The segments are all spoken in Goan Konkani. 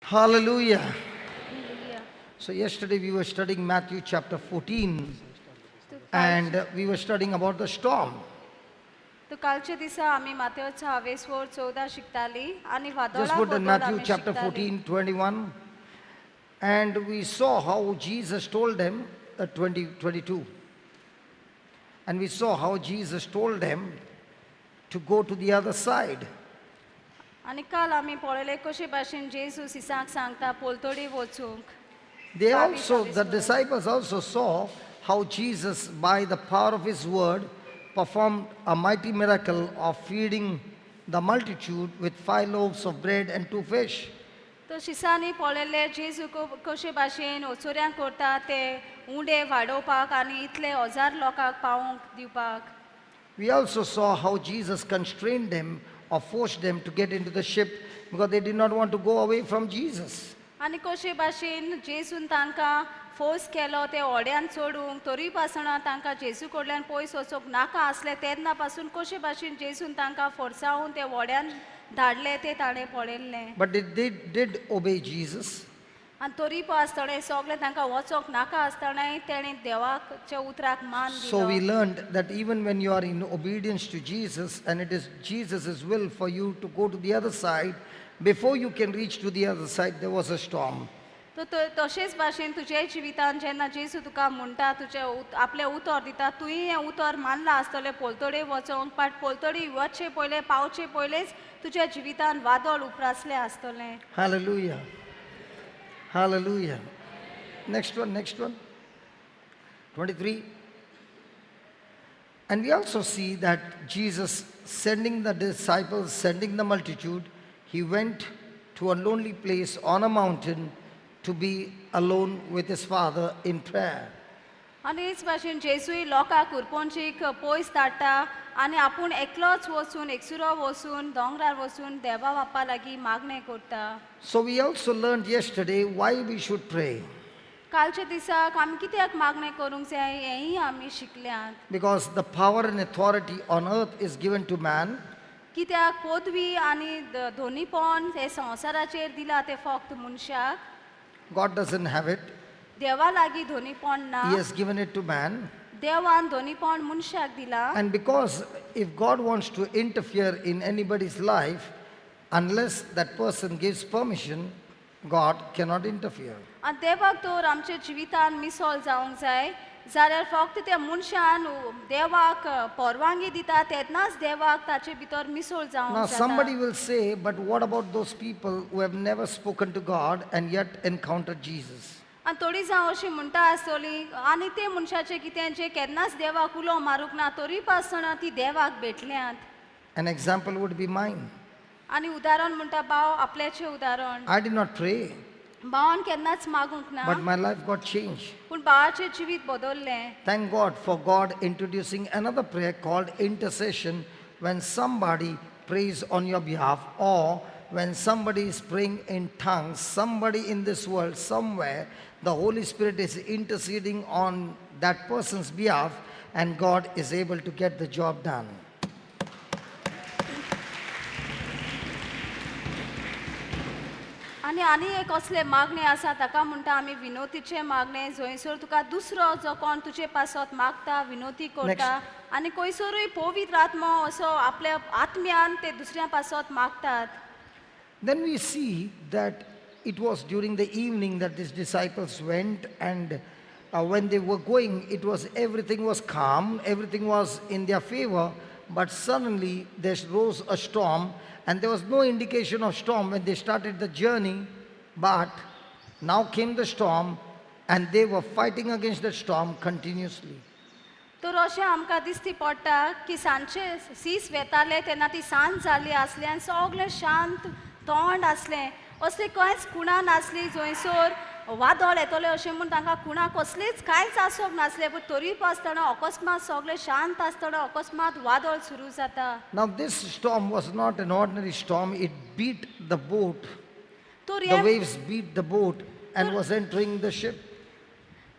Hallelujah. So yesterday we were studying Matthew chapter 14 and we were studying about the storm. तो कालच्या दिसा आमी मातेवच्या हावेसवर 14 शिकताली आणि Just वादळा put in बद्दल Matthew आमी chapter शिकताली. 14, 21. And we saw how Jesus told them, 20, 22. And we saw how Jesus told them to go to the other side. आनी काल आमी पळयलें कशे भाशेन जेजू सिसांक सांगता पोलतडी वचूंक. They बावीस, also, बावीस the वर. Disciples also saw how Jesus, by the power of his word, performed a mighty miracle of feeding the multitude with 5 loaves of bread and 2 fish. तो शिसांनी पळयलें जेजू कशे भाशेन ओचोऱ्यांक करता ते उंडे वाडोवपाक आनी इतले हजार लोकांक पावोवंक दिवपाक. We also saw how Jesus constrained them or forced them to get into the ship because they did not want to go away from Jesus. आनी कशे भाशेन जेजून तांकां फोर्स केलो ते व्हड्यान चडूंक, तरी पासना तांकां जेजू कडल्यान पयस वचूंक नाका आसलें, तेन्ना पासून कशे भाशेन जेजून तांकां फोर्सावन ते व्हड्यान धाडले ते ताणें पळयल्लें. But they did obey Jesus. आनी तरी पळय आसतना सगळें तांकां वचोंक नाका आसतनाय तेणें देवाच्या उतराक मान So we दिलो. Learned that even when you are in obedience to Jesus and it is Jesus' will for you to go to the other side, before you can reach to the other side, there was a storm. तो तशेंच भाशेन तुज्या जिवितान जेन्ना जेजू तुका म्हणटा तुजें आपलें उतर दिता, तुवें हें उतर मानलां आसतलें पोलतडे वचोंक, बट पोलतडी वचचे पयलें पावचे पयलेंच तुज्या जिवितान वादळ उप्रासलें आसतलें. Hallelujah. Hallelujah. Next one, next one. 23. And we also see that Jesus sending the disciples, sending the multitude, he went to a lonely place on a mountain to be alone with his Father in prayer. आनी हेच भाशेन जेजूय लोकांक उरपोंचीक पयस धाडटा आनी आपूण एकलोच वचून एकसुरो वचून दोंगरार वचून देवा बापा लागीं मागणें करता. So we also learned yesterday why we should pray. कालच्या दिसाक आमी कित्याक मागणें करूंक जाय हेंय आमी शिकल्यात. Because the power and authority on earth is given to man. कित्याक पदवी आनी धोनीपण हे संवसाराचेर दिला तें फक्त मनशाक. God doesn't have it. देवा लागीं धोनीपण ना. He has given it to man. देवान धोनीपण मनशाक दिला. And because if God wants to interfere in anybody's life, unless that person gives permission, God cannot interfere. आनी देवाक तर आमच्या जिवितान मिसळ जावंक जाय जाल्यार फक्त त्या मनशान देवाक परवानगी दिता तेन्नाच देवाक ताचे भितर मिसळ जावंक Now जाता. Somebody will say, but what about those people who have never spoken to God and yet encountered Jesus? आनी थोडी जावं अशी म्हणटा आसतली आनी ते मनशाचें कितें जे केन्नाच देवाक उलो मारूंक ना तरी पासतना ती देवाक भेटल्यात. An example would be mine. आनी उदाहरण म्हणटा भाव आपल्याचें उदाहरण. I did not pray. भावान केन्नाच मागूंक ना. But my life got changed. पूण भावाचें जिवीत बदल्लें. Thank God for God introducing another prayer called intercession, when somebody prays on your behalf or when somebody is praying in tongues, somebody in this world somewhere, the Holy Spirit is interceding on that person's behalf and God is able to get the job done. आनी आनी एक असले मागणें आसा ताका म्हणटा आमी विनोतीचें मागणें, जंयसर तुका दुसरो जो कोण तुजे पासत मागता विनोती करता Next. आनी खंयसरूय पवित्र आत्मो असो आपल्या आत्म्यान ते दुसऱ्या पासत मागतात. Then we see that it was during the evening that these disciples went, and when they were going, everything was calm, everything was in their favor, but suddenly there rose a storm, and there was no indication of storm when they started the journey, but now came the storm, and they were fighting against the storm continuously. तर अशें आमकां दिसती पडटा की सांजचे सीस वेताले तेन्ना ती सांज जाली आसली आनी सगळें शांत तोंड आसलें, असलें कांयच कुणां नासली जंयसर वादळ येतलें अशें म्हूण तांकां कुणां कसलीच कांयच आसूंक नासलें, पूण तरी आसतना अकस्मात सगळें शांत आसतना अकस्मात वादळ सुरू जाता. Now this storm was not an ordinary storm, it beat the boat. तर The waves beat the boat and was entering the ship.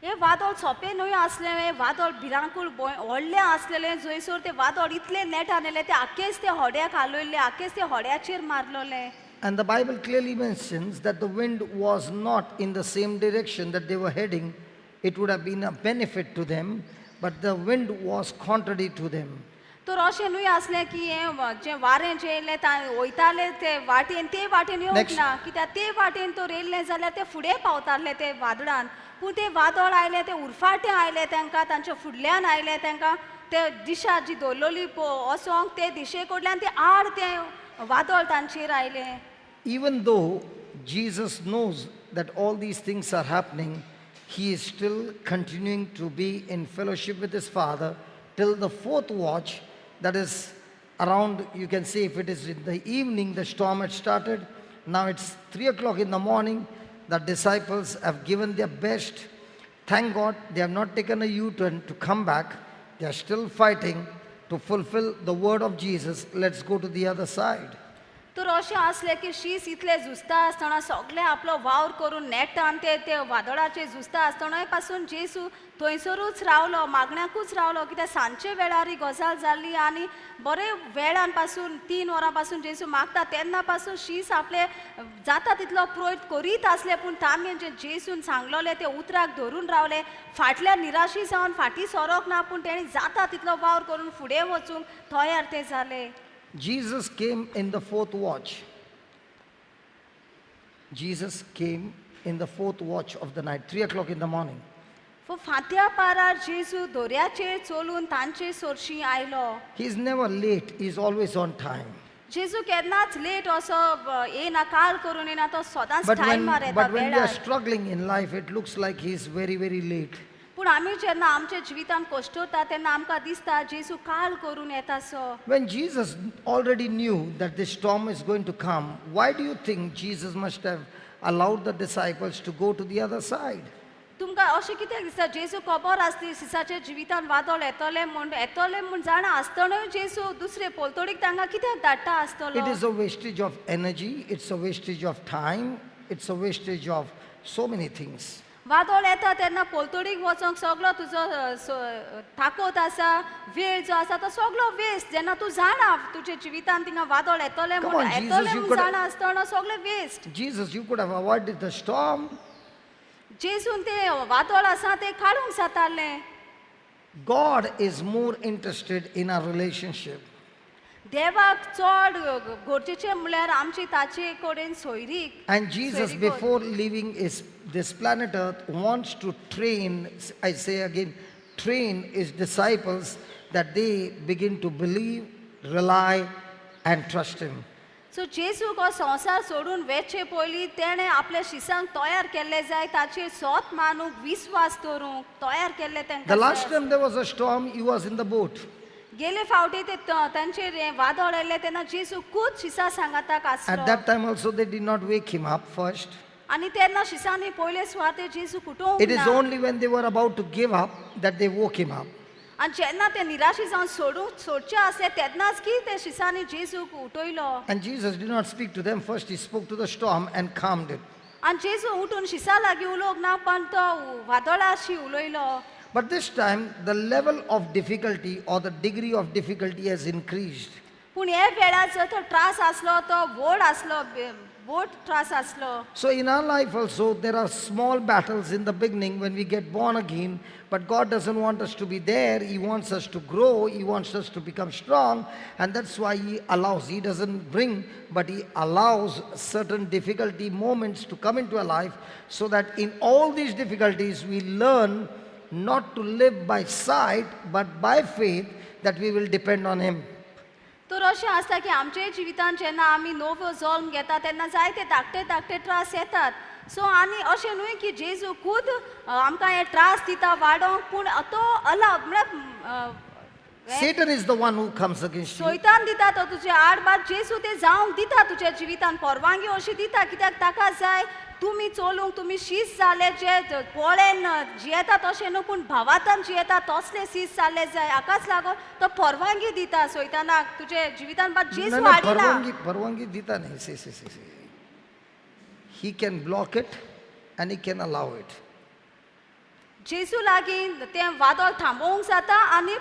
हे वादळ सोंपें न्हय आसलें, हें वादळ भिरांकूळ व्हडलें आसलेलें, जंयसर तें वादळ इतलें नेटान येयलें तें आख्खेच ते होड्याक हालयल्लें, आख्खेच ते होड्याचेर मारलोलें. And the Bible clearly mentions that the wind was not in the same direction that they were heading. It would have been a benefit to them, but the wind was contrary to them. तर अशें न्हय आसलें की हें जें वारें जें येयलें वयताले ते वाटेन ते वाटेन येवंक Next. ना कित्याक ते वाटेन तर येयल्लें जाल्यार ते फुडें पावताले ते वादळान पूण ते वादळ आयलें तें उरफाटें आयलें तांकां तांच्या फुडल्यान आयलें तांकां ते दिशा जी दवरलेली वचोंक ते दिशे कडल्यान ते आड तें वादळ तांचेर आयलें. Even though Jesus knows that all these things are happening, he is still continuing to be in fellowship with his Father till the fourth watch, that is around, you can say if it is in the evening, the storm had started. Now it's 3 o'clock in the morning. The disciples have given their best. Thank God they have not taken a U-turn to come back. They are still fighting to fulfill the word of Jesus. Let's go to the other side. तर अशें आसलें की शीस इतले झुजता आसतना सगळें आपलो वावर करून नेटान ते ते वादळाचेर झुजता आसतनाय पासून जेजू थंयसरूच रावलो मागण्याकूच रावलो कित्याक सांजचे वेळार ही गजाल जाल्ली आनी बरे वेळान पासून 3 वरां पासून जेजू मागता तेन्ना पासून शीस आपले जाता तितलो प्रयत्न करीत आसले पूण तामी जे जेजून सांगलोले ते उतराक धरून रावले फाटल्या निराशी जावन फाटीं सरोंक ना पूण तेणी जाता तितलो वावर करून फुडें वचूंक तयार ते जाले. Jesus came in the fourth watch. Jesus came in the fourth watch of the night, 3 o'clock in the morning. फांत्या पारार जेजू दोऱ्याचेर चलून तांचे सोरशी आयलो. He is never late, he is always on time. जेजू केन्नाच लेट असो येना काल करून येना तो सदांच टायमार येता. But when we are struggling in life, it looks like he is very, very late. पूण आमी जेन्ना आमच्या जिवितान कश्टोता तेन्ना आमकां दिसता जेजू काल करून येता so. When Jesus already knew that this storm is going to come, why do you think Jesus must have allowed the disciples to go to the other side? तुमकां अशें कित्याक दिसता जेजू खबर आसली सिसाच्या जिवितान वादळ येतलें म्हूण जाणा आसतनाय जेजू दुसरे पलतडीक तांकां कित्याक धाडटा आसतलो? It is a wastage of energy, it's a wastage of time, it's a wastage of so many things. वादळ येता तेन्ना पलतडीक वचोंक सगळो तुजो ताकद आसा वेळ जो आसा तो सगळो वेस्ट जेन्ना तूं जाणा तुज्या जिवितान थिंगा वादळ येतलें म्हूण जाणा आसतना सगळें waste. Jesus, you could have avoided the storm. जेजून ते वादळ आसा ते काडूंक जातालें. God is more interested in our relationship. देवाक चड गरजेचें म्हणल्यार आमची ताचे कडेन सोयरीक. And Jesus, before leaving this planet Earth, wants to train, I say again, train his disciples that they begin to believe, rely and trust him. So जेजू हो संवसार सोडून वेचे पयलीं तेणें आपल्या शिसांक तयार केल्ले जाय ताचेर सोत मानूंक विस्वास दवरूंक तयार केल्ले तांकां. The last time there was a storm, he was in the boat. गेले फावटी ते तांचेर वादळ आयलें तेन्ना जेजू खूब शिसां सांगाताक आसलो. At that time also they did not wake him up first. आनी तेन्ना शिसांनी पयले सुवातेर जेजू उठोवंक ना. It is only when they were about to give up that they woke him up. आनी जेन्ना ते निराशी जावन सोडचे आसले तेन्नाच की ते शिसांनी जेजूक उठयलो. And Jesus did not speak to them first, he spoke to the storm and calmed it. आनी जेजू उठून शिसां लागीं उलोवंक ना पण तो वादळाशी उलयलो. But this time the level of difficulty or the degree of difficulty has increased. पूण हे वेळार जो तो त्रास आसलो तो व्हड आसलो, व्हड त्रास आसलो. So in our life also there are small battles in the beginning when we get born again, but God doesn't want us to be there. He wants us to grow, he wants us to become strong, and that's why he allows. He doesn't bring, but he allows certain difficulty moments to come into our life so that in all these difficulties we learn not to live by sight but by faith, that we will depend on him. तर अशें आसता की आमच्या जिवितान जेन्ना आमी नवो जल्म घेता तेन्ना जायते धाकटे धाकटे त्रास येतात. सो आनी अशें न्हय की जेजू खूद आमकां हे त्रास दिता वाडोवंक पूण तो अलाव म्हळ्यार Satan is the one who comes against you. सैतान दिता तो तुजे आड बाद जेजू ते जावंक दिता तुज्या जिवितान परवानगी अशी दिता कित्याक ताका जाय तुमी चलूंक तुमी शीस जाले जे पोळेन जियेता तशें न्हू पूण भावातान जियेता तसले शीस जाले जाय हाकाच लागून तो परवानगी दिता सैतानाक तुजे जिवितान बाद जेजू हाडिना. परवानगी दिता न्ही. See see see he can block it and he can allow it. जेजू लागीं तें वादळ थांबोवंक जाता आनी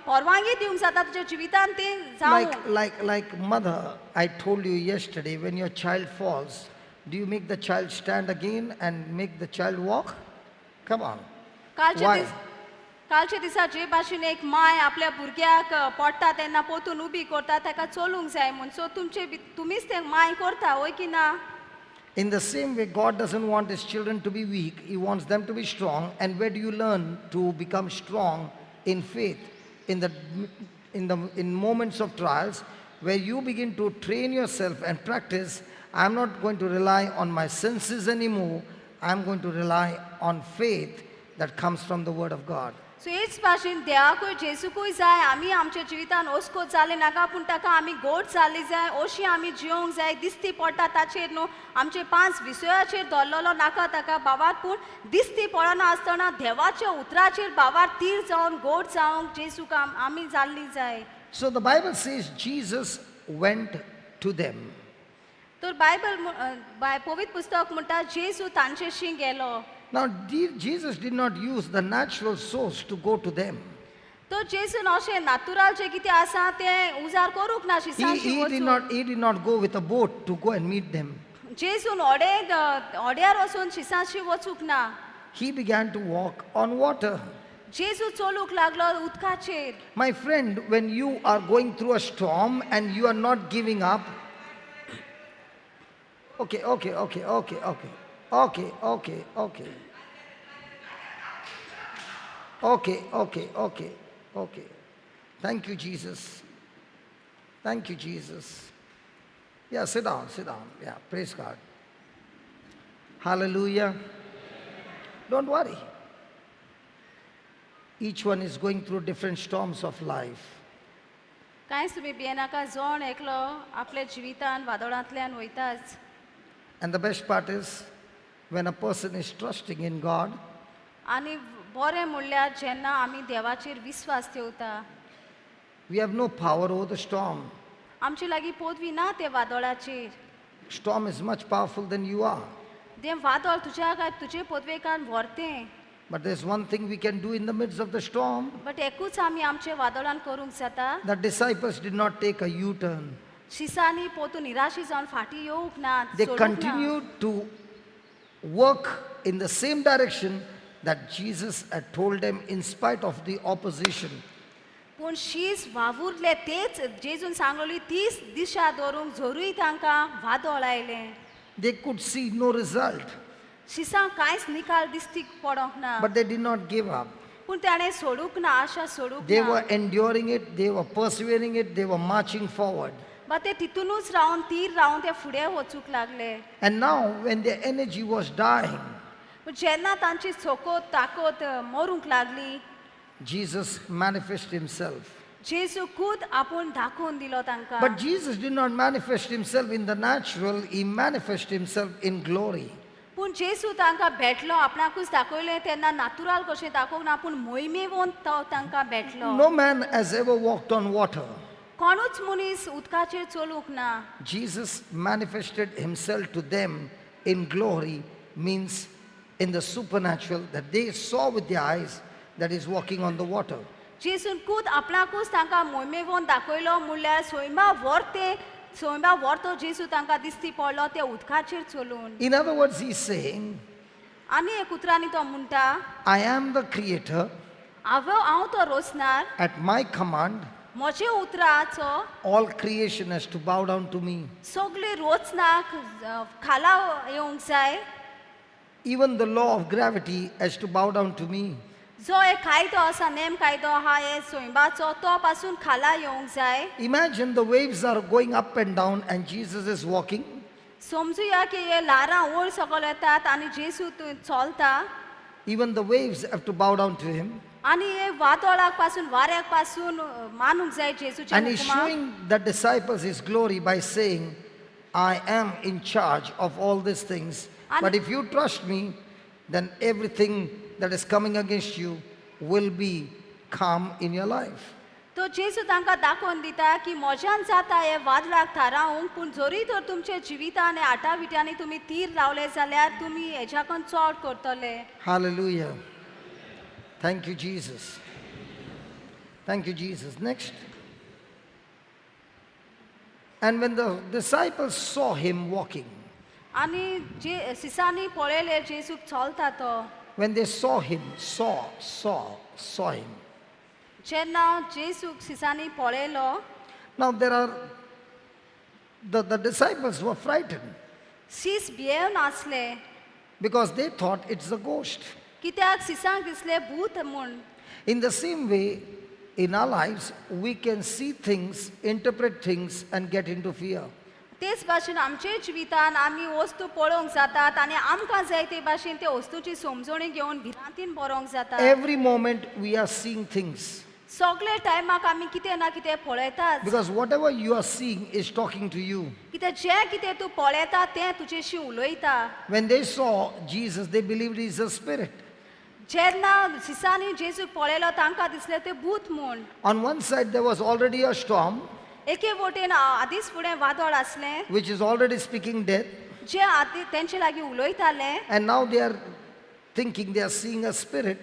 परवानगी दिवंक जाता तुज्या जिवितान तें जावंक. Like mother, I told you yesterday, when your child falls, do you make the child stand again and make the child walk? Come on. Why? कालच्या दिसा जे भाशेन एक माय आपल्या भुरग्याक पडटा तेन्ना पोतून उबी करता ताका चलूंक जाय म्हूण सो तुमचे तुमीच तें माय करता वय की ना? In the same way, God doesn't want His children to be weak. He wants them to be strong. And where do you learn to become strong in faith? In moments of trials, where you begin to train yourself and practice, I'm not going to rely on my senses anymore. I'm going to rely on faith that comes from the Word of God. So हेच भाशेन देवाकूय जेजूकूय जाय आमी आमच्या जिवितान ओस्कोत जाले नाका पूण ताका आमी गोड जाली जाय अशी आमी जिवंक जाय दिसती पडटा ताचेर न्हू आमचे 5 विशयाचेर धरलेलो नाका ताका बाबार पूण दिसती पडना आसतना देवाच्या उतराचेर बाबार तीर जावन गोड जावंक जेजूक आमी जाल्ली जाय. So the Bible says Jesus went to them. तर बायबल पवित्र पुस्तक म्हणटा जेजू तांचेशी गेलो. Now, Jesus did not use the natural source to go to them. तो जेजून अशें नातुराल जे कितें आसा तें उजार करूंक ना. He did not go with a boat to go and meet them. जेजून ओड्यार वचून शिसांशी वचूंक ना. He began to walk on water. जेजू चलूंक लागलो उदकाचेर. My friend, when you are going through a storm and you are not giving up, okay. Thank you, Jesus. Thank you, Jesus. Yeah, sit down. Yeah, praise God. Hallelujah. Don't worry. Each one is going through different storms of life. कांयच तुमी भियेनाका जण एकलो आपल्या जिवितान वादळांतल्यान वयताच. And the best part is, when a person is trusting in God, आनी बरें म्हणल्यार जेन्ना आमी देवाचेर विस्वास ठेवता, we have no power over the storm. आमचे लागीं पदवी ना ते वादळाचेर. Storm is much powerful than you are. तें वादळ तुज्या काय तुजे पदवेकान व्हरतें. But there's one thing we can do in the midst of the storm. But एकूच आमी आमचे वादळान करूंक जाता. The disciples did not take a U-turn. शिसांनी पोतून निराशी जावन फाटीं येवंक ना. They continued to work in the same direction that Jesus had told them in spite of the opposition. पूण शीस वावुरले तेच जेजून सांगली तीच दिशा दवरूंक जोरूय तांकां वादळ आयलें. They could see no result. शिसांक कांयच निकाल दिस्तीक पडोंक ना. But they did not give up. पूण ताणें सोडूंक ना, आशा सोडूंक ना. They were enduring it, they were persevering it, they were marching forward. बा ते तितूनच रावन तीर रावन ते फुडें वचूंक लागले. And now when their energy was dying, जेन्ना तांची सोकोत ताकत मरूंक लागली, Jesus manifested himself. जेजू खूद आपूण दाखोवन दिलो तांकां. But Jesus did not manifest himself in the natural, he manifested himself in glory. पूण जेजू तांकां भेटलो, आपणाकूच दाखयलें तेन्ना नातुराल कशें दाखोवंक ना, पूण मोहिमेवन तो तांकां भेटलो. No man has ever walked on water. कोणूच मनीस उदकाचेर चलूंक ना. Jesus manifested himself to them in glory, means in the supernatural, that they saw with their eyes that is walking on the water. जेजून खूद आपणाकूच तांकां मोहिमेवन दाखयलो म्हणल्यार सोयमा व्हरते सोयमा व्हरतो जेजू तांकां दिसती पडलो ते उदकाचेर चलून. In other words, he is saying, आनी एक उतरांनी तो म्हणटा, I am the creator. हांव तो रोसणार. At my command, म्हजे उतराचो all creation has to bow down to me. सगळे रोचनाक खाला येवंक जाय. Even the law of gravity has to bow down to me. जो एक कायदो आसा, नेम कायदो आहा हे सोयंबाचो, तो पासून खाला येवंक जाय. Imagine the waves are going up and down and Jesus is walking. समजुया की हे ल्हारां वयर सकयल येतात आनी जेजू चलता. Even the waves have to bow down to him. आनी हे वादळाक पासून वाऱ्याक पासून मानूंक जाय जेजूच्या And he's showing the disciples his glory by saying, I am in charge of all these things. But if you trust me, then everything that is coming against you will be calm in your life. तो जेजू तांकां दाखोवन दिता की म्हज्यान जाता हे वादळाक थारावंक, पूण जरी तर तुमच्या जिवितान आटाविट्यांनी तुमी तीर लावले जाल्यार तुमी हेज्याकून चड करतले. Hallelujah. Thank you, Jesus. Thank you, Jesus. Next. And when the disciples saw him walking, आनी जे सिसांनी पळयलें जेजूक चलता तो, when they saw him, saw him. जेन्ना जेजूक सिसांनी पळयलो, Now there are, the disciples were frightened. सीस भियेवन आसले. Because they thought it's a ghost. कित्याक सिसांक दिसलें भूत म्हूण. In the same way, in our lives, we can see things, interpret things, and get into fear. तेच भाशेन आमचे जिवितान आमी वस्तू पळोवंक जातात आनी आमकां जाय ते भाशेन ते वस्तूची समजणी घेवन भिरांतीन बरोवंक जाता. Every moment we are seeing things. सगळे टायमाक आमी कितें ना कितें पळयतात. Because whatever you are seeing is talking to you. कित्याक जें कितें तूं पळयता तें तुजेशी उलयता. When they saw Jesus, they believed he is a spirit. जेन्ना सिसांनी जेजूक पळयलो तांकां दिसलें तें भूत म्हूण. On one side there was already a storm. एके वटेन आदींच फुडें वादळ आसलें. Which is already speaking death. जे आदी तेंचे लागीं उलयताले. And now they are thinking they are seeing a spirit.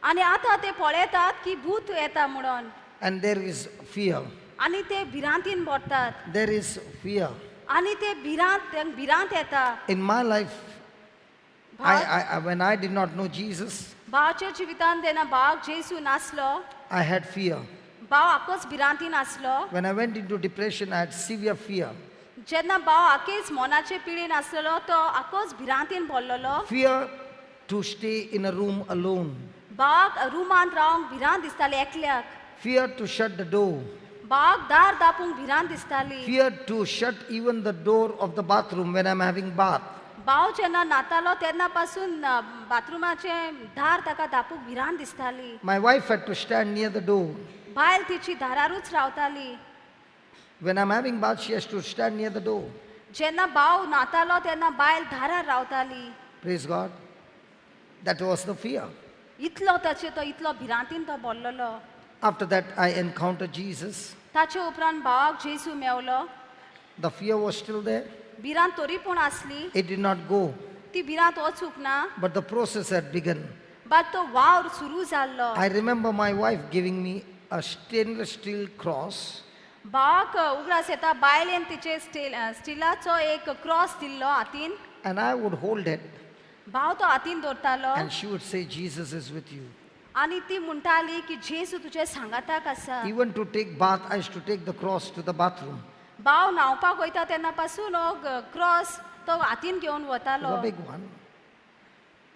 आनी आतां ते पळयतात की भूत येता म्हणून. And there is fear. आनी ते भिरांतीन भरतात. There is fear. आनी ते भिरांत येता. In my life, when I did not know Jesus, भावाच्या जिवितान जेन्ना भावाक जेजू नासलो, I had fear. भाव आकोच भिरांतीन आसलो. When I went into depression, I had severe fear. जेन्ना भाव आकेच मनाचे पिडेन आसलो तो आकोच भिरांतीन भरलेलो. Fear to stay in a room alone. भावाक रुमांत रावंक भिरांत दिसताली एकल्याक. Fear to shut the door. भावाक दार दापूंक भिरांत दिसताली. Fear to shut even the door of the bathroom when I'm having bath. भाव जेन्ना न्हातालो तेन्ना पासून बाथरुमाचें दार ताका दापूंक भिरांत दिसताली. My wife had to stand near the door. बायल तिची दारारूच रावताली. When I'm having bath, she has to stand near the door. जेन्ना भाव न्हातालो तेन्ना बायल दारार रावताली. Praise God. That was the fear. इतलो ताचे तो इतलो भिरांतीन तो बोल्लोलो. After that, I encountered Jesus. ताचे उपरांत भावाक जेजू मेवलो. The fear was still there. भिरांत तरी पूण आसली. It did not go. ती भिरांत वचूंक ना. But the process had begun. But तो वावर सुरू जाल्लो. I remember my wife giving me a stainless steel cross. भावाक उगडास येता बायलेन तिचे स्टिलाचो एक क्रॉस दिल्लो हातीन. And I would hold it. भाव तो हातीन दवरतालो. And she would say, Jesus is with you. आनी ती म्हणटाली की जेजू तुजे सांगाताक आसा. Even to take bath, I used to take the cross to the bathroom. भाव न्हांवपाक वयता तेन्ना पासून हो क्रॉस तो हातीन घेवन वतालो. A big one.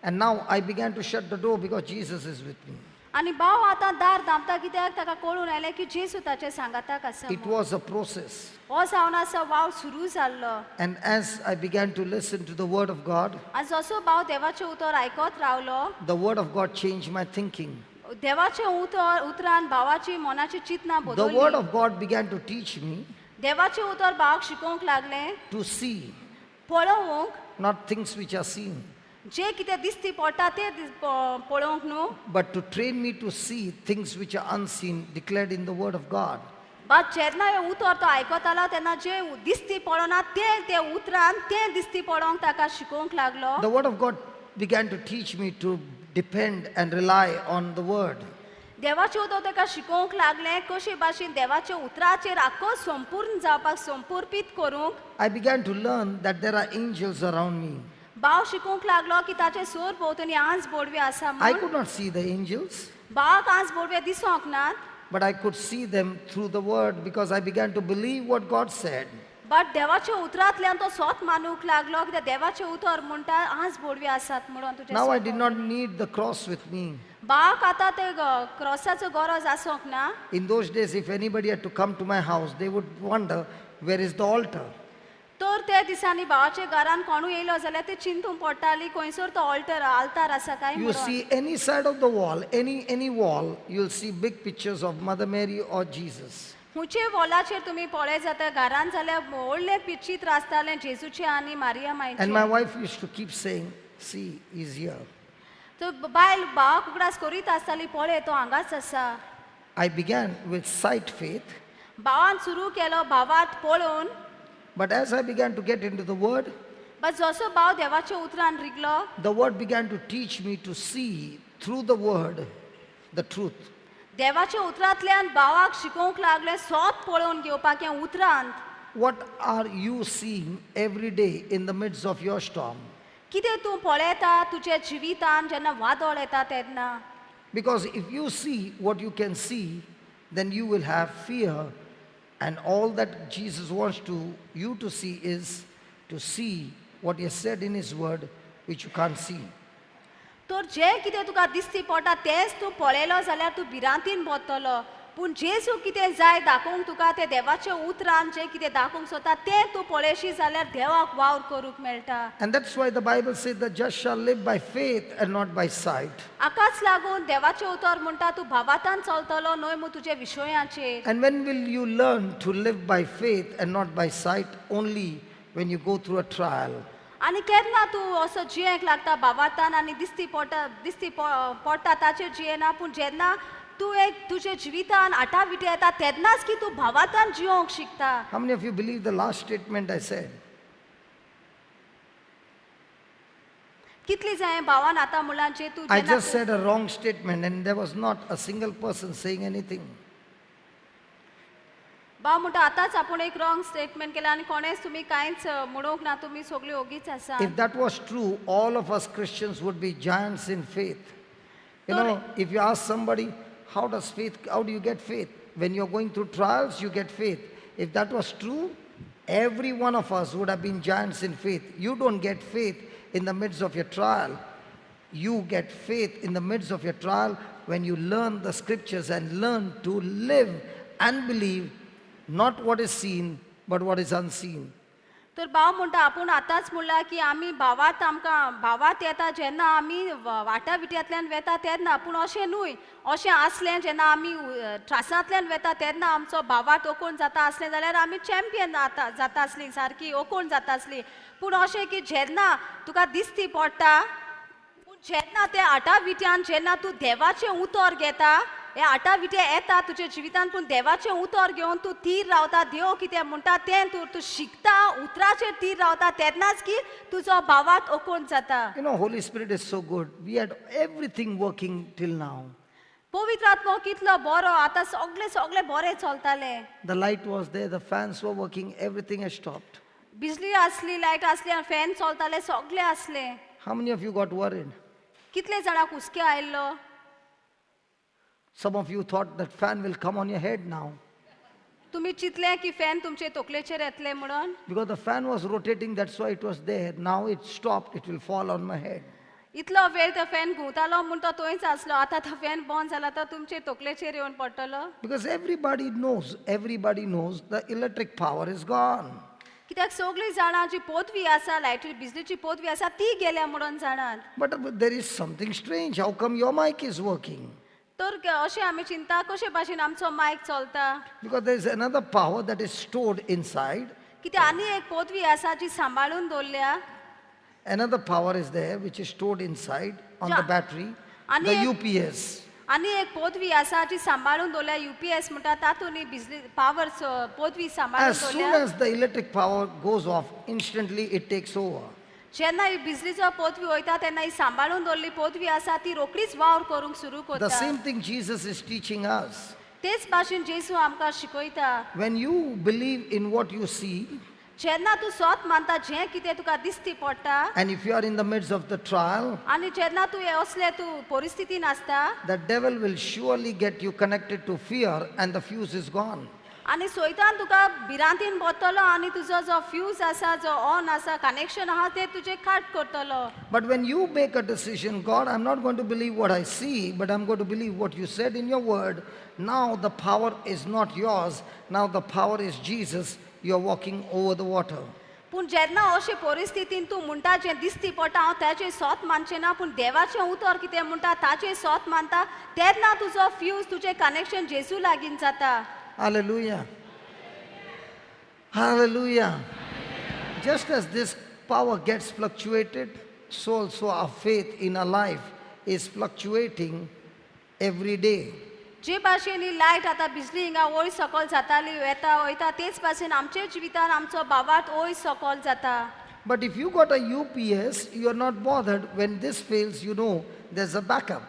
And now I began to shut the door because Jesus is with me. आनी भाव आतां दार दामता कित्याक ताका कळून आयलें की जेजू ताचे सांगाताक आसा. It was a process. हो जावन आसा वावर सुरू जाल्लो. And as I began to listen to the word of God, आनी जसो भाव देवाचें उतर आयकत रावलो, the word of God changed my thinking. देवाचें उतर उतरान भावाची मनाची चिंतना बदलली. The word of God began to teach me. देवाचें उतर भावाक शिकोवंक लागलें. To see. पळोवंक. Not things which are seen. जे कितें दिसती पडटा तें पळोवंक न्हू. But to train me to see things which are unseen declared in the word of God. But जेन्ना हें उतर तो आयकतालो तेन्ना जे दिसती पडना तें ते उतरान तें दिसती पडोवंक ताका शिकोवंक लागलो. The word of God began to teach me to depend and rely on the word. देवाचें उतर ताका शिकोवंक लागलें कशे भाशेन देवाच्या उतराचेर आख्खो संपूर्ण जावपाक संपूर्पीत करूंक. I began to learn that there are angels around me. भाव शिकूंक लागलो की ताचे सोर भोंवतणी आंज बोडवे आसा I could not see the angels. भावाक आंज बोडवे दिसोंक नात. But I could see them through the word because I began to believe what God said. But देवाच्या उतरांतल्यान तो सोत मानूंक लागलो कित्याक देवाचें उतर म्हणटा आंज बोडवे आसात म्हणून तुजे. Now I did not need the cross with me. भावाक आतां ते क्रॉसाचो गरज आसोंक ना. In those days, if anybody had to come to my house, they would wonder, where is the altar? तर त्या दिसांनी भावाच्या घरान कोणूय येयलो जाल्यार ते चिंतूंक पडटाली खंयसर तो ऑल्टर आल्तार आसा काय. You see any side of the wall, any wall, you'll see big pictures of Mother Mary or Jesus. खंयचे वॉलाचेर तुमी पळय जाता घरान जाल्यार व्हडलें चित्र आसतालें जेजूचें आनी Maria मायचें. And my wife used to keep saying, see, he's here. तर बायल भावाक उगडास करीत आसताली पळय तो हांगाच आसा. I began with sight faith. भावान सुरू केलो भावात पळोवन. But as I began to get into the word, but जसो भाव देवाच्या उतरान रिगलो, the word began to teach me to see through the word. the truth. देवाच्या उतरांतल्यान भावाक शिकोवंक लागले सोत पळोवन घेवपाक ह्या उतरांत. What are you seeing every day in the midst of your storm? कितें तूं पळयता तुज्या जिवितान जेन्ना वादळ येता तेन्ना? Because if you see what you can see, then you will have fear. And all that Jesus wants to you to see is to see what he has said in his word, which you can't see. तर जें कितें तुका दिसती पडटा तेंच तूं पळयलो जाल्यार तूं भिरांतीन बसतलो. पूण जेजू कितें जाय दाखोवंक तुका तें देवाच्या उतरान जें कितें दाखोवंक सोदता तें तूं पळयशी जाल्यार देवाक वावर करूंक मेळटा. And that's why the Bible says the just shall live by faith and not by sight. हाकाच लागून देवाचें उतर म्हणटा तूं भावातान चलतलो न्हय मू तुजे विशयाचेर. And when will you learn to live by faith and not by sight? Only when you go through a trial. आनी केन्ना तूं असो जियेंक लागता भावातान आनी दिसती पडटा दिसती पडटा ताचेर जियेना, पूण जेन्ना तूं एक तुजे जिवितान आटाविटे येता तेन्नाच की तूं भावातान जियोंक शिकता. How many of you believe the last statement I said? कितली जाय भावान आतां म्हणलां जे तूं I just said a wrong statement and there was not a single person saying anything. भाव म्हणटा आतांच आपूण एक रॉंग स्टेटमेंट केलें आनी कोणेच तुमी कांयच म्हणूंक ना, तुमी सगळीं ओगीच आसा. If that was true, all of us Christians would be giants in faith. You know, if you ask somebody, how does faith, how do you get faith? When you're going through trials, you get faith. If that was true, every one of us would have been giants in faith. You don't get faith in the midst of your trial. You get faith in the midst of your trial when you learn the scriptures and learn to live and believe not what is seen, but what is unseen. तर भाव म्हणटा आपूण आतांच म्हणलां की आमी भावात आमकां भावात येता जेन्ना आमी वाटाविट्यांतल्यान वेता तेन्ना, पूण अशें न्हय, अशें आसलें जेन्ना आमी त्रासांतल्यान वेता तेन्ना आमचो भावात ओकोण जाता आसलें जाल्यार आमी चॅम्पियन जाता आसली, सारकी ओकोण जाता आसली. पूण अशें की जेन्ना तुका दिसती पडटा, पूण जेन्ना ते आटाविट्यान जेन्ना तूं देवाचें उतर घेता, हे आटाविटे येता तुज्या जिवितान, पूण देवाचें उतर घेवन तूं थीर रावता, देव कितें म्हणटा तें तूं तूं शिकता, उतराचेर थीर रावता तेन्नाच की तुजो भावात ओकोन जाता. You know, Holy Spirit is so good. We had everything working till now. पवित्र आत्मो कितलो बरो, आतां सगळे सगळे बरें चलताले. The light was there, the fans were working, everything has stopped. बिजली आसली, लायट आसली, फॅन चलताले, सगळे आसले. How many of you got worried? कितले जाणांक हुस्के आयिल्लो? Some of you thought that fan will come on your head now. तुम्ही चिंतले की फॅन तुमचे तकलेचेर येतले म्हणून? Because the fan was rotating, that's why it was there. Now it stopped, it will fall on my head. इतलो वेळ तो फॅन घुंवतालो म्हूण तो थंयच आसलो, आतां तो फॅन बंद जाला तो तुमचे तकलेचेर येवन पडटलो. Because everybody knows the electric power is gone. कित्याक सगळीं जाणां जी पोतवी आसा, लायटी बिजलीची पोतवी आसा ती गेल्या म्हणून जाणात. But there is something strange. How come your mic is working? तर अशें आमी चिंता कशे भाशेन आमचो मायक चलता? Because there is another power that is stored inside. कित्याक आनी एक पोतवी आसा जी सांबाळून दवरल्या. Another power is there which is stored inside on the battery, the UPS. आनी एक पोतवी आसा जी सांबाळून दवरल्या, UPS म्हणटा तातूंत बिजली पावर पोतवी सांबाळून As soon दवरल्या. as the electric power goes off, instantly it takes over. जेन्ना ही बिजलीचो पोतवी वयता तेन्ना ही सांबाळून दवरली पोतवी आसा ती रोखडीच वावर करूंक सुरू The करता. same thing Jesus is teaching us. तेच भाशेन जेजू आमकां शिकयता. When you believe in what you see, जेन्ना तूं सोत मानता जें कितें तुका दिसती पडटा, and if you are in the midst of the trial, आनी जेन्ना तूं असले तूं परिस्थितीन आसता, the devil will surely get you connected to fear and the fuse is gone. आनी सोयतान तुका भिरांतीन बसतलो आनी तुजो जो फ्यूज आसा, जो ऑन आसा, कनेक्शन आहा तें तुजें काट करतलो. But when you make a decision, God, I'm not going to believe what I see, but I'm going to believe what you said in your word. Now the power is not yours. Now the power is Jesus. You're walking over the water. पूण जेन्ना अशे परिस्थितीन तूं म्हणटा जें दिसती पडटा हांव ताचें सोत मानचें ना, पूण देवाचें उतर कितें म्हणटा ताचें सोत मानता, तेन्ना तुजो फ्यूज तुजें कनेक्शन जेजू लागीं जाता. Hallelujah. Hallelujah. Just as this power gets fluctuated, so also our faith in our life is fluctuating every day. जे भाशेन ही लायट आतां बिजली हिंगा वयर सकयल जाताली, वेता वयता, तेच भाशेन आमच्या जिवितान आमचो भावार्थ वयर सकयल जाता. But if you got a UPS, you are not bothered. When this fails, you know there's a backup.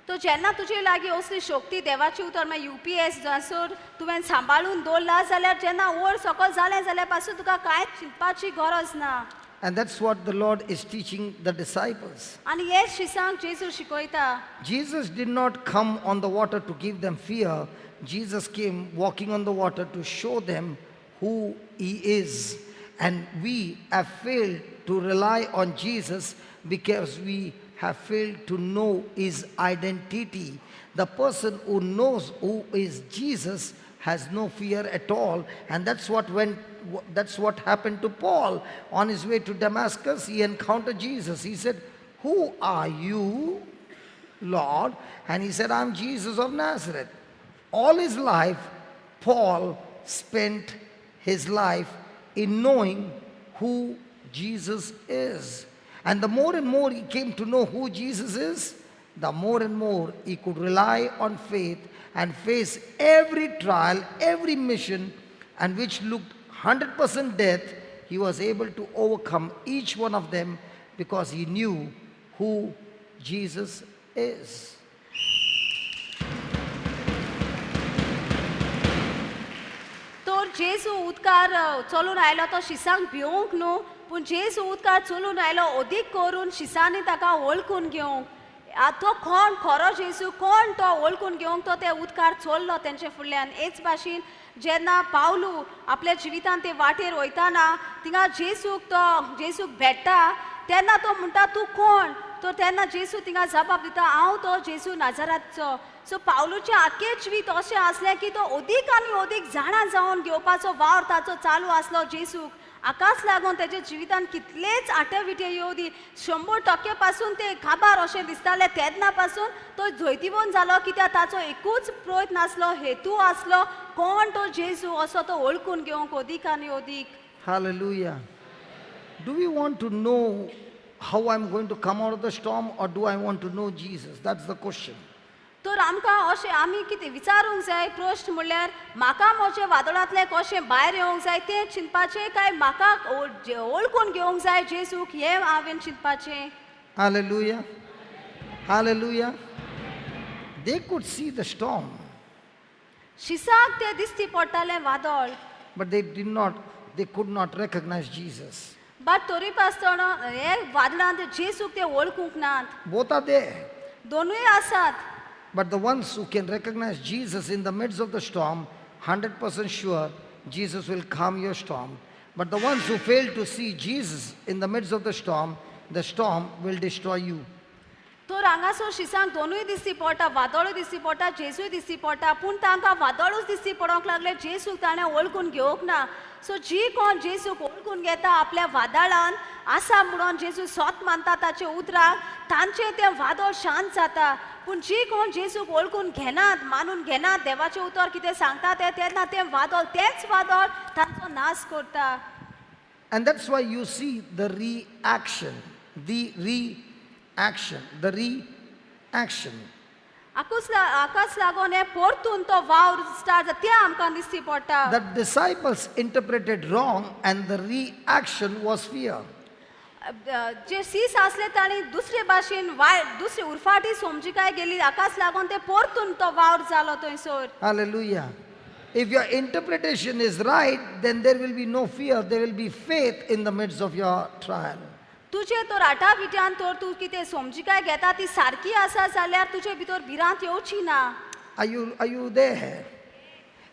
तो जेन्ना तुजे लागीं असली शक्ती देवाची उतर मागीर UPS जंयसर तुवें सांबाळून दवरला जाल्यार जेन्ना वयर सकयल जालें जाल्यार पासून तुका कांयच चिंतपाची गरज ना. And that's what the Lord is teaching the disciples. आनी हे शिसांक जेजू शिकयता. Jesus did not come on the water to give them fear. Jesus came walking on the water to show them who he is. And we have failed to rely on Jesus because we have failed to know his identity. The person who knows who is Jesus has no fear at all. And that's what happened to Paul. On his way to Damascus, he encountered Jesus. He said, "Who are you, Lord?" And he said, "I'm Jesus of Nazareth." All his life, Paul spent his life in knowing who Jesus is. And the more and more he came to know who Jesus is, the more and more he could rely on faith and face every trial, every mission, and which looked 100% death, he was able to overcome each one of them because he knew who Jesus is. तर जेजू उदकार चलून आयलो तो शिसांक भिवंक न्हू, पूण जेजू उदकार चलून आयलो अदीक करून शिसांनी ताका वळखून घेवंक. तो कोण खरो जेजू कोण तो वळखून घेवंक तो ते उदकार चल्लो तेंचे फुडल्यान. हेच भाशेन जेन्ना पावलू आपल्या जिवितान ते वाटेर वयताना थिंगा जेजूक तो जेजूक भेट्टा तेन्ना तो म्हणटा तूं कोण, तर तेन्ना जेजू थिंगा जबाब दिता हांव तो जेजू नाजाराचो. सो पावलूचें आख्खें जिवीत अशें आसलें की तो अदीक आनी अदीक जाणा जावन घेवपाचो वावर ताचो चालू आसलो जेजूक. आकाश लागून तेच्या जिवितान कितलेच आटे विटे येवं दी 100% पासून ते काबार अशें दिसतालें तेन्ना पासून तो जैतिवंत जालो कित्याक ताचो एकूच प्रयत्न आसलो, हेतू आसलो कोण तो जेजू असो तो वळखून घेवंक अदीक आनी अदीक. Hallelujah. Do we want to know how I'm going to come out of the storm, or do I want to know Jesus? That's the question. तर आमकां अशें आमी कितें विचारूंक जाय प्रश्न म्हणल्यार म्हाका म्हजें वादळांतलें कशें भायर येवंक जाय तें चिंतपाचें काय म्हाका वळखून घेवंक जाय जेजूक हें हांवें चिंतपाचें. Hallelujah. Hallelujah. They could see the storm. शिसाक तें दिसती पडटालें वादळ. But they did not, they could not recognize Jesus. But तरी आसतना हे वादळांत जेजूक ते वळखूंक नात. Both are there. दोनूय आसात. But the ones who can recognize Jesus in the midst of the storm, 100% sure Jesus will calm your storm. But the ones who fail to see Jesus in the midst of the storm will destroy you. तर हांगासर शिसांक दोनूय दिसती पडटा, वादळूय दिसती पडटा, जेजूय दिसती पडटा, पूण तांकां वादळूच दिसती पडोंक लागले, जेजूक ताणें वळखून घेवंक ना. सो जी कोण जेजूक वळखून घेता आपल्या वादळान आसा म्हणून जेजू सोत मानता ताचे उतराक, तांचें तें वादळ शांत जाता. पूण जी कोण जेजूक वळखून घेनात, मानून घेनात देवाचें उतर कितें सांगता तें, तेन्ना तें वादळ तेंच वादळ तांचो नाश करता. And that's why you see the reaction, the reaction, the reaction. आकाश लागून हे परतून तो वावर स्टार्ट जाता तें आमकां दिसती पडटा. The disciples interpreted wrong and the reaction was fear. जे सीस आसले तांणी दुसरे भाशेन वायट दुसरी उरफाटी समजिकाय गेली, आकाश लागून ते परतून तो वावर जालो थंयसर. Hallelujah. If your interpretation is right, then there will be no fear, there will be faith in the midst of your trial. तुजे तर आटा विट्यान तर तूं कितें समजिकाय घेता ती सारकी आसा जाल्यार तुजे भितर भिरांत येवची ना. Are you there?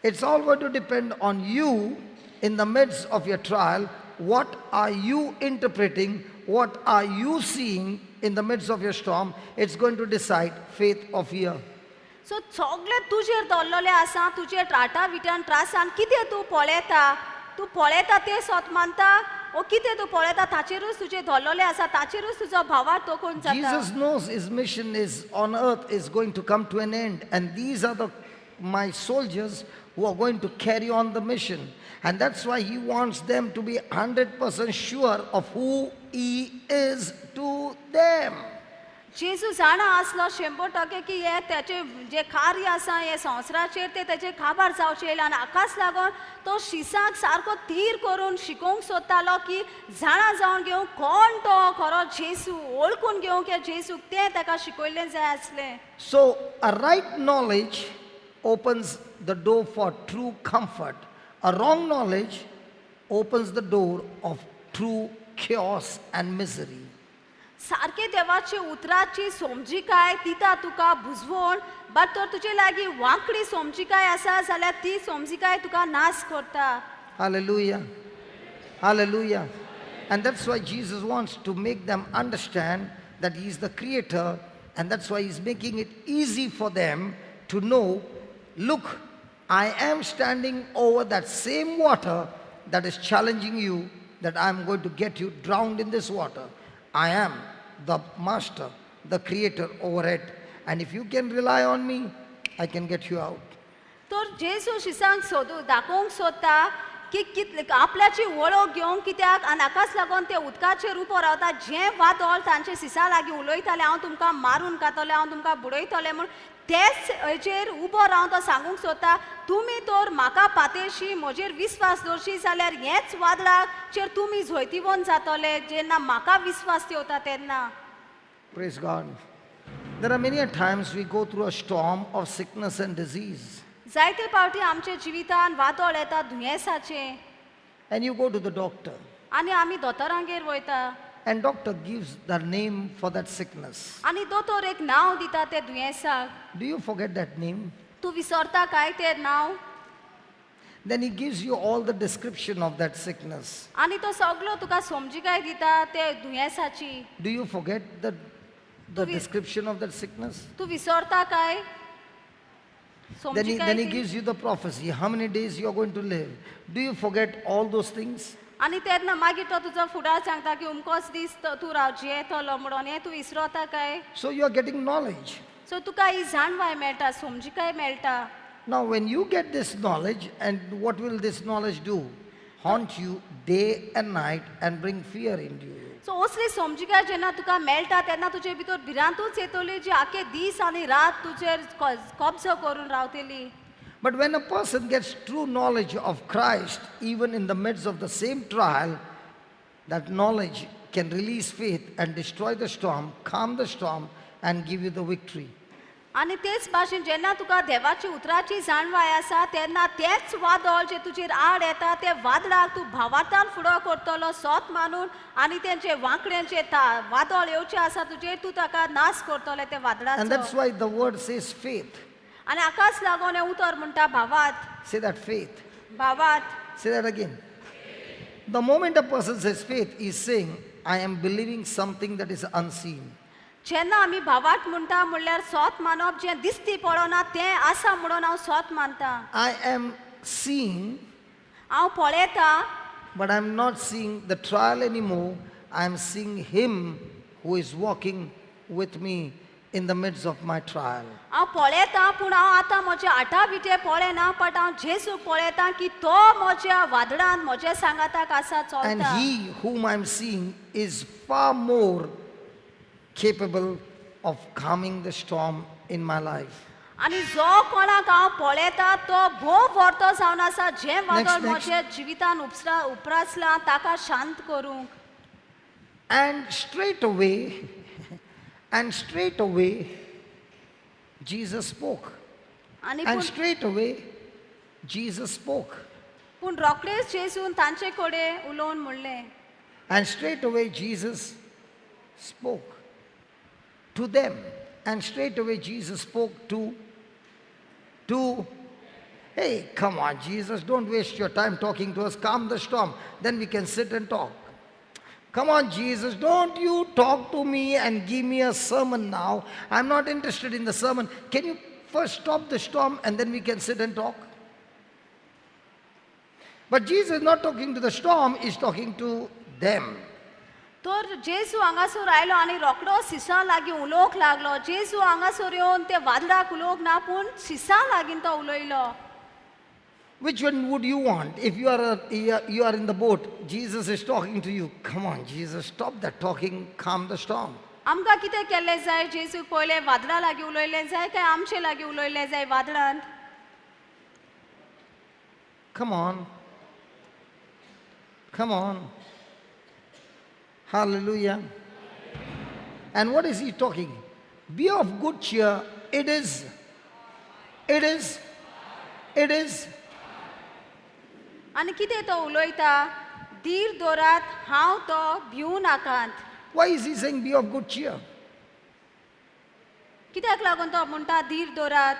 It's all going to depend on you in the midst of your trial. What are you interpreting? What are you seeing in the midst of your storm? It's going to decide faith or fear. So सगळें तुजेर दवरलेलें आसा, तुजे आटा विट्यान त्रासान कितें तूं पळयता, तूं पळयता तें सोत मानता ओ कितें तूं पळयता ताचेरूच तुजें दवरलेलें आसा, ताचेरूच तुजो भावार्थ तोखून जाता. Jesus knows his mission is on earth is going to come to an end, and these are my soldiers who are going to carry on the mission. And that's why he wants them to be 100% sure of who he is to them. जेजू जाणा आसलो 100% की हे तेचे जे कार्य आसा हे संवसाराचेर ते तेजे काबार जावचे येयले आनी हाकाच लागून तो शिसाक सारको थीर करून शिकोवंक सोदतालो की जाणा जावन घेवंक कोण तो खरो जेजू वळखून घेवंक ह्या जेजूक तें ताका शिकयल्लें जाय आसलें. So, a right knowledge opens the door for true comfort. A wrong knowledge opens the door of true chaos and misery. सारके देवाची उतराची समजिकाय दिता तुका बुजवण बट तर तुजे लागीं वांकडी समजिकाय आसा जाल्यार ती समजिकाय तुका नाश करता. Hallelujah. Hallelujah. And that's why Jesus wants to make them understand that He is the Creator, and that's why He's making it easy for them to know, look, I am standing over that same water that is challenging you, that I am going to get you drowned in this water. I am the Master, the Creator over it. And if you can rely on me, I can get you out. तर जेजू शिसांक सोदू दाखोवंक सोदता की कितले आपल्याची वळख घेवंक कित्याक आनी हाकाच लागून ते उदकाचेर उबो रावता जें वादळ तांचे सिसा लागीं उलयताले हांव तुमकां मारून खातलें हांव तुमकां बुडयतलें म्हूण तेच हेचेर उबो रावन तो सांगूंक सोदता तुमी तर म्हाका पातेशी म्हजेर विस्वास दवरशी जाल्यार हेच वादळाचेर तुमी जैतिवंत जातले जेन्ना म्हाका विस्वास येवता तेन्ना. Praise God. There are many a times we go through a storm of sickness and disease. जायते पावटी आमच्या जिवितान वादळ येता दुयेंसाचें. And you go to the doctor. आनी आमी दोतोरांगेर वयता. And doctor gives the name for that sickness. आनी दोतोर एक नांव दिता ते दुयेंसाक. Do you forget that name? तूं विसरता काय तें नांव? Then he gives you all the description of that sickness. आनी तो सगळो तुका समजिकाय दिता ते दुयेंसाची. Do you forget the description of that sickness? तूं विसरता काय? Then he gives you the prophecy, how many days you are going to live. Do you forget all those things? आनी तेन्ना मागीर तो तुजो फुडार सांगता की अमकोच दीस तूं राव जियेतलो म्हणून हें तूं विसरता काय? So you are getting knowledge. So तुका ही जाणवाय मेळटा, समजिकाय मेळटा. Now when you get this knowledge, and what will this knowledge do? Haunt you day and night and bring fear into you. So असली समजिकाय जेन्ना तुका मेळटा तेन्ना तुजे भितर भिरांतूच येतली जी आखे दीस आनी रात तुजेर कब्जो करून रावतली. But when a person gets true knowledge of Christ, even in the midst of the same trial, that knowledge can release faith and destroy the storm, calm the storm, and give you the victory. आनी तेच भाशेन जेन्ना तुका देवाची उतराची जाणवाय आसा तेन्ना तेच वादळ जे तुजेर आड येता ते वादळाक तूं भावार्थान फुडो करतलो सोत मानून आनी तेंचे वांकड्यांचे वादळ येवचें आसा तुजेर तूं ताका नाश करतलो ते वादळाचो. And that's why the word says faith. आनी हाकाच लागून हें उतर म्हणटा भावार्थ. Say that, faith. भावार्थ. Say that again. The moment a person says faith, he is saying, I am believing something that is unseen. जेन्ना आमी भावार्थ म्हणटा म्हणल्यार सोत मानप जें दिसती पडना तें आसा म्हणून हांव सोत मानता. I am seeing, हांव पळयता, but I am not seeing the trial anymore. I am seeing him who is walking with me in the midst of my trial. हांव पळयता पूण हांव आतां म्हज्या आटाविटे पळयना बट हांव जेजूक पळयता की तो म्हज्या वादळान म्हज्या सांगाताक आसा And चलता. he whom I am seeing is far more capable of calming the storm in my life. आनी जो कोणाक हांव पळयता तो भोव व्हरतो जावन आसा जें वादळ म्हज्या जिवितान उपरासलां ताका शांत करूंक. And straight away, Jesus spoke. And straight away, Jesus spoke. पूण रोखडेच जेजून तांचे कडेन उलोवन म्हणलें. And straight away, Jesus spoke to them. And straight away, Jesus spoke to, hey, come on, Jesus, don't waste your time talking to us. Calm the storm. Then we can sit and talk. Come on, Jesus, don't you talk to me and give me a sermon now. I'm not interested in the sermon. Can you first stop the storm and then we can sit and talk? But Jesus is not talking to the storm, he's talking to them. तर जेजू हांगासर आयलो आनी रोखडो सिसां लागीं उलोवंक लागलो. जेजू हांगासर येवन ते वादळाक उलोवंक ना पूण सिसां लागीं तो उलयलो. Which one would you want? If you are, you are in the boat, Jesus is talking to you. Come on, Jesus, stop that talking, calm the storm. आमकां कितें केल्लें जाय? जेजूक पयलें वादळा लागीं उलयलें जाय काय आमचे लागीं उलयलें जाय वादळान? Come on. Come on. Hallelujah. And what is he talking? Be of good cheer. It is. It is. It is. आनी कितें तो उलयता? धीर दवरात, हांव तो, भिवू नाकात. Why is he saying be of good cheer? कित्याक लागून तो म्हणटा धीर दवरात?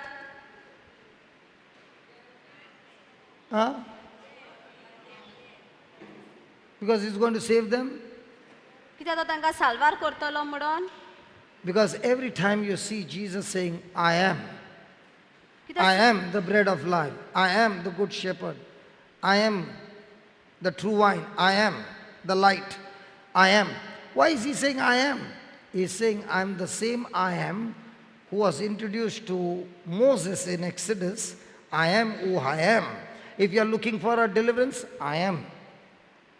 Huh? Because he's going to save them? कित्याक तो तांकां साल्वार करतलो म्हणून? Because every time you see Jesus saying, I am. कित्याक I am the bread of life. I am the good shepherd. I am the true vine. I am the light. I am. Why is he saying I am? He's saying I am the same I am who was introduced to Moses in Exodus. I am who I am. If you are looking for a deliverance, I am.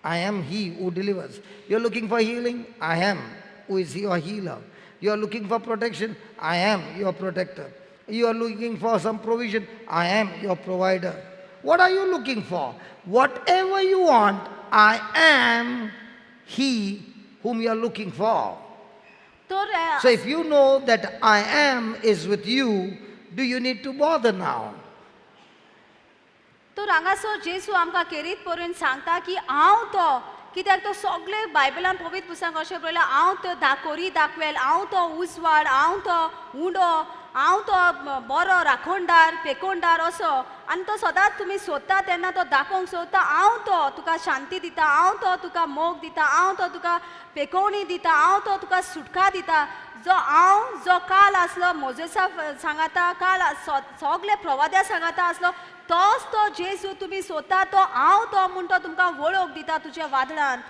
I am he who delivers. You are looking for healing, I am who is your healer. You are looking for protection, I am your protector. You are looking for some provision, I am your provider. What are you looking for? Whatever you want, I am he whom you are looking for. तर So if you know that I am is with you, do you need to bother now? तर हांगासर जेजू आमकां खेरीत परून सांगता की हांव तो, कित्याक तो सगळे बायबलान पवित्र पुस्तकान अशें बरयलां, हांव तो दाकोरी दाखवेल, हांव तो उजवाड, हांव तो उंडो, हांव तो बरो राखणदार पेकोणदार असो. आनी तो सदांच तुमी सोदता तेन्ना तो दाखोवंक सोदता, हांव तो तुका शांती दिता, हांव तो तुका मोग दिता, हांव तो तुका पेकोवणी दिता, हांव तो तुका सुटका दिता. जो हांव जो काल आसलो मोजेसा सांगाता, काल सगळे प्रवाद्या सांगाता आसलो, तोच तो जेजू तुमी सोदता तो हांव तो म्हूण तो तुमकां वळख दिता तुज्या वादळान.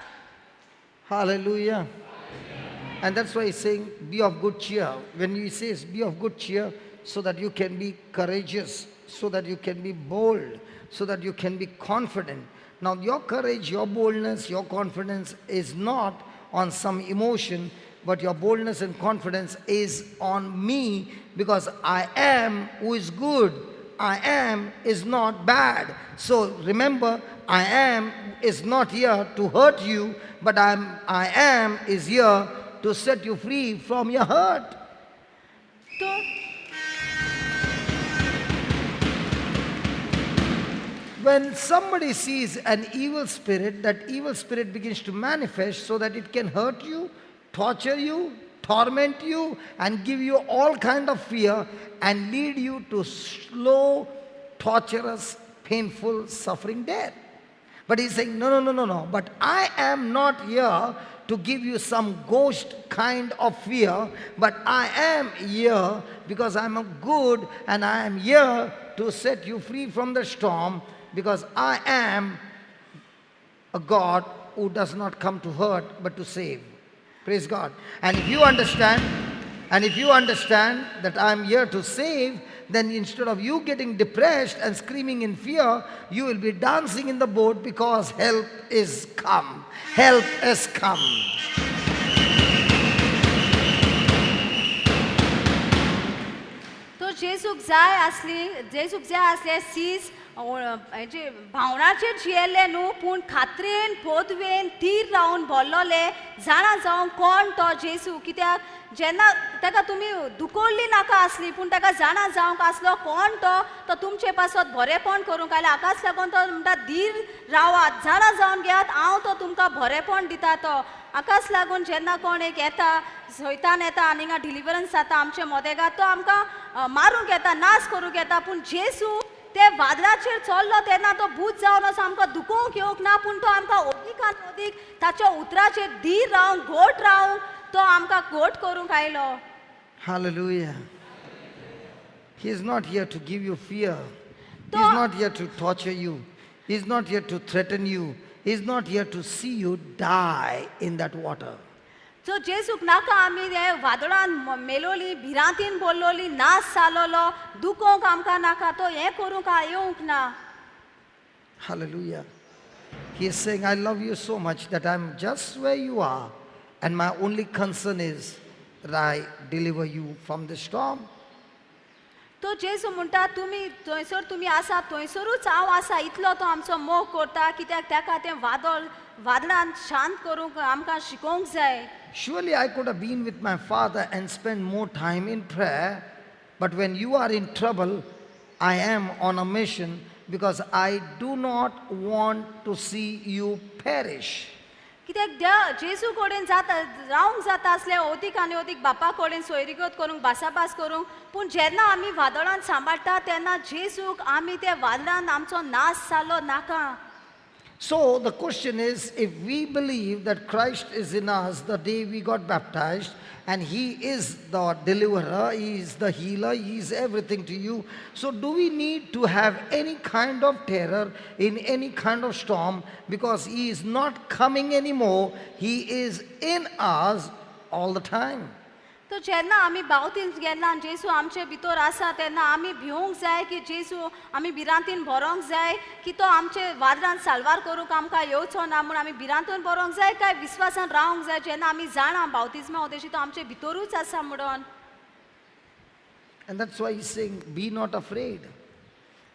Hallelujah. And that's why he's saying be of good cheer. When he says be of good cheer, so that you can be courageous, so that you can be bold, so that you can be confident. Now your courage, your boldness, your confidence is not on some emotion, but your boldness and confidence is on me, because I am who is good. I am is not bad. So remember, I am is not here to hurt you, but I am is here to set you free from your hurt. तो When somebody sees an evil spirit, that evil spirit begins to manifest so that it can hurt you, torture you, torment you, and give you all kind of fear and lead you to slow, torturous, painful, suffering death. But he's saying, no, no, no, no, no. But I am not here to give you some ghost kind of fear, but I am here because I'm a good, and I am here to set you free from the storm, because I am a God who does not come to hurt but to save. Praise God. And if you understand, that I am here to save, then instead of you getting depressed and screaming in fear, you will be dancing in the boat because help is come. Help has come. तो जेजूक जाय आसली, जेजूक जाय आसले सीस भावनाचेर जियेल्ले न्हू, पूण खात्रेन पोदवेन थीर रावन भरलोले, जाणा जावंक कोण तो जेजू. कित्याक जेन्ना ताका तुमी दुखवल्ली नाका आसली, पूण ताका जाणा जावंक आसलो कोण तो, तो तुमचे पासत बरेपण करूंक आयला. हाकाच लागून तो म्हणटा धीर रावात, जाणा जावन घेयात, हांव तो तुमकां बरेपण दिता. तो हाकाच लागून जेन्ना कोण एक येता, सैतान येता आनी हिंगा डिलिवरन्स जाता आमचे मदेगात, तो आमकां मारूंक येता, नाश करूंक येता. पूण जेजू ते वादळाचेर चल्लो तेन्ना तो भूत जावन असो आमकां दुखोवंक येवंक ना, पूण तो आमकां अदीकान अदीक ताच्या उतराचेर धीर रावंक, घोट रावंक तो आमकां घोट करूंक आयलो. Hallelujah. He is not here to give you fear. He is not here to torture you. He is not here to threaten you. He is not here to see you die in that water. So जेजूक नाका आमी हे वादळान मेलोली, भिरांतीन बोल्लोली, नाश जालोलो, दुखोवंक आमकां नाका, तो हें करूंक येवंक ना. Hallelujah. He is saying, I love you so much that I am just where you are, and my only concern is I deliver you from the storm. तो जेजू म्हणटा तुमी थंयसर तुमी आसा थंयसरूच हांव आसा इतलो तो आमचो मोग करता कित्याक ताका तें वादळ वादळान शांत करूंक आमकां शिकोवंक जाय. Surely I could have been with my Father and spent more time in prayer, but when you are in trouble, I am on a mission because I do not want to see you perish. कित्याक देव जेजू कडेन जाता रावंक जाता आसलें अदीक आनी अदीक बापा कडेन सोयरीगत करूंक भासाभास करूंक पूण जेन्ना आमी वादळान सांबाळटा तेन्ना जेजूक आमी त्या वादळान आमचो नाश जालो नाका. So the question is, if we believe that Christ is in us the day we got baptized, and He is the deliverer, He is the healer, He is everything to you, so do we need to have any kind of terror in any kind of storm? Because He is not coming anymore, He is in us all the time. तर जेन्ना आमी बावतीन गेला आनी जेजू आमचे भितर आसा तेन्ना आमी भिवंक जाय की जेजू आमी भिरांतीन भरोंक जाय की तो आमचे वादळान साल्वार करूंक आमकां येवचो ना म्हूण आमी भिरांतून भरोंक जाय काय विस्वासान रावंक जाय जेन्ना आमी जाणा बावतिज्मा उद्देशी तो आमचे भितरूच आसा म्हणून. And that's why He's saying, be not afraid.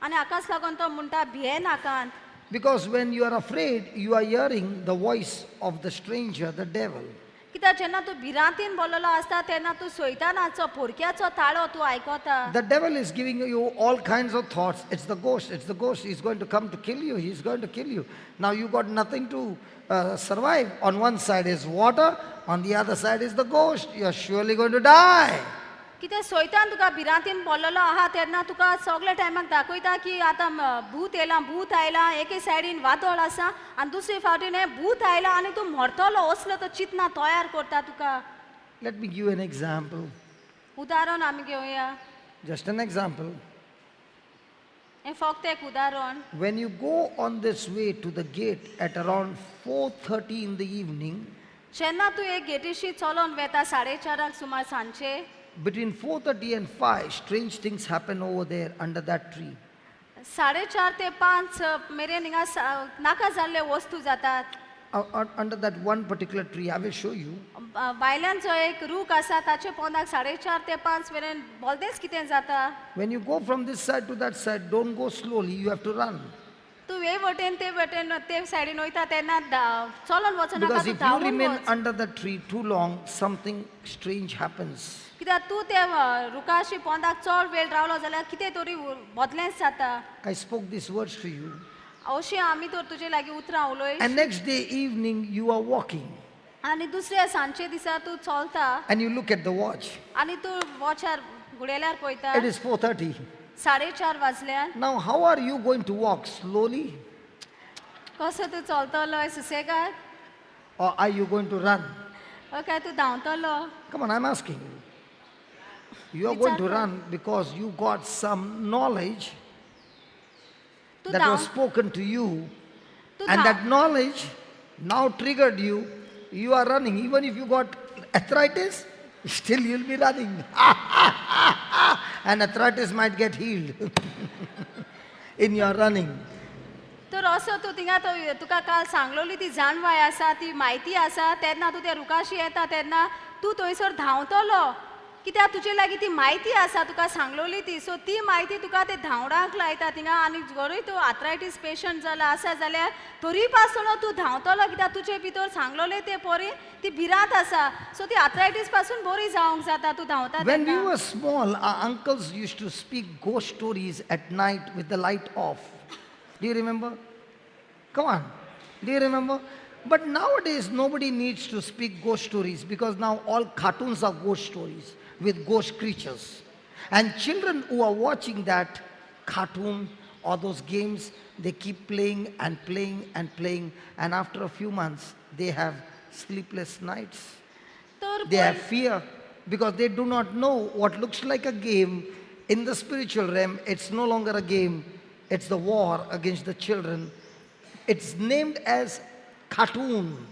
आनी हाकाच लागून तो म्हणटा भिये नाकात. Because when you are afraid, you are hearing the voice of the stranger, the devil. कित्याक जेन्ना तूं भिरांतीन बोल्लेलो आसता तेन्ना तूं सैतानाचो पोरक्याचो ताळो तूं आयकता. The devil is giving you all kinds of thoughts. It's the ghost, it's the ghost. He's going to come to kill you. He's going to kill you. Now you got nothing to survive. On one side is water, on the other side is the ghost. You are surely going to die. कित्याक सैतान तुका भिरांतीन बोल्लेलो आहा तेन्ना तुका सगल्या टायमाक दाखयता की आतां भूत येयलां भूत आयलां एके सायडीन वादळ आसा आनी दुसरे फावटीन हें भूत आयलां आनी तूं मरतलो असलो तो चिंतना तयार करता तुका. Let me give you an example. उदाहरण आमी घेवया. Just an example. हें फक्त एक उदाहरण. When you go on this way to the gate at around 4:30 in the evening, जेन्ना तूं एक गेटीशी चलोन वेता 4:30 सुमार सांजचे, between 4:30 and 5, strange things happen over there under that tree. 4:30 ते 5 मेरेन हिंगा नाका जाल्ले वस्तू जातात. Under that one particular tree, I will show you. बायल्यान जो एक रूख आसा ताचे पोंदाक 4:30 ते 5 मेरेन बोलदेच कितें जाता. When you go from this side to that side, don't go slowly, you have to run. तूं हे वटेन ते वटेन ते सायडीन वयता तेन्ना चलोन वचनाका. Because if you remain under the tree too long, something strange happens. कित्याक तूं ते रुखाशी पोंदाक चड वेळ रावलो जाल्यार कितें तरी बदलेंच जाता. I spoke these words to you. अशी आमी तर तुजे लागीं उतरां उलय. And next day evening you are walking. आनी दुसऱ्या सांजचे दिसा तूं चलता. And you look at the watch. आनी तूं वॉचार घुडेल्यार पळयता. It is 4:30. 4:30 वाजल्यान. Now how are you going to walk? Slowly? कसो तूं चलतलो सुसेगाद? Or are you going to run? Okay, तूं धांवतलो? Come on, I'm asking you. You are going to run because you got some knowledge that was spoken to you, and that knowledge now triggered you. You are running. Even if you got arthritis, still you'll be running. And arthritis might get healed in your running. तर असो तूं थिंगा तुका काल सांगलोली ती जाणवाय आसा ती म्हायती आसा तेन्ना तूं त्या रुखाशी येता तेन्ना तूं थंयसर धांवतलो कित्याक तुजे लागीं ती म्हायती आसा तुका सांगलोली ती. सो ती म्हायती तुका ते धांवडाक लायता थिंगा आनी जरूय तूं आर्थरायटीस पेशंट जाला आसा जाल्यार तरी पासून तूं धांवतलो कित्याक तुजे भितर सांगलोले ते परी ती भिरांत आसा. सो ती आर्थरायटीस पासून बरी जावंक जाता तूं धांवता. When we were small, our uncles used to speak ghost stories at night with the light off. Do you remember? Come on. Do you remember? But nowadays, nobody needs to speak ghost stories because now all cartoons are ghost stories with ghost creatures. And children who are watching that cartoon or those games, they keep playing and playing and playing. And after a few months, they have sleepless nights. They have fear because they do not know what looks like a game. In the spiritual realm, it's no longer a game. It's the war against the children. It's named as cartoon,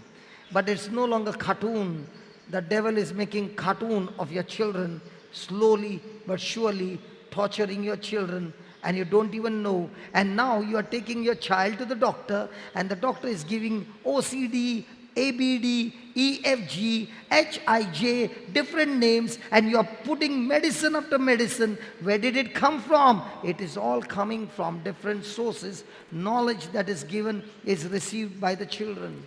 but it's no longer cartoon. The devil is making cartoon of your children, slowly but surely torturing your children, and you don't even know. And now you are taking your child to the doctor, and the doctor is giving OCD A, B, D, E, F, G, H, I, J, different names, and you are putting medicine after medicine. Where did it come from? It is all coming from different sources. Knowledge that is given is received by the children.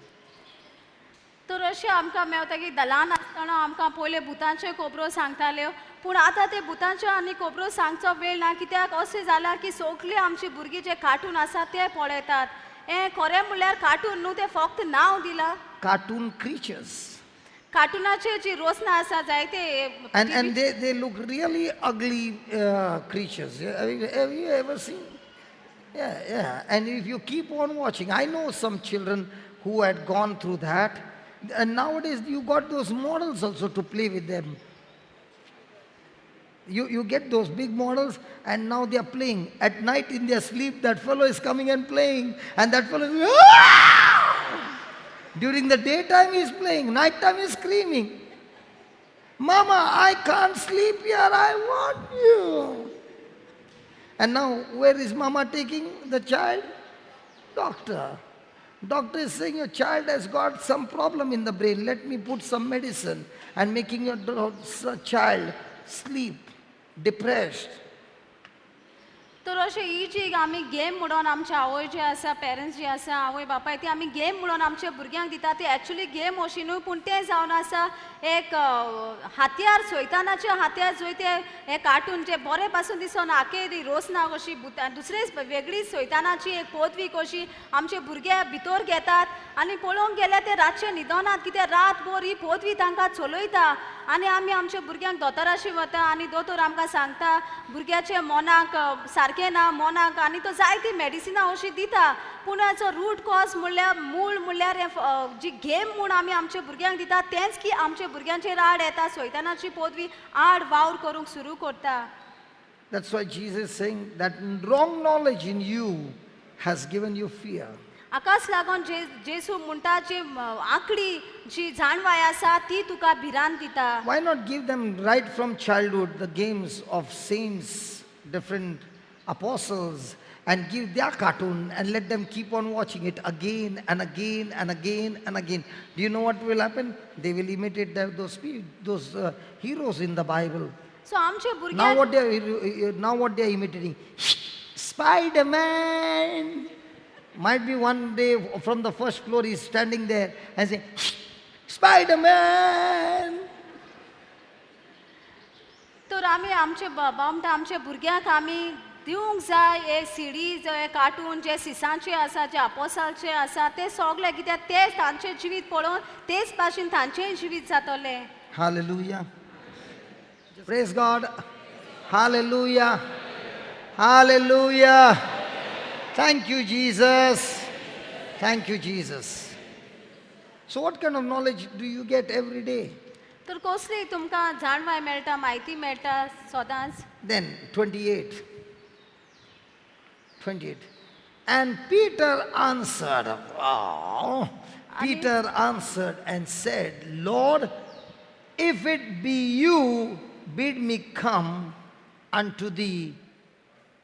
तर अशें आमकां मेवता की ल्हान आसतना आमकां पयले भुतांच्यो खबरो सांगताल्यो पूण आतां ते भुतांच्यो आनी खबरो सांगचो वेळ ना कित्याक अशें जालां की सगळीं आमची भुरगीं जे कार्टून आसा ते पळयतात हें खरें म्हणल्यार कार्टून न्हू तें फक्त नांव दिलां. Cartoon creatures. कार्टुनाचे जी रोसना आसा जायते. And they look really ugly creatures. Have you ever seen? Yeah, yeah. And if you keep on watching, I know some children who had gone through that. And nowadays you got those models also to play with them. You get those big models and now they are playing. At night in their sleep, that fellow is coming and playing. And that fellow is... Aah! During the daytime he is playing, nighttime he is screaming. Mama, I can't sleep here, I want you. And now where is mama taking the child? Doctor. Doctor is saying your child has got some problem in the brain. Let me put some medicine and making your child sleep, depressed. तर अशें ही जी आमी गेम म्हणून आमचे आवय जे आसा पेरंट्स जे आसा आवय बापाय ती आमी गेम म्हणून आमच्या भुरग्यांक दिता ती एक्चुली गेम अशी न्हू पूण तें जावन आसा एक हातयार सैतानाचें हातयार जंय ते हे कार्टून जे बरें पासून दिसना आखेर रोसना कशी दुसरेच वेगळी सैतानाची एक पदवी कशी आमचे भुरगे भितर घेतात आनी पळोवंक गेल्यार ते रातचे न्हिदनात कित्याक रातभर ही पदवी तांकां चलयता आनी आमी आमच्या भुरग्यांक दोतोराशी वता आनी दोतोर आमकां सांगता भुरग्याचे मनाक सारकें ना मनाक आनी तो जायती मेडिसिनां अशी दिता पूण हाचो रूट कॉज म्हणल्यार मूळ म्हणल्यार जी गेम म्हूण आमी आमच्या भुरग्यांक दिता तेंच की आमच्या भुरग्यांचेर आड येता सैतानाची पदवी आड वावर करूंक सुरू करता. That's why Jesus is saying that wrong knowledge in you has given you fear. आकाश लागून जेसू म्हणटा जी आंकडी जी जाणवाय आसा ती तुका भिरांत दिता. Why not give them right from childhood the games of saints, different apostles, and give their cartoon and let them keep on watching it again and again and again and again. Do you know what will happen? They will imitate those heroes in the Bible. So now what they are imitating? Spider-Man. Might be one day from the first floor he's standing there and saying, Spider-Man. तर आमी आमचे बाबा म्हणटा आमच्या भुरग्यांक आमी दिवंक जाय हे सिडीज हे कार्टून जे सिसांचे आसा जे आपोसालचे आसा ते सगळे कित्याक ते तांचें जिवीत पळोवन तेच भाशेन तांचेंय जिवीत जातलें. Hallelujah. Praise God. Hallelujah. Hallelujah. Thank you, Jesus. Thank you, Jesus. So what kind of knowledge do you get every day? तर कसली तुमकां जाणवाय मेळटा म्हायती मेळटा सदांच? Then 28. 28. And Peter answered, oh, Peter answered and said, Lord, if it be you, bid me come unto thee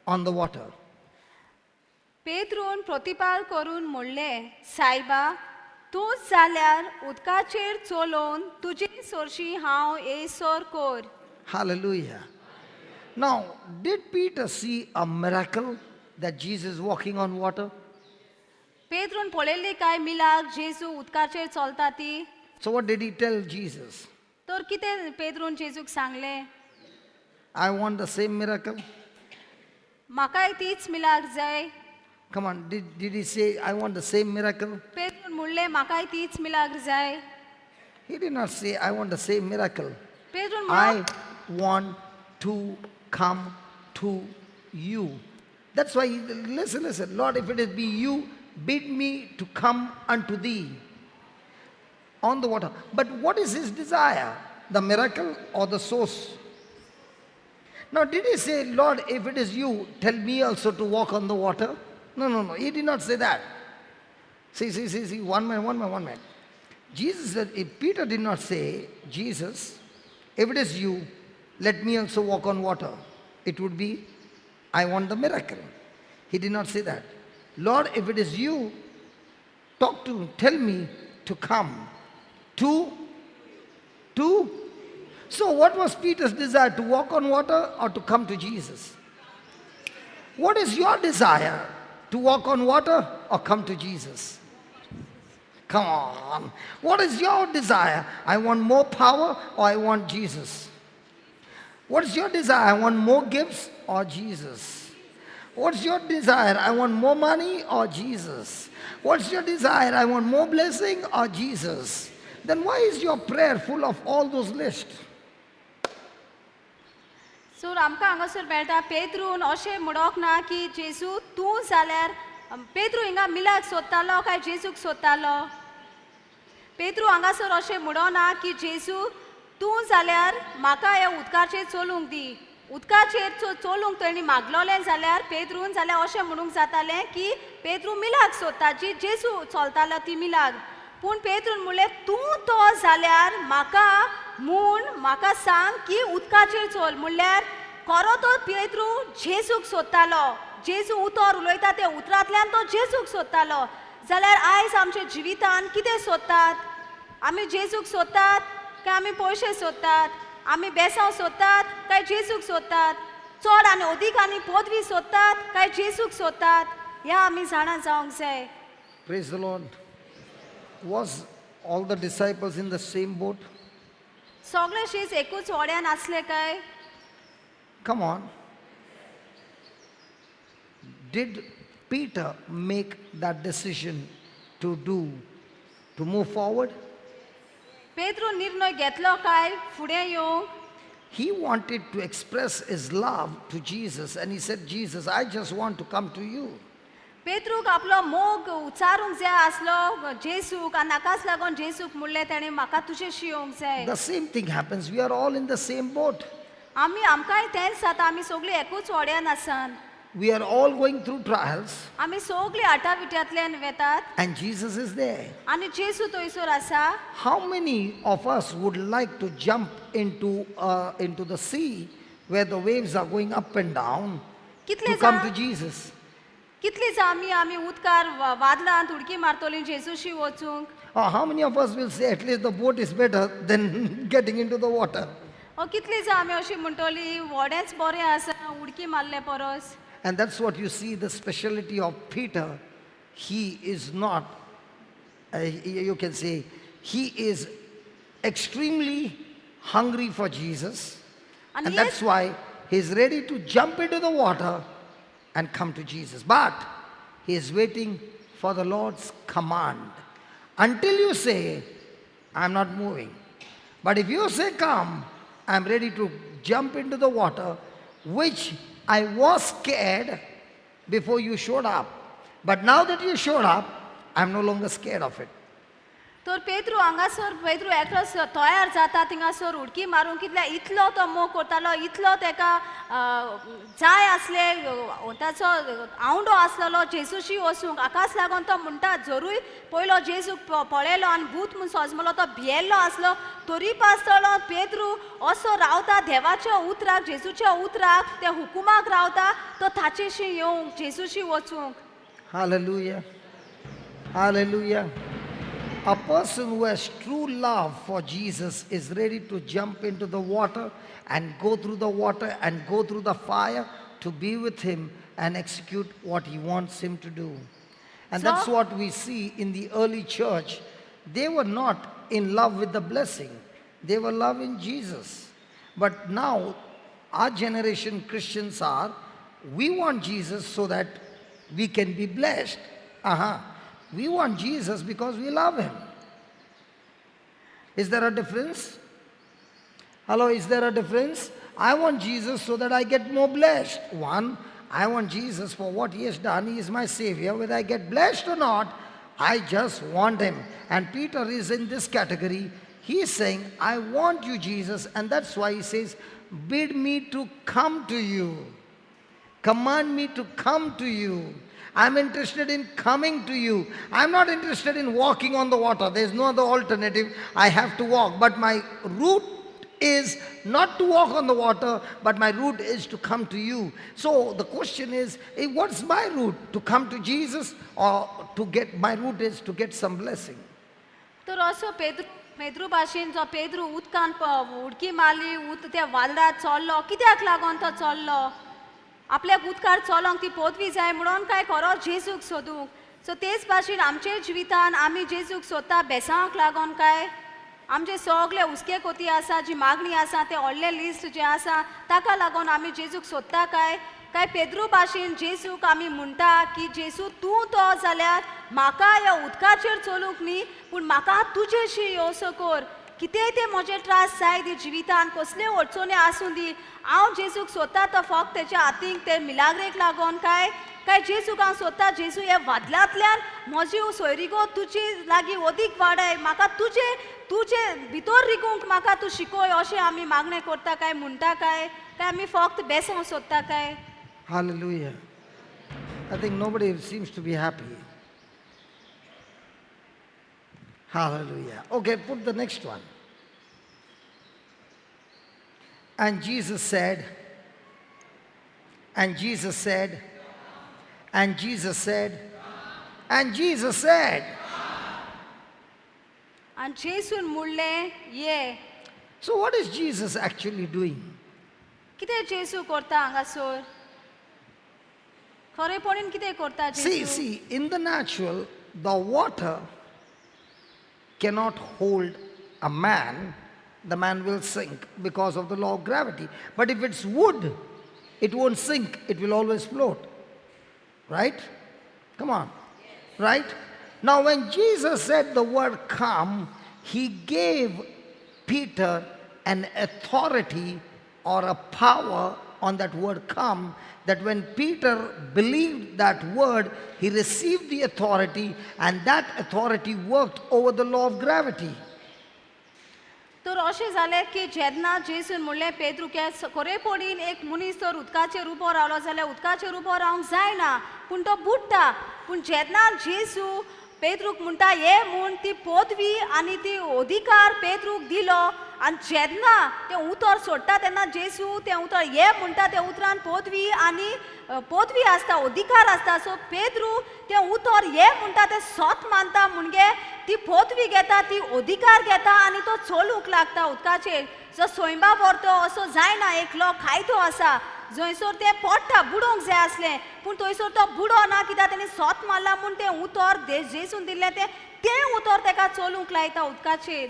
on the water. पेत्रून प्रतिपाल करून म्हणलें, सायबा तूंच जाल्यार उदकाचेर चलोवन तुजे सरशी हांव येयसर कर. Hallelujah. Now, did Peter see a miracle that Jesus walking on water? पेत्रून पळयल्ली काय मिलाक जेजू उदकाचेर चलता ती? So what did he tell Jesus? तर कितें पेत्रून जेजूक सांगलें? I want the same miracle. म्हाकाय तीच मिलाक जाय. Come on, did he say, I want the same miracle? पेत्रून म्हणलें म्हाकाय तीच मिलाक जाय. He did not say, I want the same miracle. पेत्रून I want to come to you. That's why, listen, listen, Lord, if it is be you, bid me to come unto thee on the water. But what is his desire? The miracle or the source? Now, did he say, Lord, if it is you, tell me also to walk on the water? No, no, no. He did not say that. See, one man. Jesus said, if Peter did not say, Jesus, if it is you, let me also walk on water. It would be, I want the miracle. He did not say that. Lord, if it is you, talk to, tell me to come. To? To? So what was Peter's desire? To walk on water or to come to Jesus? What is your desire? To walk on water or come to Jesus? Come on. What is your desire? I want more power or I want Jesus? What is your desire? I want more gifts or Jesus? What's your desire? I want more money or Jesus? What's your desire? I want more blessing or Jesus? Then why is your prayer full of all those lists? So आमकां हांगासर मेळटा पेद्रून अशें म्हणोंक ना की जेजू तूं जाल्यार पेद्रू हिंगा मिलाक सोदतालो काय जेजूक सोदतालो. पेद्रू हांगासर अशें म्हणोना की जेजू तूं जाल्यार म्हाका ह्या उदकाचेर चलूंक दी. उदकाचेर चलूंक तेणी मागलोलें जाल्यार पेद्रून जाल्यार अशें म्हणूंक जातालें की पेद्रू मिलाक सोदता जी जेजू चलतालो ती मिलाक. पूण पेद्रून म्हणलें तूं तो जाल्यार म्हाका म्हूण म्हाका सांग की उदकाचेर चल. म्हणल्यार खरो तो पेद्रू जेजूक सोदतालो. जेजू उतर उलयता त्या उतरांतल्यान तो जेजूक सोदतालो. जाल्यार आयज आमच्या जिवितान कितें सोदतात? आमी जेजूक सोदतात काय आमी पयशे सोदतात? आमी बेसांव सोदतात काय जेजूक सोदतात? चड आनी अदीक आनी पदवी सोदतात काय जेजूक सोदतात? ह्या आमी जाणा जावंक जाय. Praise the Lord. Was all the disciples in the same boat? सगळे शीस एकूच व्हड्यान आसले काय? Come on. Did Peter make that decision to move forward? Pedro निर्णय घेतलो काय फुडें येवंक? He wanted to express his love to Jesus and he said, Jesus, I just want to come to you. पेद्रूक आपलो मोग उच्चारूंक जाय आसलो जेजूक आनी नाकाच लागून जेजूक म्हणलें ताणें म्हाका तुजेशी येवंक जाय. The same thing happens. We are all in the same boat. आमी आमकांय तेंच जाता. आमी सगळीं एकूच व्हड्यान आसात. We are all going through trials. आमी सगळीं आटाविट्यांतल्यान वेतात. And Jesus is there. आनी जेजू थंयसर आसा. How many of us would like to jump into the sea where the waves are going up and down to come to Jesus? कितली जाण आमी उदकार वादळांत उडकी मारतली जेजूशी वचूंक? How many of us will say at least the boat is better than getting into the water? कितली जाण आमी अशी म्हणटली व्हडेंच बरें आसा उडकी मारले परस? And that's what you see, the speciality of Peter. He is not, you can say, he is extremely hungry for Jesus. And that's why he's ready to jump into the water and come to Jesus. But he is waiting for the Lord's command. Until you say, I'm not moving. But if you say, come, I'm ready to jump into the water, which I was scared before you showed up. But now that you showed up, I'm no longer scared of it. तर पेद्रू हांगासर पेद्रू एकलो तयार जाता थिंगासर उडकी मारूंक कितल्या इतलो तो मोग करतालो, इतलो तेका जाय आसले, ताचो आवंडो आसलेलो जेजूशी वचूंक. आकाश लागून तो म्हणटा जरूय पयलो जेजूक पळयलो आनी भूत म्हूण सजमलो तो भियेल्लो आसलो तरी पासतलो पेद्रू असो रावता देवाच्या उतराक, जेजूच्या उतराक, त्या हुकुमाक रावता तो ताचेशी येवंक, जेजूशी वचूंक. Hallelujah. Hallelujah. A person who has true love for Jesus is ready to jump into the water and go through the water and go through the fire to be with him and execute what he wants him to do. And that's what we see in the early church. They were not in love with the blessing. They were loving Jesus. But now, our generation Christians are, we want Jesus so that we can be blessed. We want Jesus because we love him. Is there a difference? Hello, is there a difference? I want Jesus so that I get more blessed. One, I want Jesus for what he has done. He is my savior. Whether I get blessed or not, I just want him. And Peter is in this category. He is saying, I want you, Jesus. And that's why he says, bid me to come to you. Command me to come to you. I'm interested in coming to you. I'm not interested in walking on the water. There's no other alternative. I have to walk. But my route is not to walk on the water, but my route is to come to you. So the question is, hey, what's my route? To come to Jesus, or to get, my route is to get some blessing? तर असो पेद्रू पेद्रू भाशेन जो पेद्रू उदकान उडकी मारली उद त्या वादळार चल्लो कित्याक लागून तो चल्लो आपल्याक उदकार चलोंक ती पदवी जाय म्हणून काय खरो जेजूक सोदूंक सो तेच भाशेन आमचे जिवितान आमी जेजूक सोदता बेसांक लागून काय आमचे सगळे हुस्के कोती आसा जी मागणी आसा ते व्हडलें लिस्ट जें आसा ताका लागून आमी जेजूक सोदता काय काय पेद्रू भाशेन जेजूक आमी म्हणटा की जेजू तूं तो जाल्यार म्हाका ह्या उदकाचेर चलूंक न्ही पूण म्हाका तुजेशी येवसो कर कितेंय ते म्हजे त्रास जाय दी जिवितान कसल्यो अडचण्यो आसूं दी हांव जेजूक सोदता तो फक्त तेच्या हातीक ते मिलाग्रेक लागून काय काय जेजूक हांव सोदता जेजू ह्या वादळांतल्यान म्हजी सोयरिगो तुजी लागीं अदीक वाडय म्हाका तुजे तुजे भितर रिगूंक म्हाका तूं शिकय अशें आमी मागणें करता काय म्हणटा काय काय आमी फक्त बेसांव सोदता काय. Hallelujah. I think nobody seems to be happy. Hallelujah. Okay, put the next one. And Jesus said, and Jesus said, and Jesus said, and Jesus said. And जेजून म्हणलें ये. So what is Jesus actually doing? कितें जेजू करता हांगासर? खरेपणीन कितें करता जेजू? See, in the natural, the water cannot hold a man. The man will sink because of the law of gravity. But if it's wood, it won't sink. It will always float. Right? Come on. Right? Now when Jesus said the word come, he gave Peter an authority or a power on that word come, that when Peter believed that word, he received the authority, and that authority worked over the law of gravity. तर अशें जालें की जेन्ना जेजून म्हणलें पेद्रू खरेपणीन एक मनीस तर उदकाचेर उबो रावलो जाल्यार उदकाचेर उबो रावंक जायना पूण तो बुडटा पूण जेन्ना जेजू पेद्रूक म्हणटा ये म्हूण ती पदवी आनी ती अधिकार पेद्रूक दिलो आनी जेन्ना तें उतर सोडटा तेन्ना जेजू तें उतर ये म्हणटा त्या उतरान पदवी आनी पदवी आसता अधिकार आसता. सो पेद्रू तें उतर ये म्हणटा तें सत मानता म्हणजे ती पदवी घेता ती अधिकार घेता आनी तो चलूंक लागता उदकाचेर. जो सोयंबा व्हरतो असो जायना एकलो कायदो आसा जंयसर तें पडटा बुडोवंक जाय आसलें पूण थंयसर तो बुडो ना कित्याक तेणी सत मारला म्हूण तें उतर जेजून दिल्लें तें तें उतर तेका चलूंक लायता उदकाचेर.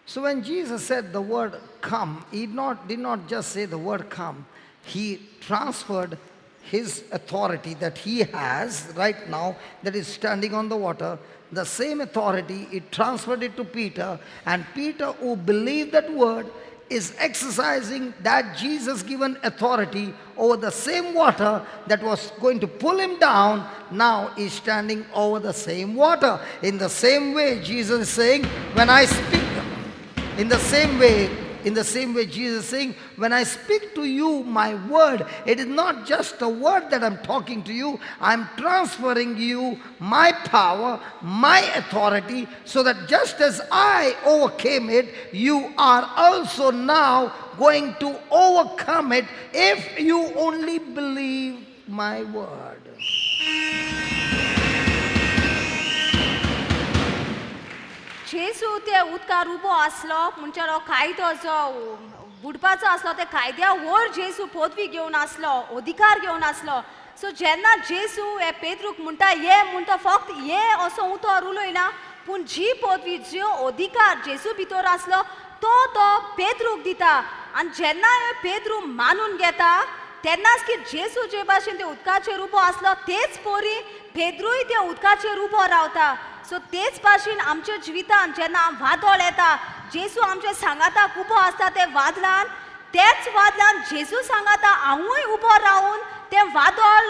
So when Jesus said the word come, he did not just say the word come. He transferred his authority that he has right now, that is standing on the water, the same authority, he transferred it to Peter, and Peter, who believed that word, is exercising that Jesus-given authority over the same water that was going to pull him down. Now is standing over the same water. In the same way, Jesus is saying, when I speak, in the same way, Jesus is saying, when I speak to you my word, it is not just a word that I'm talking to you. I'm transferring you my power, my authority, so that just as I overcame it, you are also now going to overcome it if you only believe my word. जेजू ते उदकार उबो आसलो म्हणजे कायदो जो बुडपाचो आसलो ते कायद्या वयर जेजू पदवी घेवन आसलो अधिकार घेवन आसलो. सो जेन्ना जेजू हे पेद्रूक म्हणटा ये म्हूण तो फक्त ये असो उतर उलयना पूण जी पदवी ज्यो अधिकार जेजू भितर आसलो तो तो पेद्रूक दिता. आनी जेन्ना हे पेद्रू मानून घेता तेन्नाच की जेजू जे भाशेन ते उदकाचेर उबो आसलो तेच परी पेद्रूय त्या उदकाचेर उबो रावता. सो तेच भाशेन आमच्या जिवितान जेन्ना वादळ येता जेजू आमच्या सांगाताक उबो आसता ते वादळान तेच वादळान जेजू सांगाता हांवूय उबो रावून तें वादळ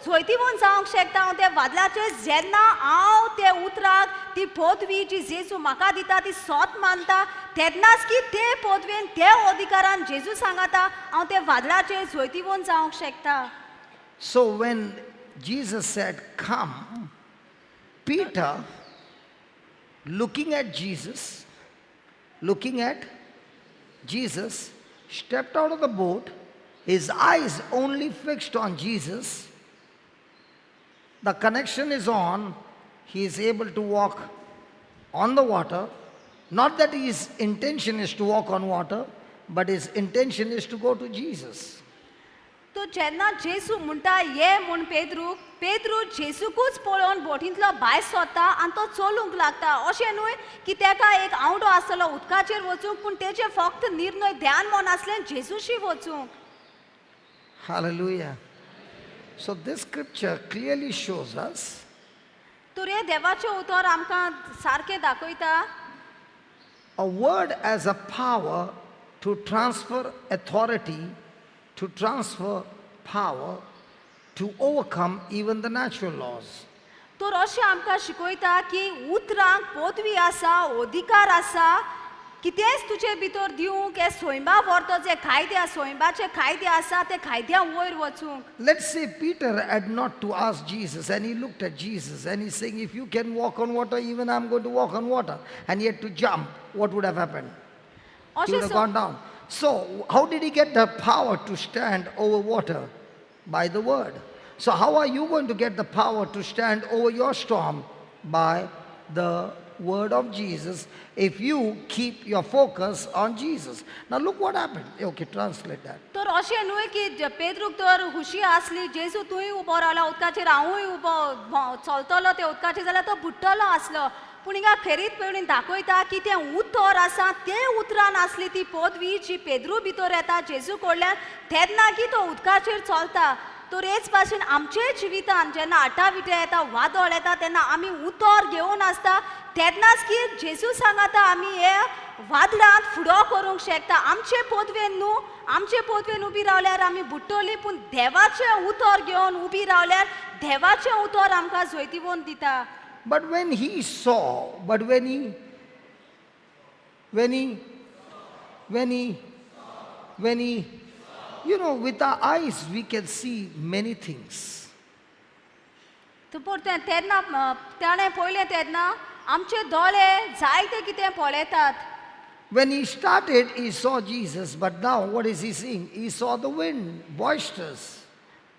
जैतिवंत जावंक शकता. हांव त्या वादळाचेर जेन्ना हांव ते उतराक ती पदवी जी जेजू म्हाका दिता ती सत मानता तेन्नाच की ते पदवेन ते अधिकारान जेजू सांगाता हांव ते वादळाचेर जैतिवंत जावंक शकता. So when Jesus said come, Peter, looking at Jesus, stepped out of the boat, his eyes only fixed on Jesus. The connection is on, he is able to walk on the water. Not that his intention is to walk on water, but his intention is to go to Jesus. तो जेन्ना जेजू म्हणटा ये म्हूण पेद्रूक, पेद्रू जेजूकूच पळोवन बोटींतलो भायर सोदता आनी तो चलूंक लागता. अशें न्हय की तेका एक आवडो आसतलो उदकाचेर वचूंक, पूण तेजें फक्त निर्णय ध्यान मन आसलें जेजूशी वचूंक. Hallelujah. So this scripture clearly shows us तर हें देवाचें उतर आमकां सारकें दाखयता a word as a power to transfer authority, to transfer power, to overcome even the natural laws. तर अशें आमकां शिकयता की उतरांक पदवी आसा, अधिकार आसा, कितेंच तुजे भितर दिवंक हे सैमा व्हरतो जे कायदे, सैमाचे कायदे आसा ते कायद्या वयर वचूंक. Let's say Peter had not to ask Jesus, and he looked at Jesus and he's saying, if you can walk on water, even I'm going to walk on water. And he had to jump. What would have happened? He would have gone down. So how did he get the power to stand over water? By the word. So how are you going to get the power to stand over your storm? By the word of Jesus, if you keep your focus on Jesus. Now look what happened. Okay, translate that. तर अशें न्हय की पेद्रूक तर खुशी आसली, जेजू तूंय उबो रावला उदकाचेर, हांवूय उबो चलतलो त्या उदकाचेर जाल्यार तो बुडटलो आसलो. पूण हिंगा खेरीत पयलीं दाखयता की तें उतर आसा, तें उतरान आसली ती पदवी जी पेद्रू भितर येता जेजू कडल्यान, तेन्ना की तो उदकाचेर चलता. तर हेच भाशेन आमचे जिवितान जेन्ना आटाविटे येता, वादळ येता, तेन्ना आमी उतर घेवन आसता, तेन्नाच की जेजू सांगाता आमी हे वादळांत फुडो करूंक शकता. आमचे पदवेन न्हू, आमचे पदवेन उबी रावल्यार आमी बुडटली, पूण देवाचें उतर घेवन उबी रावल्यार देवाचें उतर आमकां जैतिवंत दिता. But when he saw, but when he, you know, with our eyes we can see many things. तेन्ना ताणें पळयलें तेन्ना आमचे दोळे जायते कितें पळयतात. When he started, he saw Jesus, but now what is he seeing? He saw the wind, boisterous.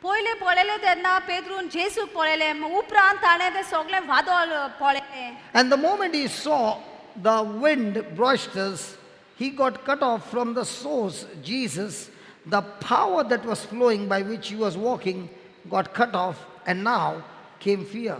पयलें पळयलें तेन्ना पेद्रून जेजूक पळयलें, उपरांत ताणें तें सगळें वादळ पळयलें. And the moment he saw the wind boisterous, he got cut off from the source, Jesus. The power that was flowing by which he was walking got cut off, and now came fear.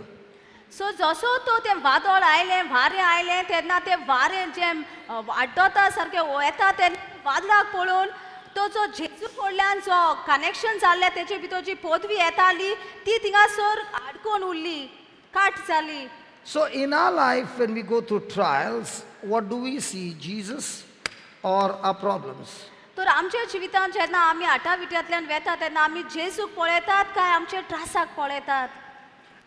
So जसो तो तें वादळ आयलें, वारें आयलें, तेन्ना तें वारें जें आड्डता सारकें येता तेन्ना वादळाक पळोवन तो जो जेजू कडल्यान जो कनेक्शन जाल्लें तेजे भितर जी पदवी येताली ती थिंगासर आडकोन उरली, काट जाली. So in our life, when we go through trials, what do we see? Jesus or our problems? तर आमच्या जिवितांत जेन्ना आमी आटाविट्यांतल्यान वेता तेन्ना आमी जेजूक पळयतात काय आमचे त्रासाक पळयतात?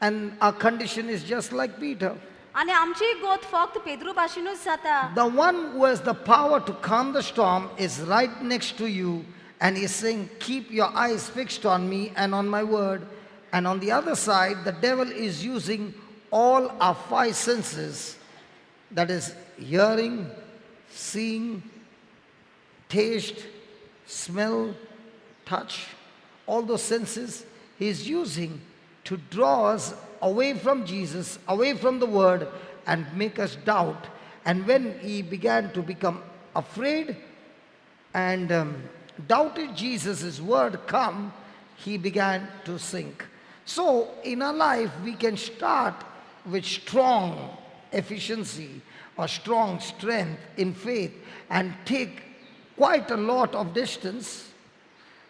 And our condition is just like Peter. आनी आमची गोत फक्त पेद्रू भाशेनूच जाता. The one who has the power to calm the storm is right next to you, and he's saying, keep your eyes fixed on me and on my word. And on the other side, the devil is using all our five senses, that is hearing, seeing, taste, smell, touch, all those senses he's using to draw us away from Jesus, away from the word, and make us doubt. And when he began to become afraid and doubted Jesus' word come, he began to sink. So in our life, we can start with strong efficiency or strong strength in faith and take quite a lot of distance,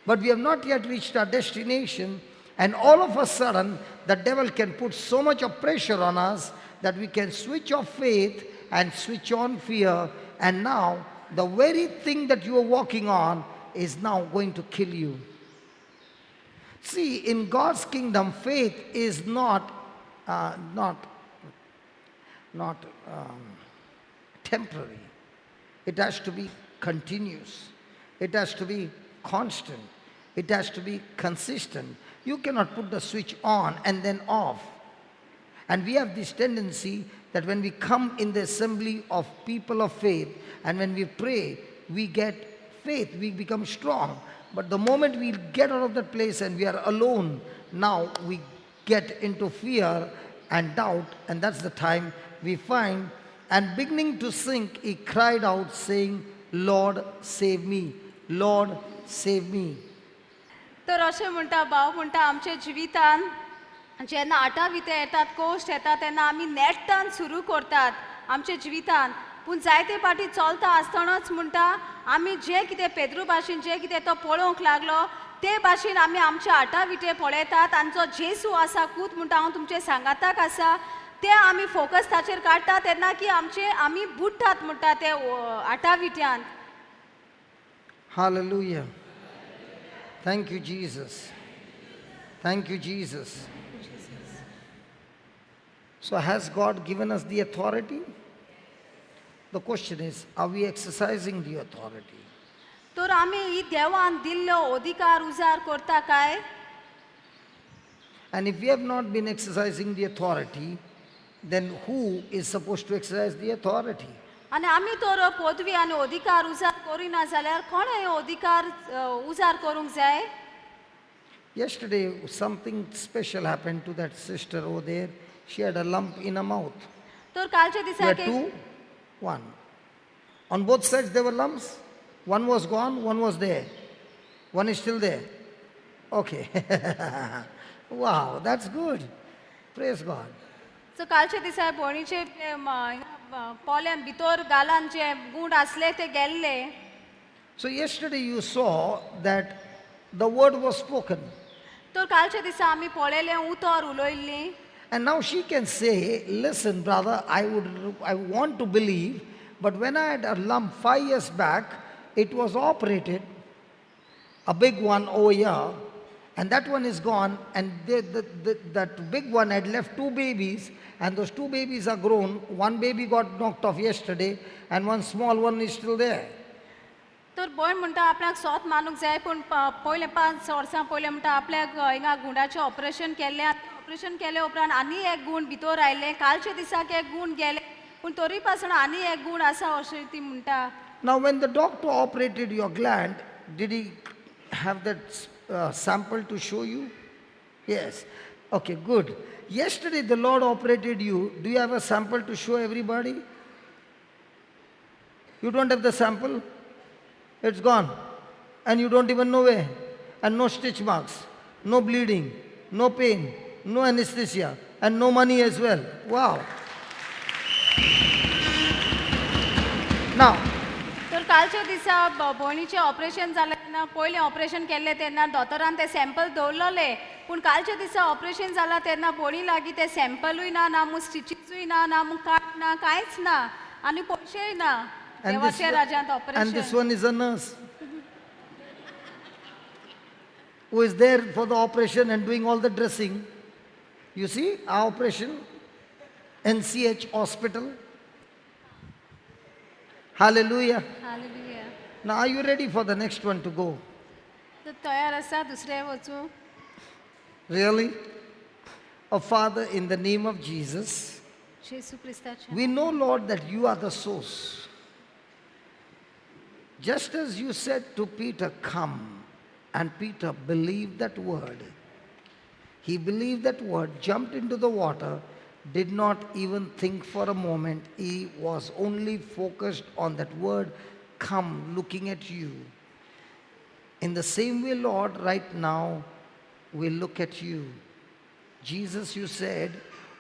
but we have not yet reached our destination. And all of a sudden, the devil can put so much of pressure on us that we can switch off faith and switch on fear. And now, the very thing that you are walking on is now going to kill you. See, in God's kingdom, faith is not temporary. It has to be continuous. It has to be constant. It has to be consistent. You cannot put the switch on and then off. And we have this tendency that when we come in the assembly of people of faith and when we pray, we get faith, we become strong. But the moment we get out of that place and we are alone, now we get into fear and doubt, and that's the time we find And beginning to sink, he cried out, saying, Lord, save me. Lord, save me. तर अशें म्हणटा भाव म्हणटा आमच्या जिवितान जेन्ना आटाविते येतात कोश्ट येतात तेन्ना आमी नेट्टान सुरू करतात आमच्या जिवितान पूण जायते फावटी चलता आसतनाच म्हणटा आमी जें कितें पेद्रू भाशेन जें कितें तो पळोवंक लागलो ते भाशेन आमी आमचे आटाविटे पळयतात आनी जो जेसू आसा कूत म्हणटा हांव तुमचे सांगाताक आसा ते आमी फोकस ताचेर काडटा तेन्ना की आमचे आमी बुडटात म्हणटा ते आटाविट्यान. Hallelujah. Thank you, Jesus. Thank you, Jesus. So has God given us the authority? The question is, are we exercising the authority? तर आमी ही देवान दिल्लो अधिकार उजार करता काय? And if we have not been exercising the authority, then who is supposed to exercise the authority? आनी आमी तर पदवी आनी अधिकार उजार करिना जाल्यार कोण हे अधिकार उजार करूंक जाय? Yesterday, something special happened to that sister over there. She had a lump in her mouth. तर कालच्या दिसा There were two, one. On both sides there were lumps. One was gone, one was there. One is still there. Okay. Wow, that's good. Praise God. So कालच्या दिसा भयणीचे पोल्यान भितर गालान जे गूण आसले ते गेल्ले. So yesterday you saw that the word was spoken. तर कालच्या दिसा आमी पळयलें उतर उलयल्ली. And now she can say, listen brother, I want to believe, but when I had a lump 5 years back, it was operated, a big one over here, and that one is gone, and that big one had left two babies, and those two babies are grown. One baby got knocked off yesterday, and one small one is still there. तर भयण म्हणटा आपल्याक सोत मानूंक जाय पूण पयले 5 वर्सां पयलें म्हणटा आपल्याक हिंगा गुंडाचें ऑपरेशन केल्लें. ऑपरेशन केले उपरांत आनी एक गूण भितर आयलें. कालच्या दिसाक एक गूण गेलें पूण तरी पासून आनी एक गूण आसा अशें ती म्हणटा. Now when the doctor operated your gland, did he have that sample to show you? Yes. Okay, good. Yesterday the Lord operated you. Do you have a sample to show everybody? You don't have the sample? It's gone. And you don't even know where. And no stitch marks, no bleeding, no pain, no anesthesia, and no money as well. Wow. Now, तर कालच्या दिसा भयणीचें ऑपरेशन जालें तेन्ना पयलें ऑपरेशन केल्लें तेन्ना दोतोरान तें सॅम्पल दवरलेलें पूण कालच्या दिसा ऑपरेशन जालां तेन्ना भयणी लागीं तें सॅम्पलूय ना, ना म्हूण स्टिचीसूय ना, ना म्हूण कांय ना, कांयच ना आनी पयशेय ना. देवाच्या राज्यांत operation. And this one is a nurse who is there for the operation and doing all the dressing. You see, our operation, NCH Hospital. Hallelujah. Hallelujah. Now, are you ready for the next one to go? तयार आसा दुसरे वचूं? Really? Oh, Father, in the name of Jesus, we know, Lord, that you are the source. Just as you said to Peter, come, and Peter believed that word. He believed that word, jumped into the water, did not even think for a moment. He was only focused on that word, come, looking at you. In the same way, Lord, right now, we look at you. Jesus, you said,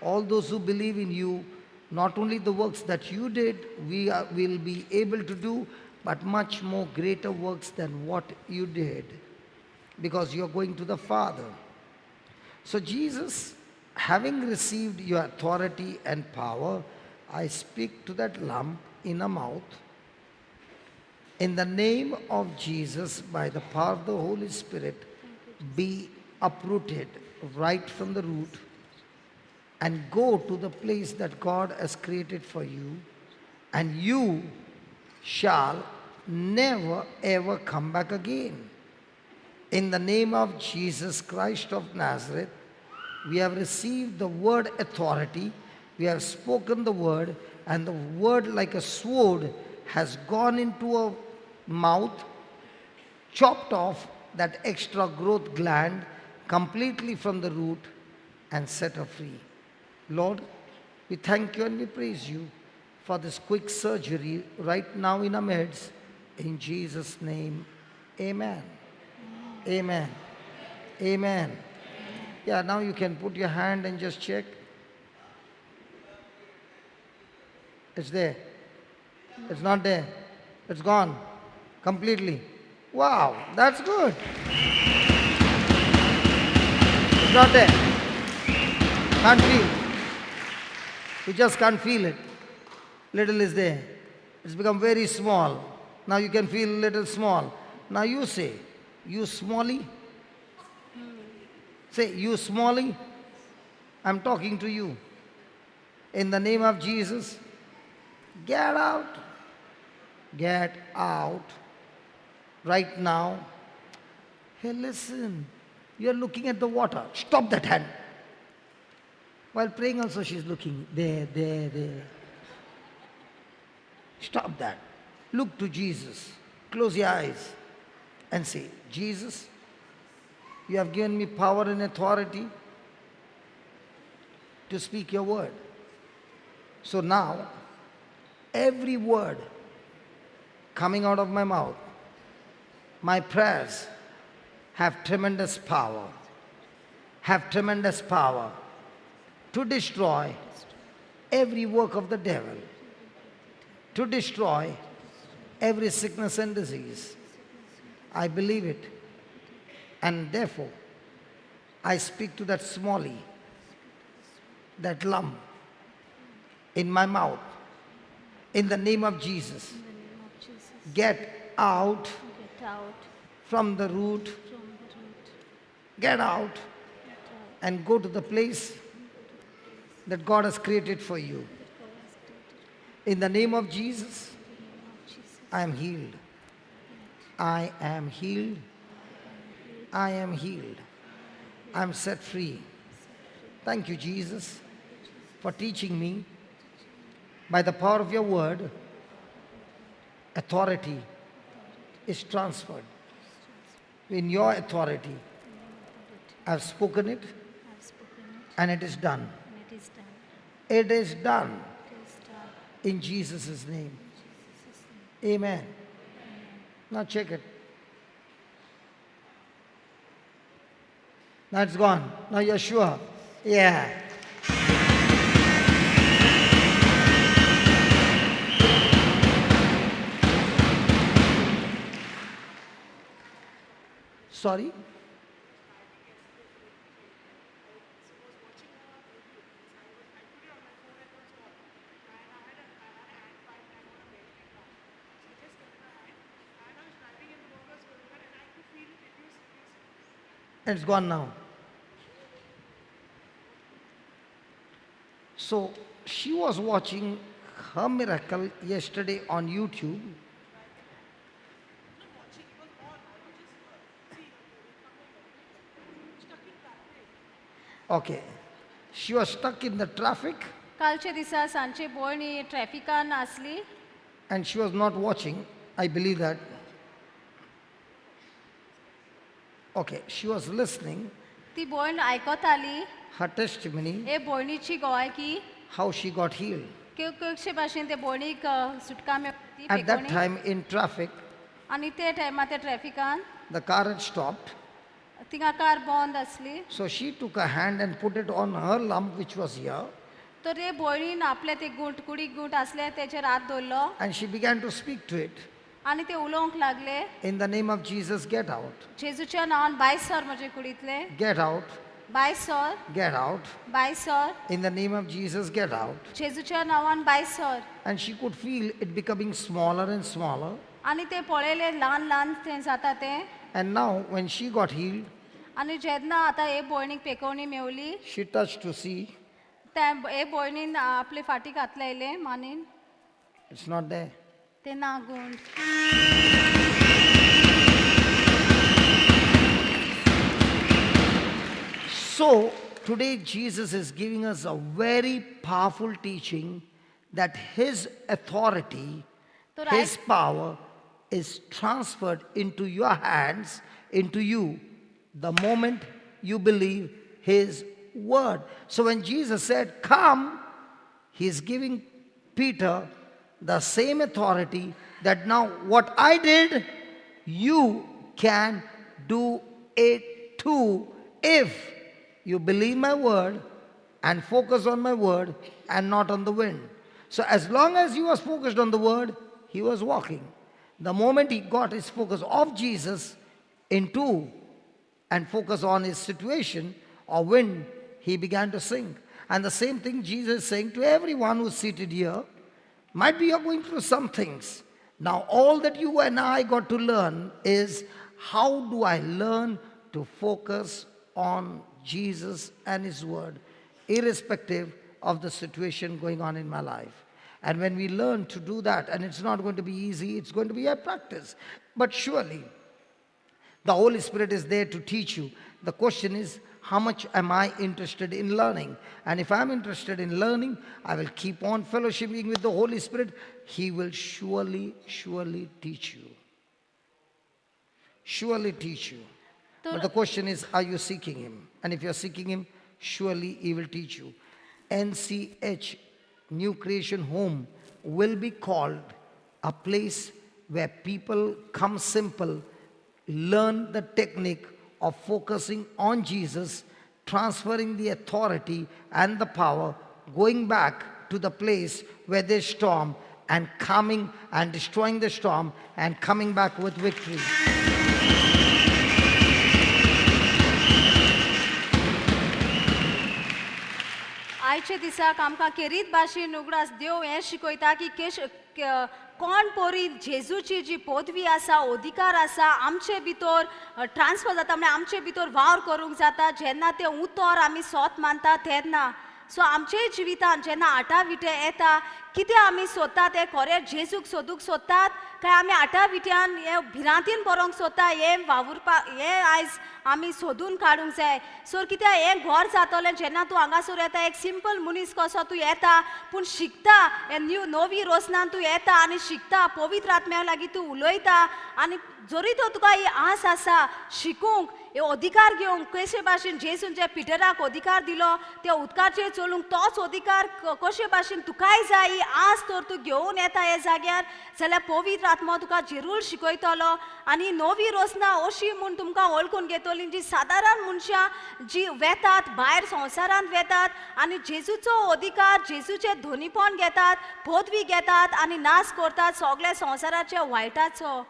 all those who believe in you, not only the works that you did, we will be able to do, but much more greater works than what you did, because you are going to the Father. So Jesus, having received your authority and power, I speak to that lump in her mouth. In the name of Jesus, by the power of the Holy Spirit, be uprooted right from the root and go to the place that God has created for you, and you shall never ever come back again. In the name of Jesus Christ of Nazareth, we have received the word authority, we have spoken the word, and the word like a sword has gone into a mouth, chopped off that extra growth gland completely from the root and set her free. Lord, we thank you and we praise you for this quick surgery right now in our midst. In Jesus' name, amen. Amen. Amen. Yeah, now you can put your hand and just check. It's there. It's not there. It's gone completely. Wow, that's good. It's not there. Can't feel. You just can't feel it. Little is there. It's become very small. Now you can feel little small. Now you say, you smallie. Say, you smallie, I'm talking to you. In the name of Jesus, get out. Get out right now. Hey, listen, you're looking at the water. Stop that hand. While praying also, she's looking. There, there, there. Stop that. Look to Jesus. Close your eyes and say, Jesus, you have given me power and authority to speak your word. So now, every word coming out of my mouth, my prayers have tremendous power, have tremendous power to destroy every work of the devil, to destroy every sickness and disease. I believe it. And therefore, I speak to that smallie, that lump in my mouth, in the name of Jesus. Get out, from the root, get out and go to the place that God has created for you. In the name of Jesus, I am healed. I am healed. I am healed. I am set free. Thank you, Jesus, for teaching me by the power of your word, authority is transferred. In your authority, I have spoken it, and it is done. It is done. In Jesus' name. Amen. Now check it. Now it's gone. Now you're sure. Yeah. Sorry? It's gone now. So she was watching her miracle yesterday on YouTube. Okay. She was stuck in the traffic. And she was not watching. I believe that. Okay, she was listening. Her testimony, how she got healed. At that time in traffic, the car had stopped. So she took her hand and put it on her lump, which was here. And she began to speak to it. In the name of Jesus, get out. Get out. Get out. In the name of Jesus, get out. And she could feel it becoming smaller and smaller. And now, when she got healed, she touched to see. It's not there. So, today Jesus is giving us a very powerful teaching that his authority, his power is transferred into your hands, into you, the moment you believe his word. So when Jesus said, come, he is giving Peter the same authority that now what I did, you can do it too if you believe my word and focus on my word and not on the wind. So as long as he was focused on the word, he was walking. The moment he got his focus off Jesus into and focus on his situation or wind, he began to sink. And the same thing Jesus is saying to everyone who's seated here. Might be you're going through some things. Now all that you and I got to learn is, how do I learn to focus on Jesus and His Word, irrespective of the situation going on in my life? And when we learn to do that, and it's not going to be easy, it's going to be a practice. But surely, the Holy Spirit is there to teach you. The question is, how much am I interested in learning? And if I'm interested in learning, I will keep on fellowshipping with the Holy Spirit. He will surely, surely teach you. Surely teach you. But the question is, are you seeking Him? And if you're seeking Him, surely He will teach you. NCH, New Creation Home, will be called a place where people come simple, learn the technique of focusing on Jesus, transferring the authority and the power, going back to the place where there's storm and coming and destroying the storm and coming back with victory. आयचे दिसाक आमकां खेरीत भाशेन उगडास देव हें शिकयता की कोण पोरी जेजूची जी पदवी आसा, अधिकार आसा, आमचे भितर ट्रान्सफर जाता, म्हळ्यार आमचे भितर वावर करूंक जाता जेन्ना तें उतर आमी सोत मानता तेन्ना. सो आमचे जिवितान जेन्ना आटा विटे येता, कितें आमी सोदता तें खरें जेजूक सोदूंक सोदतात काय आमी आटा विट्यान हे भिरांतीन बरोवंक सोदता, हें वावुरपाक हें आयज आमी सोदून काडूंक जाय. सो कित्याक हें घर जातलें जेन्ना तूं हांगासर येता, एक सिंपल मनीस कसो तूं येता पूण शिकता, हे न्यू नवी रोसनान तूं येता आनी शिकता, पवित्र आत्म्या लागीं तूं उलयता आनी जरी तर तुका ही आस आसा शिकूंक, हे अधिकार घेवंक, कशे भाशेन जेजून जे पिटराक अधिकार दिलो त्या उदकाचेर चलूंक, तोच अधिकार कशे भाशेन तुकाय जाय ही आस तर तूं घेवन येता ह्या जाग्यार जाल्यार पवित्र आत्मो तुका जरूर शिकयतलो. आनी नवी रचना अशी म्हूण तुमकां वळखून घेतली जी सादारण मनशां जी वेतात भायर संवसारांत वेतात आनी जेजूचो अधिकार, जेजूचें धनीपण घेतात, पदवी घेतात आनी नाश करतात सगळ्या संवसाराच्या वायटाचो.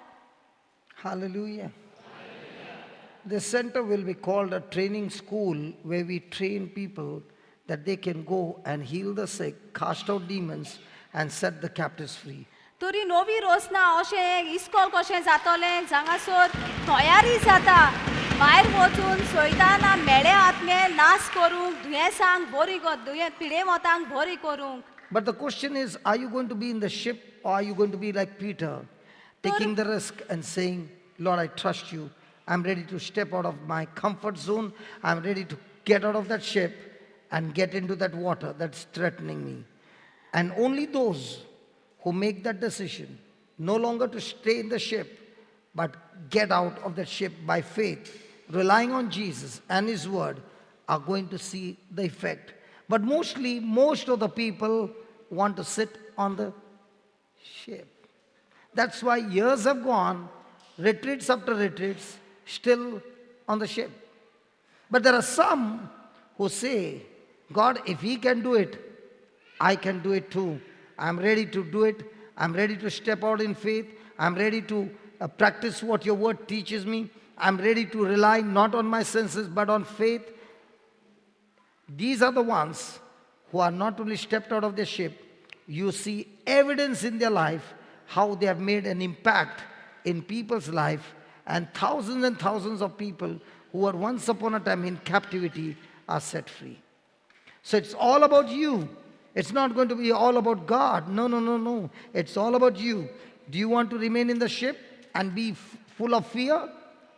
Hallelujah. The center will be called a training school where we train people that they can go and heal the sick, cast out demons, and set the captives free. तरी नवी रचना अशें इस्कॉल कशें जातलें जांगासर तयारी जाता भायर वचून सैताना मेळे आत्मे नाश करूंक, दुयेंसांक बरी, दुयें पिडेमतांक बरी करूंक. But the question is, are you going to be in the ship or are you going to be like Peter, taking the risk and saying, Lord, I trust you. I'm ready to step out of my comfort zone. I'm ready to get out of that ship and get into that water that's threatening me. And only those who make that decision, no longer to stay in the ship, but get out of that ship by faith, relying on Jesus and His word, are going to see the effect. But mostly, most of the people want to sit on the ship. That's why years have gone, retreats after retreats, still on the ship. But there are some who say, God, if He can do it, I can do it too. I'm ready to do it. I'm ready to step out in faith. I'm ready to practice what your word teaches me. I'm ready to rely not on my senses but on faith. These are the ones who are not only stepped out of the ship, you see evidence in their life how they have made an impact in people's life, and thousands of people who were once upon a time in captivity are set free. So it's all about you. It's not going to be all about God. No, no, no, no. It's all about you. Do you want to remain in the ship and be full of fear?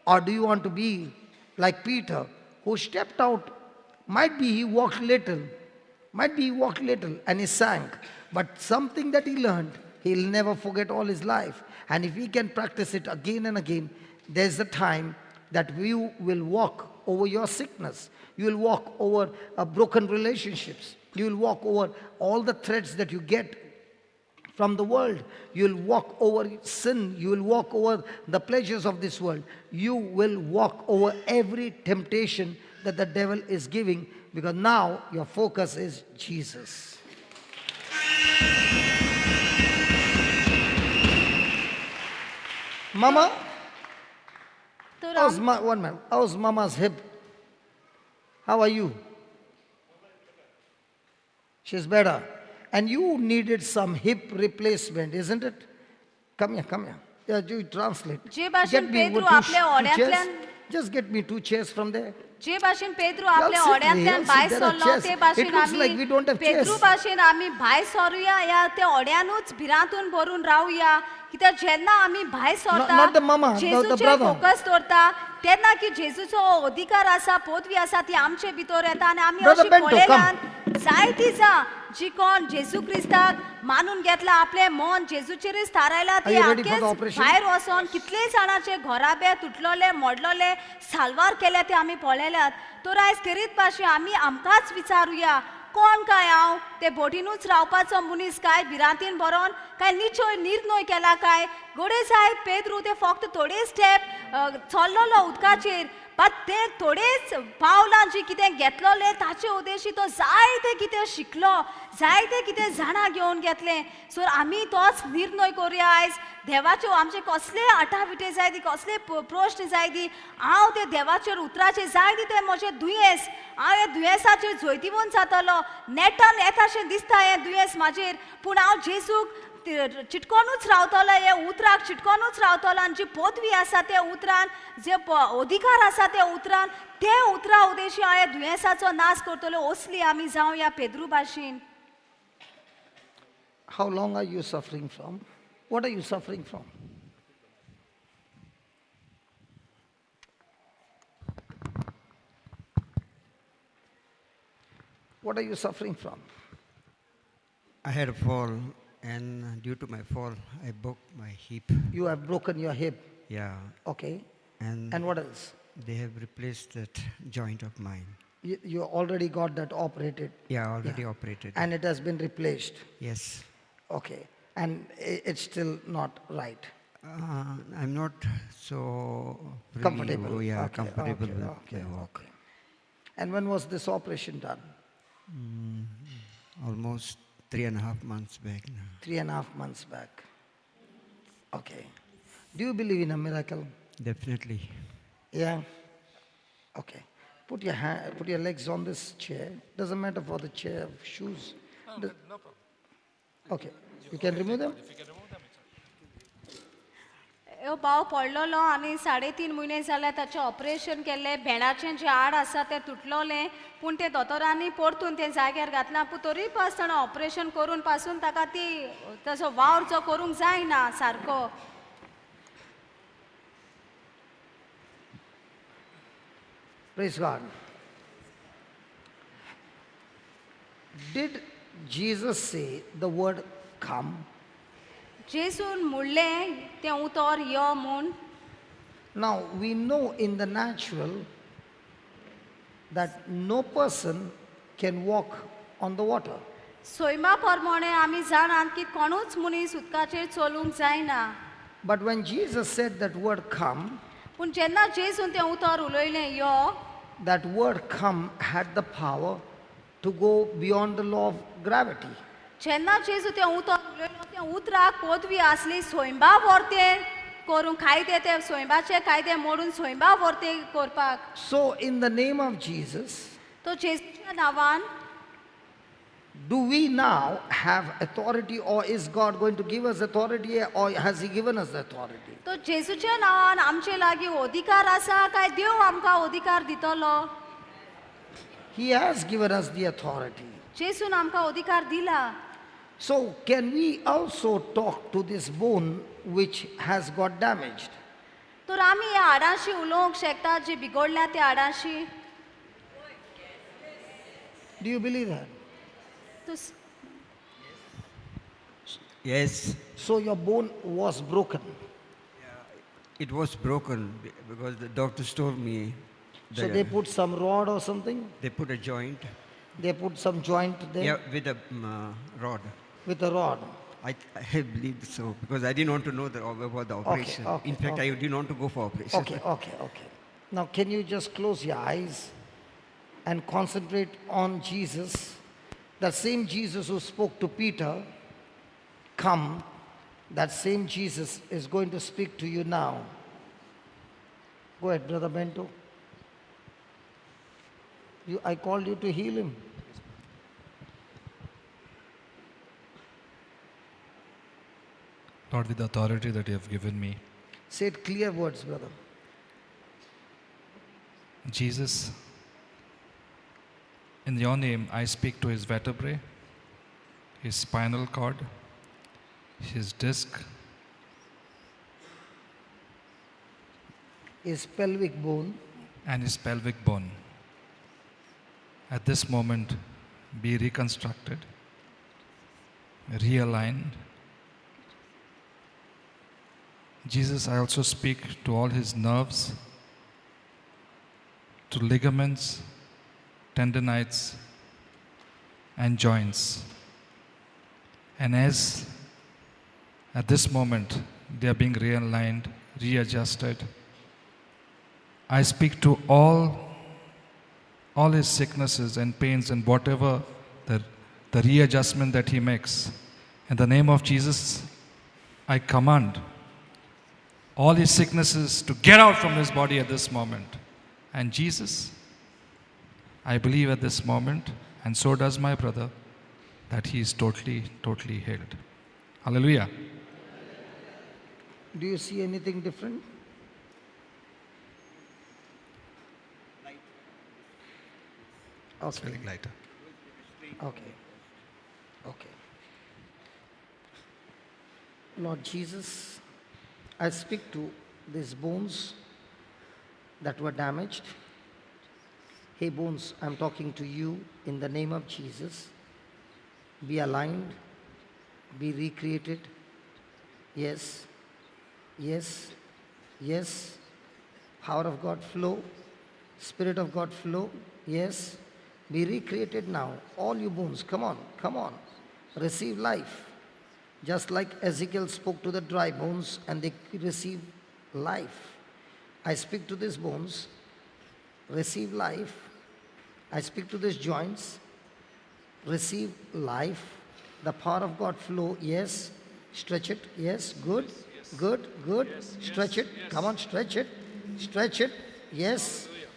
Or do you want to be like Peter, who stepped out? Might be he walked little. Might be he walked little and he sank. But something that he learned, he'll never forget all his life. And if he can practice it again and again, there's a time that you will walk over your sickness. You will walk over broken relationships. You will walk over all the threats that you get from the world. You'll walk over sin. You will walk over the pleasures of this world. You will walk over every temptation that the devil is giving, because now your focus is Jesus. Mama, one minute. How's Mama's hip? How are you? She's better. And you needed some hip replacement, isn't it? Come here, come here. Yeah, you translate. Get me two chairs. Just get me two chairs from there. जे भाशेन पेद्रू आपल्या ओड्यांतल्यान भायर सरलो ते भाशेन आमी पेद्रू भाशेन आमी भायर सरुया या त्या ओड्यानूच भिरांतून भरून रावया, कित्याक जेन्ना आमी भायर सरता जेजूचेर फोकस दवरता तेन्ना की जेजूचो अधिकार आसा, पदवी आसा ती आमचे भितर येता आनी आमी अशी पळयल्यान जायती जा जी कोण जेजू क्रिस्ताक मानून घेतला, आपलें मन जेजूचेरच थारायला, ते आमकेच भायर वचोन कितले जाणांचे घराबे तुटलोले मोडलोले साल्वार केले ते आमी पळयल्यात. तर आयज खेरीत भाशे आमी आमकांच विचारुया, कोण काय हांव ते बोटीनूच रावपाचो मनीस काय भिरांतीन भरोन काय निचय निर्णय केला काय? घडये जायत पेद्रू ते फक्त थोडे स्टेप चल्लोलो उदकाचेर, बट ते थोडेच पावलां जी कितें घेतलोले ताचे उद्देशी तो जायते कितें शिकलो, जायते कितें जाणां घेवन घेतलें. सो आमी तोच निर्णय करुया आयज देवाच्यो आमचे कसले आटाविटे जाय ती, कसले प्रश्न जाय ती, हांव ते देवाचेर उतराचेर जाय ती ते म्हजें दुयेंस, हांव ह्या दुयेंसाचेर जैतिवंत जातलो. नेटान येता अशें दिसता हें दुयेंस म्हाजेर, पूण हांव जेजूक चिटकोनूच रावतलो, हे उतराक चिटकोनूच रावतलो आनी जी पदवी आसा त्या उतरान, जे अधिकार आसा त्या उतरान, ते उतरा उद्देशी हांव ह्या दुयेंसाचो नाश करतलो. असली आमी जावं ह्या पेद्रू भाशेन. How long are you suffering from? What are you suffering from? What are you suffering from? I had a fall, and due to my fall, I broke my hip. You have broken your hip? Yeah. Okay. And what else? They have replaced that joint of mine. You already got that operated? Yeah, already operated. And it has been replaced? Yes. Okay. And it's still not right? I'm not so really comfortable. Yeah, okay, comfortable okay, with okay, my walk. Okay. And when was this operation done? Almost 3.5 months back now. 3.5 months back. Okay. Do you believe in a miracle? Definitely. Yeah? Okay. Put your hand, put your legs on this chair. Doesn't matter for the chair, shoes. No, no problem. Okay. You can remove them? If you can remove them, it's okay. ह्यो भाव पडलेलो आनी 3.5 म्हयने जाले ताचें ऑपरेशन केल्लें. भेंडाचें जें हाड आसा तें तुटलोलें, पूण तें दोतोरांनी परतून तें जाग्यार घातलां. पूण तरी आसतना ऑपरेशन करून पासून ताका ती ताचो वावर जो करूंक जायना सारको. Praise God. Did Jesus say the word come? जेजून म्हणलें तें उतर यो म्हूण. Now we know in the natural that no person can walk on the water. सैमा प्रमाणे आमी जाणात की कोणूच मनीस उदकाचेर चलूंक जायना. But when Jesus said that word come, पूण जेन्ना जेजून तें उतर उलयलें यो, that word come had the power to go beyond the law of gravity. जेन्ना जेजू तें उतर उलयलो तें उतराक पदवी आसली स्वयंबा वर्तें करूंक, कायदे ते स्वयंबाचे कायदे मोडून स्वयंबा वर्तें करपाक. So in the name of Jesus, तो जेजूच्या नांवान, do we now have authority, or is God going to give us authority, or has He given us the authority? तो जेजूच्या नांवान आमचे लागीं अधिकार आसा काय देव आमकां अधिकार दितलो? He has given us the authority. जेजून आमकां अधिकार दिला. So can we also talk to this bone which has got damaged? तर आमी ह्या हाडांशी उलोवंक शकता जी बिगडल्या त्या हाडांशी. Do you believe that? Yes. So your bone was broken. Yeah, it was broken because the doctors told me. So they put some rod or something? They put a joint. They put some joint there? Yeah, with a rod. With a rod. I believe so, because I didn't want to know about the operation. Okay, In fact, okay. I didn't want to go for operation. Okay. Now, can you just close your eyes and concentrate on Jesus? The same Jesus who spoke to Peter, come, that same Jesus is going to speak to you now. Go ahead, Brother Bento. I called you to heal him. Lord, with the authority that you have given me. Say it clear words, brother. Jesus, in your name, I speak to his vertebrae, his spinal cord, his disc, his pelvic bone, and his pelvic bone. At this moment, be reconstructed, realigned. Jesus, I also speak to all his nerves, to ligaments, tendinites, and joints. And as at this moment they are being realigned, readjusted, I speak to all his sicknesses and pains and whatever the readjustment that he makes. In the name of Jesus, I command all his sicknesses to get out from his body at this moment. And Jesus, I believe at this moment, and so does my brother, that he is totally, totally healed. Hallelujah. Do you see anything different? Okay. It's feeling lighter. Okay. Okay. Lord Jesus, I speak to these bones that were damaged. Hey bones, I'm talking to you in the name of Jesus. Be aligned, be recreated. Yes, yes, yes. Power of God flow, Spirit of God flow. Yes, be recreated now. All you bones, come on, come on. Receive life. Just like Ezekiel spoke to the dry bones and they receive life. I speak to these bones, receive life. I speak to these joints, receive life. The power of God flow, yes. Stretch it, yes, good, yes. Good, good. Yes, stretch yes, it, yes. Come on, stretch it, stretch it, yes. Hallelujah.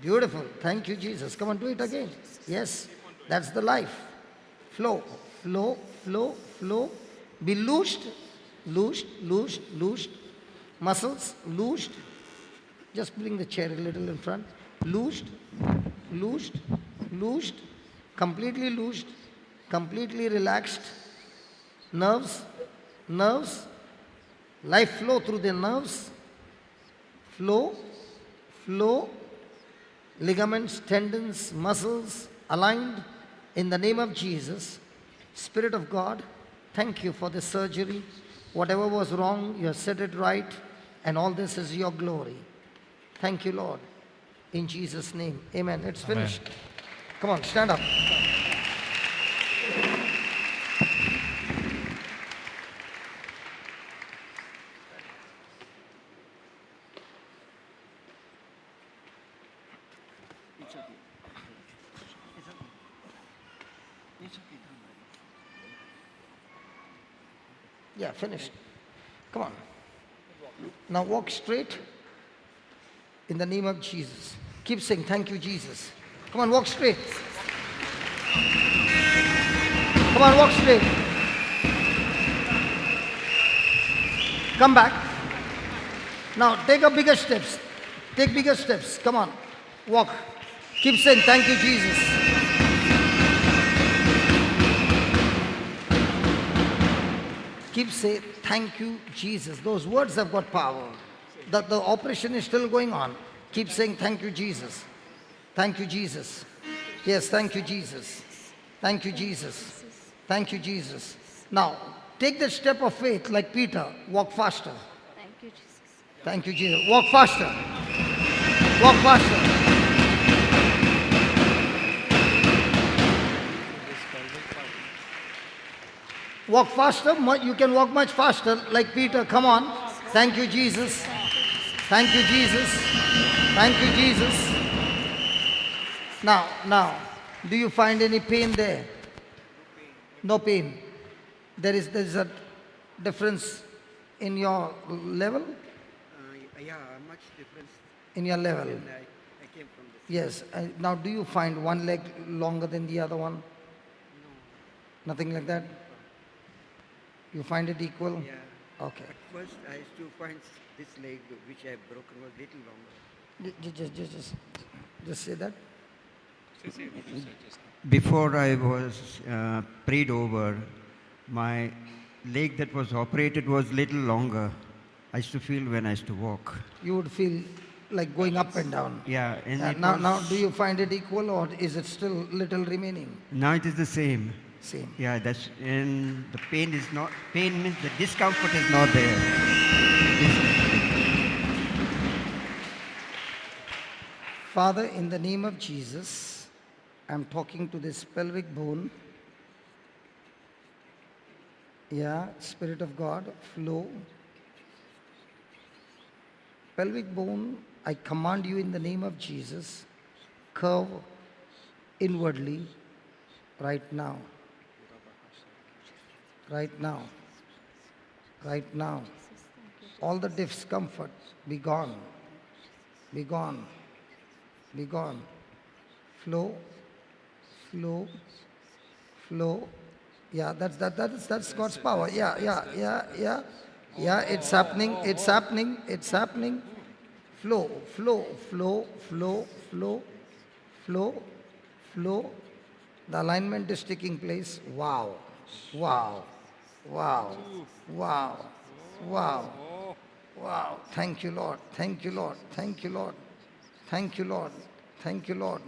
Beautiful, thank you, Jesus. Come on, do it again. Yes, that's the life. Flow, flow, flow, flow. Be loosed, loosed, loosed, loosed. Muscles, loosed. Just bring the chair a little in front. Loosed, loosed, loosed, completely loosed, completely relaxed. Nerves, nerves, life flow through the nerves. Flow, flow, ligaments, tendons, muscles aligned in the name of Jesus. Spirit of God, thank you for the surgery. Whatever was wrong, you have set it right, and all this is your glory. Thank you, Lord. In Jesus' name, amen. It's finished. Amen. Come on, stand up. It's okay. It's okay. It's okay. Yeah, finished. Come on. Now walk straight in the name of Jesus. Keep saying, thank you, Jesus. Come on, walk straight. Come on, walk straight. Come back. Now take up bigger steps. Take bigger steps. Come on. Walk. Keep saying, thank you, Jesus. Keep saying, thank you, Jesus. Those words have got power. The operation is still going on. Keep saying, thank you, Jesus. Thank you, Jesus. Yes, thank you, Jesus. Thank you, Jesus. Thank you, Jesus. Now, take the step of faith like Peter. Walk faster. Thank you, Jesus. Thank you, Jesus. Walk faster. Walk faster. Walk faster. You can walk much faster, like Peter. Come on. Thank you, Jesus. Thank you, Jesus. Thank you, Jesus. Now, do you find any pain there? No pain. There is a difference in your level? Yeah, much difference. In your level. I came from this. Yes. Now, do you find one leg longer than the other one? No. Nothing like that? You find it equal? Yeah. Okay. At first, I used to find this leg, which I have broken, was little longer. Just say that. Before I was prayed over, my leg that was operated was little longer. I used to feel when I used to walk. You would feel like going up and down. Yeah. And now, do you find it equal or is it still little remaining? Now it is the same. Same. Yeah, that's, and the pain is not, pain means the discomfort is not there. Father, in the name of Jesus, I'm talking to this pelvic bone. Yeah, Spirit of God, flow. Pelvic bone, I command you in the name of Jesus, curve inwardly right now. Right now. Right now. All the discomfort, be gone. Be gone. Be gone. Flow. Flow. Flow. Yeah, that's God's power. Yeah. Yeah, it's happening, it's happening, it's happening. Flow, flow, flow, flow, flow, flow, flow. The alignment is taking place. Wow, wow, wow, wow, wow, wow. Thank you, Lord. Thank you, Lord. Thank you, Lord. Thank you, Lord. Thank you, Lord.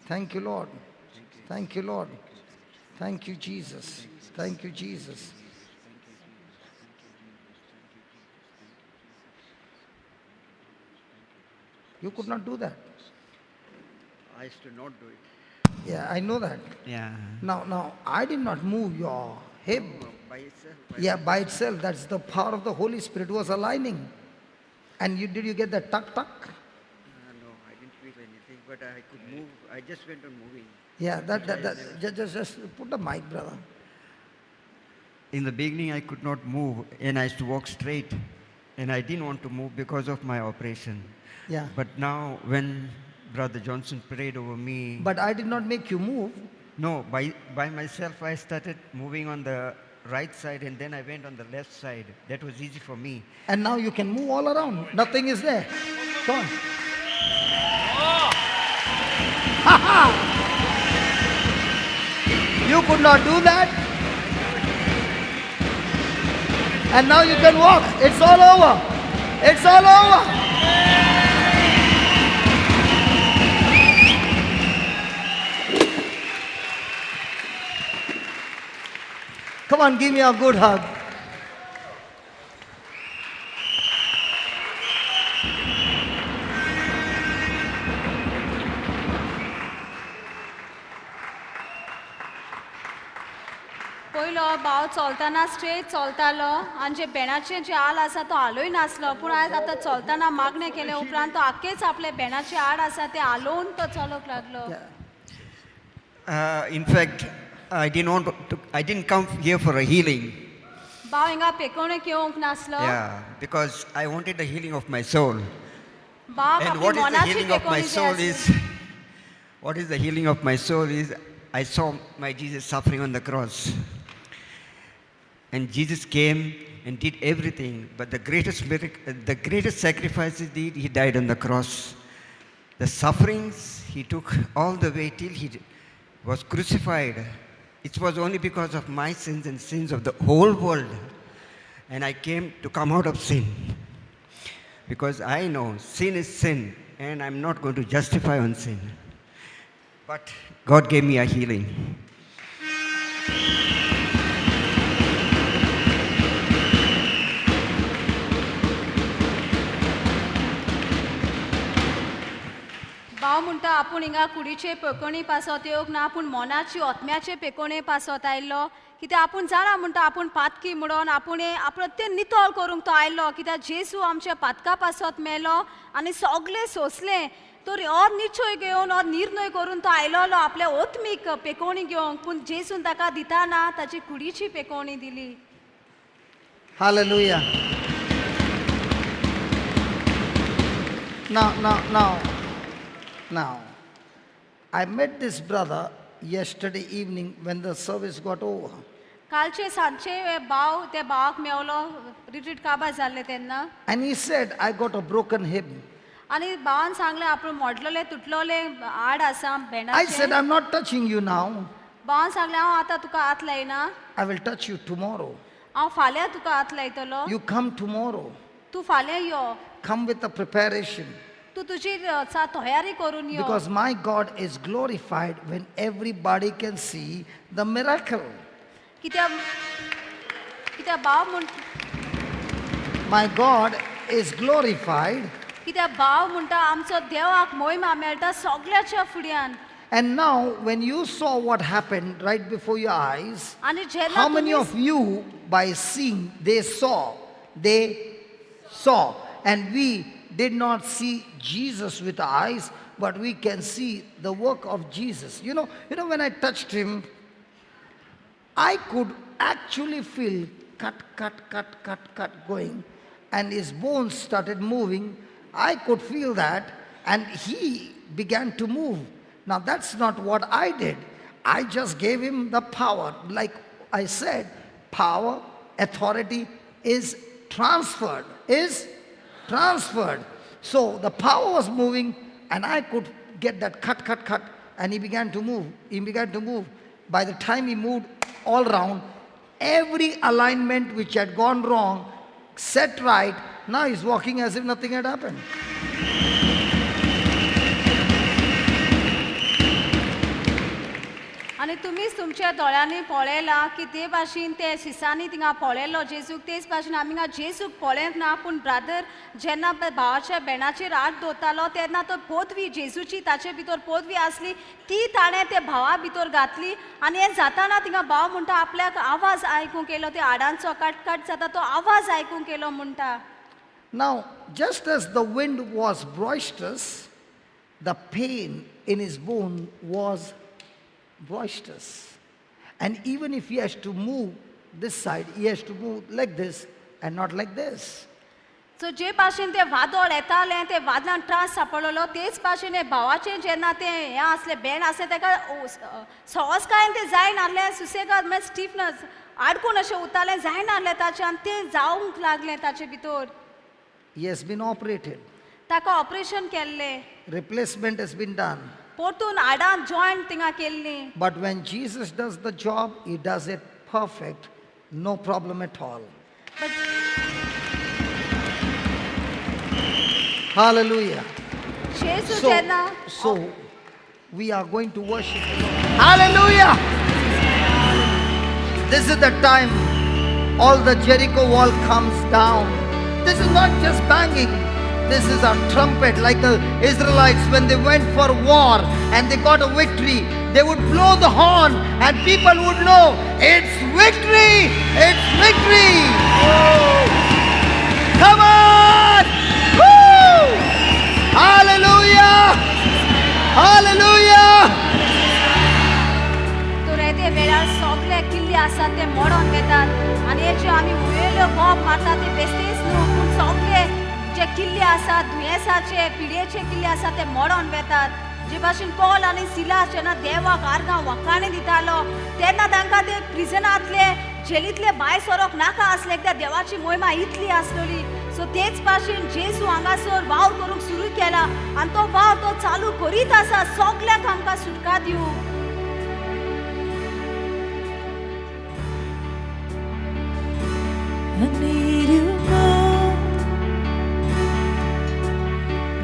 Thank you, Lord. Thank you, Lord. Thank you, Jesus. Thank you, Jesus. You could not do that. I used to not do it. Yeah, I know that. Yeah. Now, I did not move your hip. No, by itself. Yeah, by itself. That's the power of the Holy Spirit was aligning. And you did you get the tuck tuck? No, I didn't feel anything, but I could move. I just went on moving. Yeah, just put the mic, brother. In the beginning, I could not move, and I used to walk straight, and I didn't want to move because of my operation. Yeah. But now, when Brother Johnson prayed over me... But I did not make you move. No, by myself, I started moving on the right side, and then I went on the left side. That was easy for me. And now you can move all around. Nothing is there. Come on. Ha ha! You could not do that. And now you can walk. It's all over. It's all over. Come on, give me a good hug. पयलो भाव चलतना स्ट्रेट चलतालो आनी जे बेणाचे जे हाल आसा तो हालोय नासलो, पूण आयज आतां चलतना मागणें केले उपरांत तो आख्खेच आपले बेणाचे हाड आसा ते हालोवन तो चलोवंक लागलो. In fact, I didn't come here for a healing. भाव हिंगा पेकोवणेक येवंक नासलो. Yeah, because I wanted the healing of my soul. भाव And what is the healing of my soul is, what is the healing of my soul is, I saw my Jesus suffering on the cross. And Jesus came and did everything, but the greatest miracle, the greatest sacrifice he did, he died on the cross. The sufferings he took all the way till he was crucified. It was only because of my sins and sins of the whole world. And I came to come out of sin. Because I know sin is sin, and I'm not going to justify on sin. But God gave me a healing. भाव म्हणटा आपूण हिंगा कुडीचे पेकोवणे पासत येवंक ना, पूण मनाची आत्म्याचे पेकोवणे पासत आयिल्लो, कित्याक आपूण जाणा म्हणटा आपूण पातकी म्हणून आपूण आपलो ते नितळ करूंक तो आयलो कित्याक जेजू आमच्या पातका पासत मेलो आनी सगळें सोंसलें तर हो निश्चय घेवन हो निर्णय करून तो आयलोलो आपल्या ओत्मीक पेकोवणी घेवंक पूण जेजून ताका दिताना ताची कुडीची पेकोवणी दिली. Hallelujah. Now, I met this brother yesterday evening when the service got over. कालचे सांजचे भाव त्या भावाक मेवलो रिट्रीट काबार जाल्लें तेन्ना. And he said, I got a broken hip. आनी भावान सांगलें आपूण मोडलोलें तुटलोलें आड आसा I said, भेंडाचें. I'm not touching you now. भावान सांगलें हांव आतां तुका हात लायना. I will touch you tomorrow. हांव फाल्यां तुका हात लायतलो. You come tomorrow. तूं फाल्यां यो. Come with a preparation. तूं तुजी तयारी करून यो. Because my God is glorified when everybody can see the miracle. कित्याक कित्याक भाव म्हण My God is glorified. कित्याक भाव म्हणटा आमचो देवाक मोहिमा मेळटा सगळ्याच्या फुड्यान. And now when you saw what happened right before your eyes, आनी जेन्ना how many तुमी of you by seeing they saw, and we did not see Jesus with our eyes, but we can see the work of Jesus. You know, when I touched him, I could actually feel cut, cut, cut, cut, cut going, and his bones started moving. I could feel that, and he began to move. Now that's not what I did. I just gave him the power. Like I said, power, authority is transferred, So the power was moving, and I could get that cut, cut, cut, and he began to move. He began to move. By the time he moved all round, every alignment which had gone wrong, set right. Now he's walking as if nothing had happened. आनी तुमीच तुमच्या दोळ्यांनी पळयलां की ते भाशेन ते सिसांनी थिंगा पळयलो जेजूक तेच भाशेन आमी हिंगा जेजूक पळयंक ना पूण ब्रादर जेन्ना भावाच्या भेंडाचेर हात दवरतालो तेन्ना तो पदवी जेजूची ताचे भितर पदवी आसली ती ताणें ते भावा भितर घातली आनी हें जाताना थिंगा भाव म्हणटा आपल्याक आवाज आयकूंक येयलो ते हाडांचो काट काट जाता तो आवाज आयकूंक येयलो म्हणटा. Now, just as the wind was boisterous, the pain in his bone was boisterous. And even if he has to move this side, he has to move like this and not like this. So जे भाशेन ते वादळ येतालें ते वादळान त्रास सापडलेलो तेच भाशेन हे भावाचें जेन्ना तें हें आसलें भेंड आसलें ताका सहजकायेन तें जायनासलें सुसेगाद म्हळ्यार स्टिफनस आडकून अशें उरतालें जायनासलें ताचें आनी तें जावंक लागलें ताचे भितर. He has been operated. ताका ऑपरेशन केल्लें. Replacement has been done. परतून हाडां जॉयंट थिंगा केल्लीं. But when Jesus does the job, he does it perfect, no problem at all. But Hallelujah. जेजू जेन्ना So we are going to worship the Lord. Hallelujah. This is the time all the Jericho wall comes down. This is not just banging. This is a trumpet, like the Israelites when they went for war and they got a victory. They would blow the horn and people would know it's victory! It's victory! Woo! Come on! Woo! Hallelujah! Hallelujah! तर येदे वेळार सगळे किल्ले आसात ते मोडोन वेतात आनी हे जे आमी उयेल्यो बोब मारता ते बेश्टेच न्हू पूण सगळे जे किल्ले आसात दुयेंसाचे पिडयेचे किल्ले आसात ते मोडोन वेतात. जे भाशेन पॉल आनी सिलास जेन्ना देवाक आर्गां वखाणे दितालो तेन्ना तांकां ते प्रिजनांतले जेलींतले भायर सरोंक नाका आसलें कित्याक देवाची मोहिमा इतली आसलेली. सो तेच भाशेन जेजू हांगासर वावर करूंक सुरू केला आनी तो वावर तो चालू करीत आसा सगळ्यांक आमकां सुटका दिवंक. I need you more,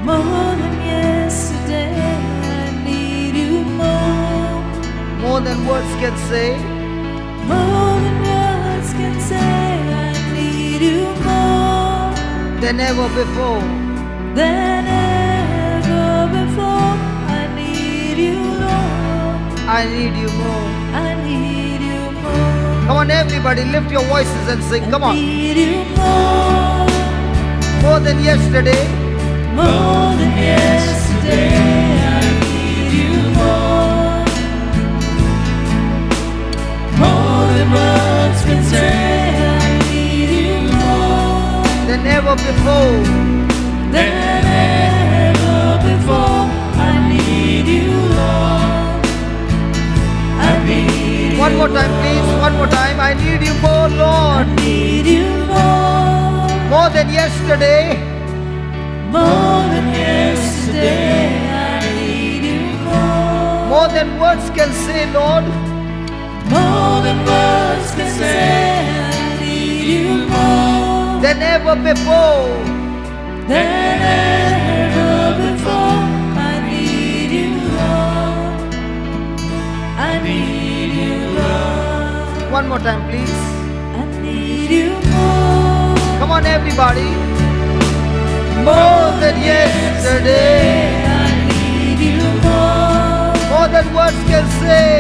more than yesterday. I need you more, More than words can say. more than words can say. I need you more than ever before. than ever before. I need you, Lord. I need you more. I need you more. Come on, everybody, lift your voices and sing. Come I on. need you more. More than yesterday. More than yesterday, I need you more. More than words can say, I need you more. Than ever before. Than ever before, I need you, Lord. I need you. One more time, please. One more time. I need you more, Lord. I need you more. More than yesterday. More than yesterday, I need you more. More than words can say, Lord. More than words can say, I need you more. Than ever before. Than ever before, I need you, Lord. I need you, Lord. One more time, please. I need you more. Come on, everybody. More than yesterday. I need you more. More than words can say.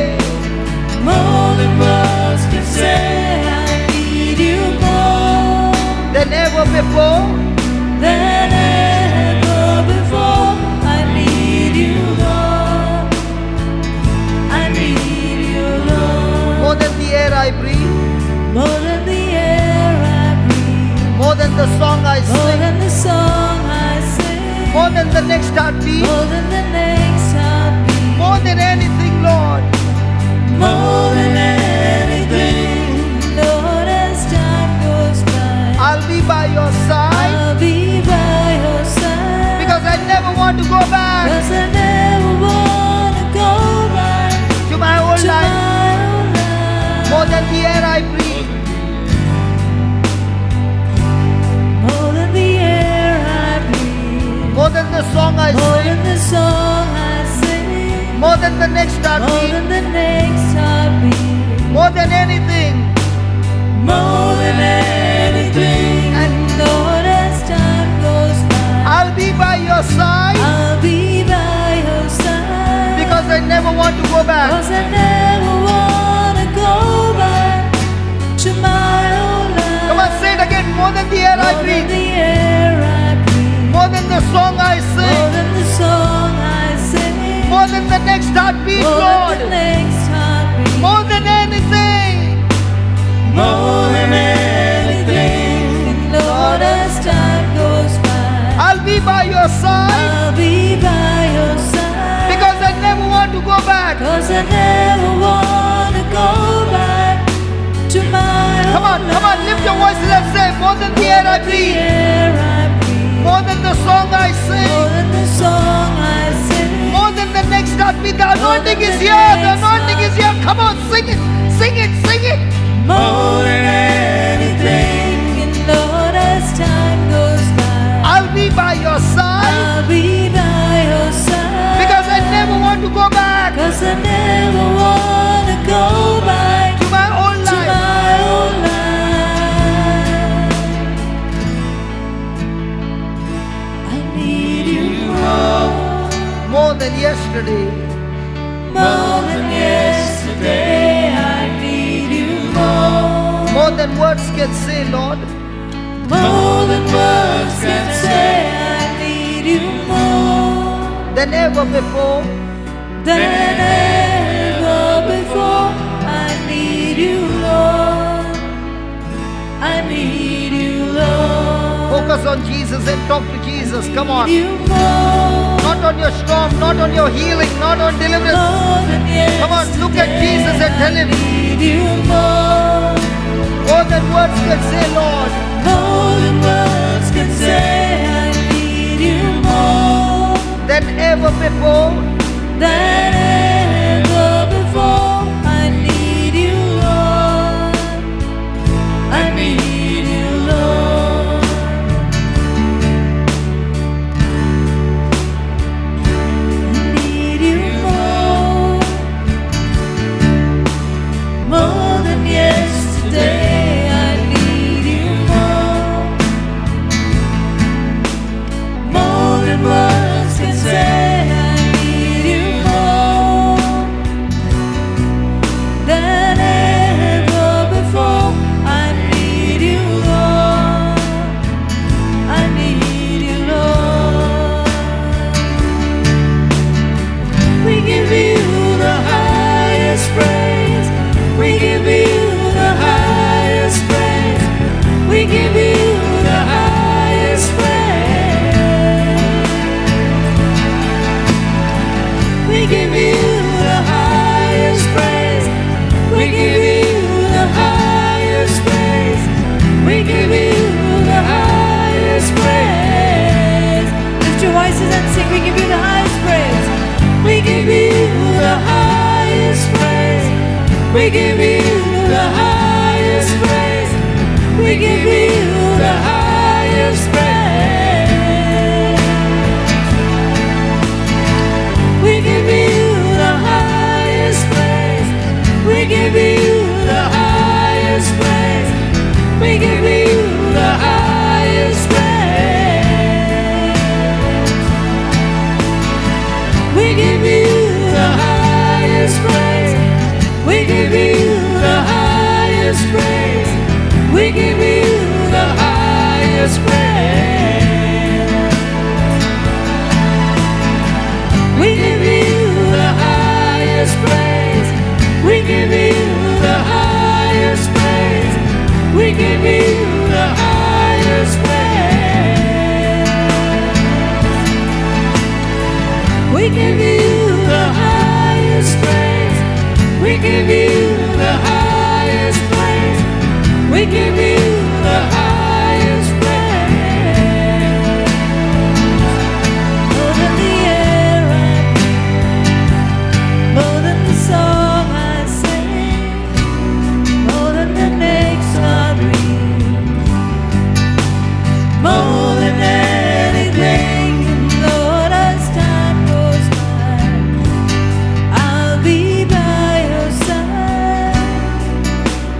More than words can say, I need you more. Than ever before. Than ever before, I need you, Lord. I need you, Lord. More than the air I breathe. More than the air I breathe. More than the song I More sing. than the song I sing. More than the next heartbeat. More than the next heartbeat. More than anything, Lord. More than anything, Lord, as time goes by, I'll be by your side. I'll be by your side. Because I never want to go back 'Cause I never wanna go back to my old to life. my old life. More than the air I breathe. More than the air I breathe. More than the song I More sing. than the song I sing. More than the next More heartbeat. than the next heartbeat. More than anything. More than anything. And Lord, as time goes by, I'll be by your side. I'll be by your side. Because I never want to go back. 'Cause I never wanna go back to my old life. Come on, say it again. More than the air I More than breathe. the air I breathe. More than the song I More sing. than the song I sing. More than the next heartbeat, More Lord. than the next heartbeat. More than anything. More than anything. Lord, as time goes by, I'll be by your side. I'll be by your side. Because I never want to go back. 'Cause I never wanna go back to my Come on, old come on, lift your life. voices and say, more than the air I The breathe. air I breathe. More than the song I sing. More than the song I sing. More than the next heartbeat. The anointing than is the here. The next anointing is here. Come on, sing it. Sing it, sing it. More than anything. And Lord, as time goes by, I'll be by your side. I'll be by your side. Because I never want to go back 'Cause I never wanna go back to my old to life. my old life. I need you more, More than yesterday. more than yesterday. I need you more, More than words can say, Lord. more than words can say. I need you more Than ever before. than ever before. I need you, Lord. I need you, Lord. Focus on Jesus and talk to Jesus. Come on. Need you more, Not on your storm, not on your healing, not on deliverance. more than Come on, look at Jesus and tell him. I need you more, More than words can say, Lord. more than words can say. I need you more Than ever before. than ever before. I need you, Lord. I need you, Lord. I need you more, more than yesterday. I need you more, more than words can say. I need you more. We give you the highest praise. We give you the highest praise. We give you the highest praise. We give you the highest praise. We give you the highest praise. We give you the highest praise. Lift your voices and sing. We give you the highest praise. We give you the highest praise. We give you the highest praise. We give you the highest praise. We give you the highest praise. We give you the highest praise. We give you the highest praise. We give you the highest praise. We give you the highest praise. We give you the highest praise. We give you the highest praise. We give you the highest praise. We give you the highest praise. We give you the highest praise. We give you the highest praise. We give you the highest praise. More than the air I breathe, more than the song I sing, more than the next heartbeat, more than anything, Lord, as time goes by, I'll be by your side.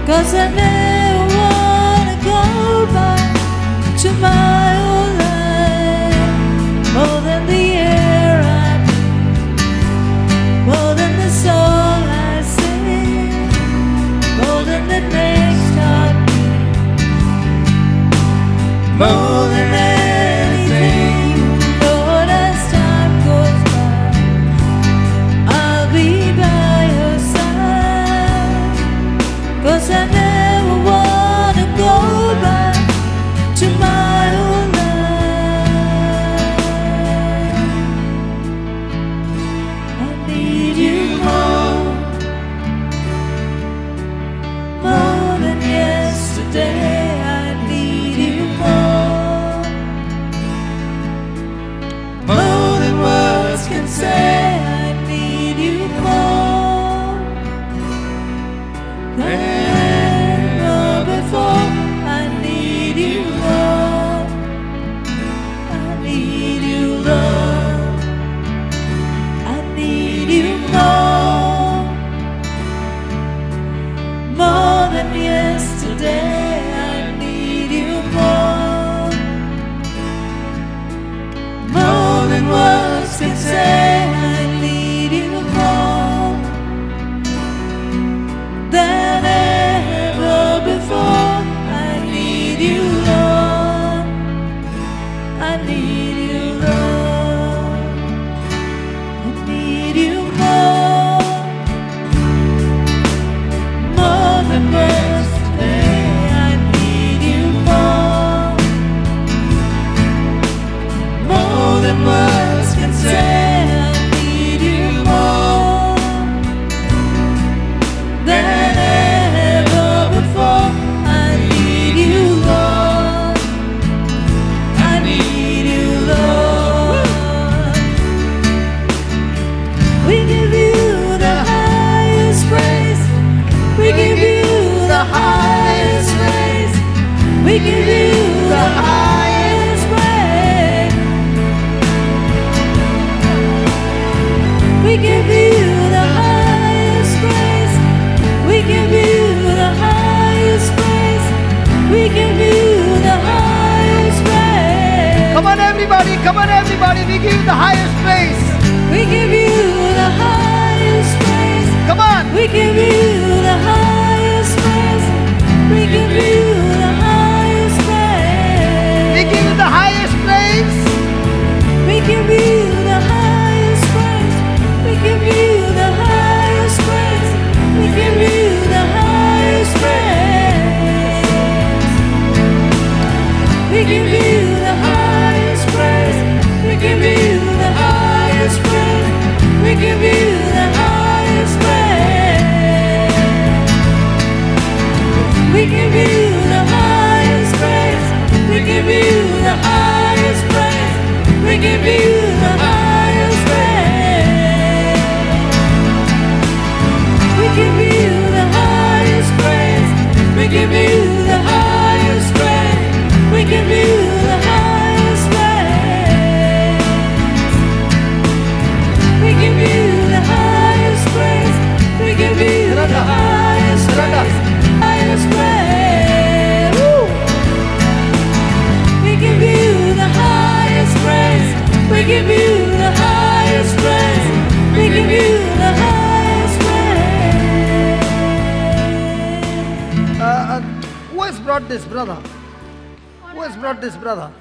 'Cause I never wanna go back to my old life. More than the air I breathe, more than the song I sing, more than the next heartbeat, more than anything, Lord, as time goes by, I'll be by your side. 'Cause I never wanna go back to my old life. I need you more, more than yesterday. I need you more, more than words can say. I need you more than ever before. I need you more. I need you, Lord. I need you more, more than yesterday. I need you more, more than words can say. I need you more than ever before. I need you, Lord. I need you, Lord. I need you more, more than yesterday. I need you more, more than words can say. I need you more than ever before. I need you, Lord. I need you, Lord. We give you the highest praise. We give you the highest praise. We give you the highest praise. We give you the highest praise. We give you the highest praise. We give you the highest praise. Come on, everybody, come on, everybody. We give you the highest praise. We give you the highest praise. Come on. We give you the highest praise. We give you the highest praise. We give you the highest praise. We give you the highest praise. We give you this brother? Who has brought this brother?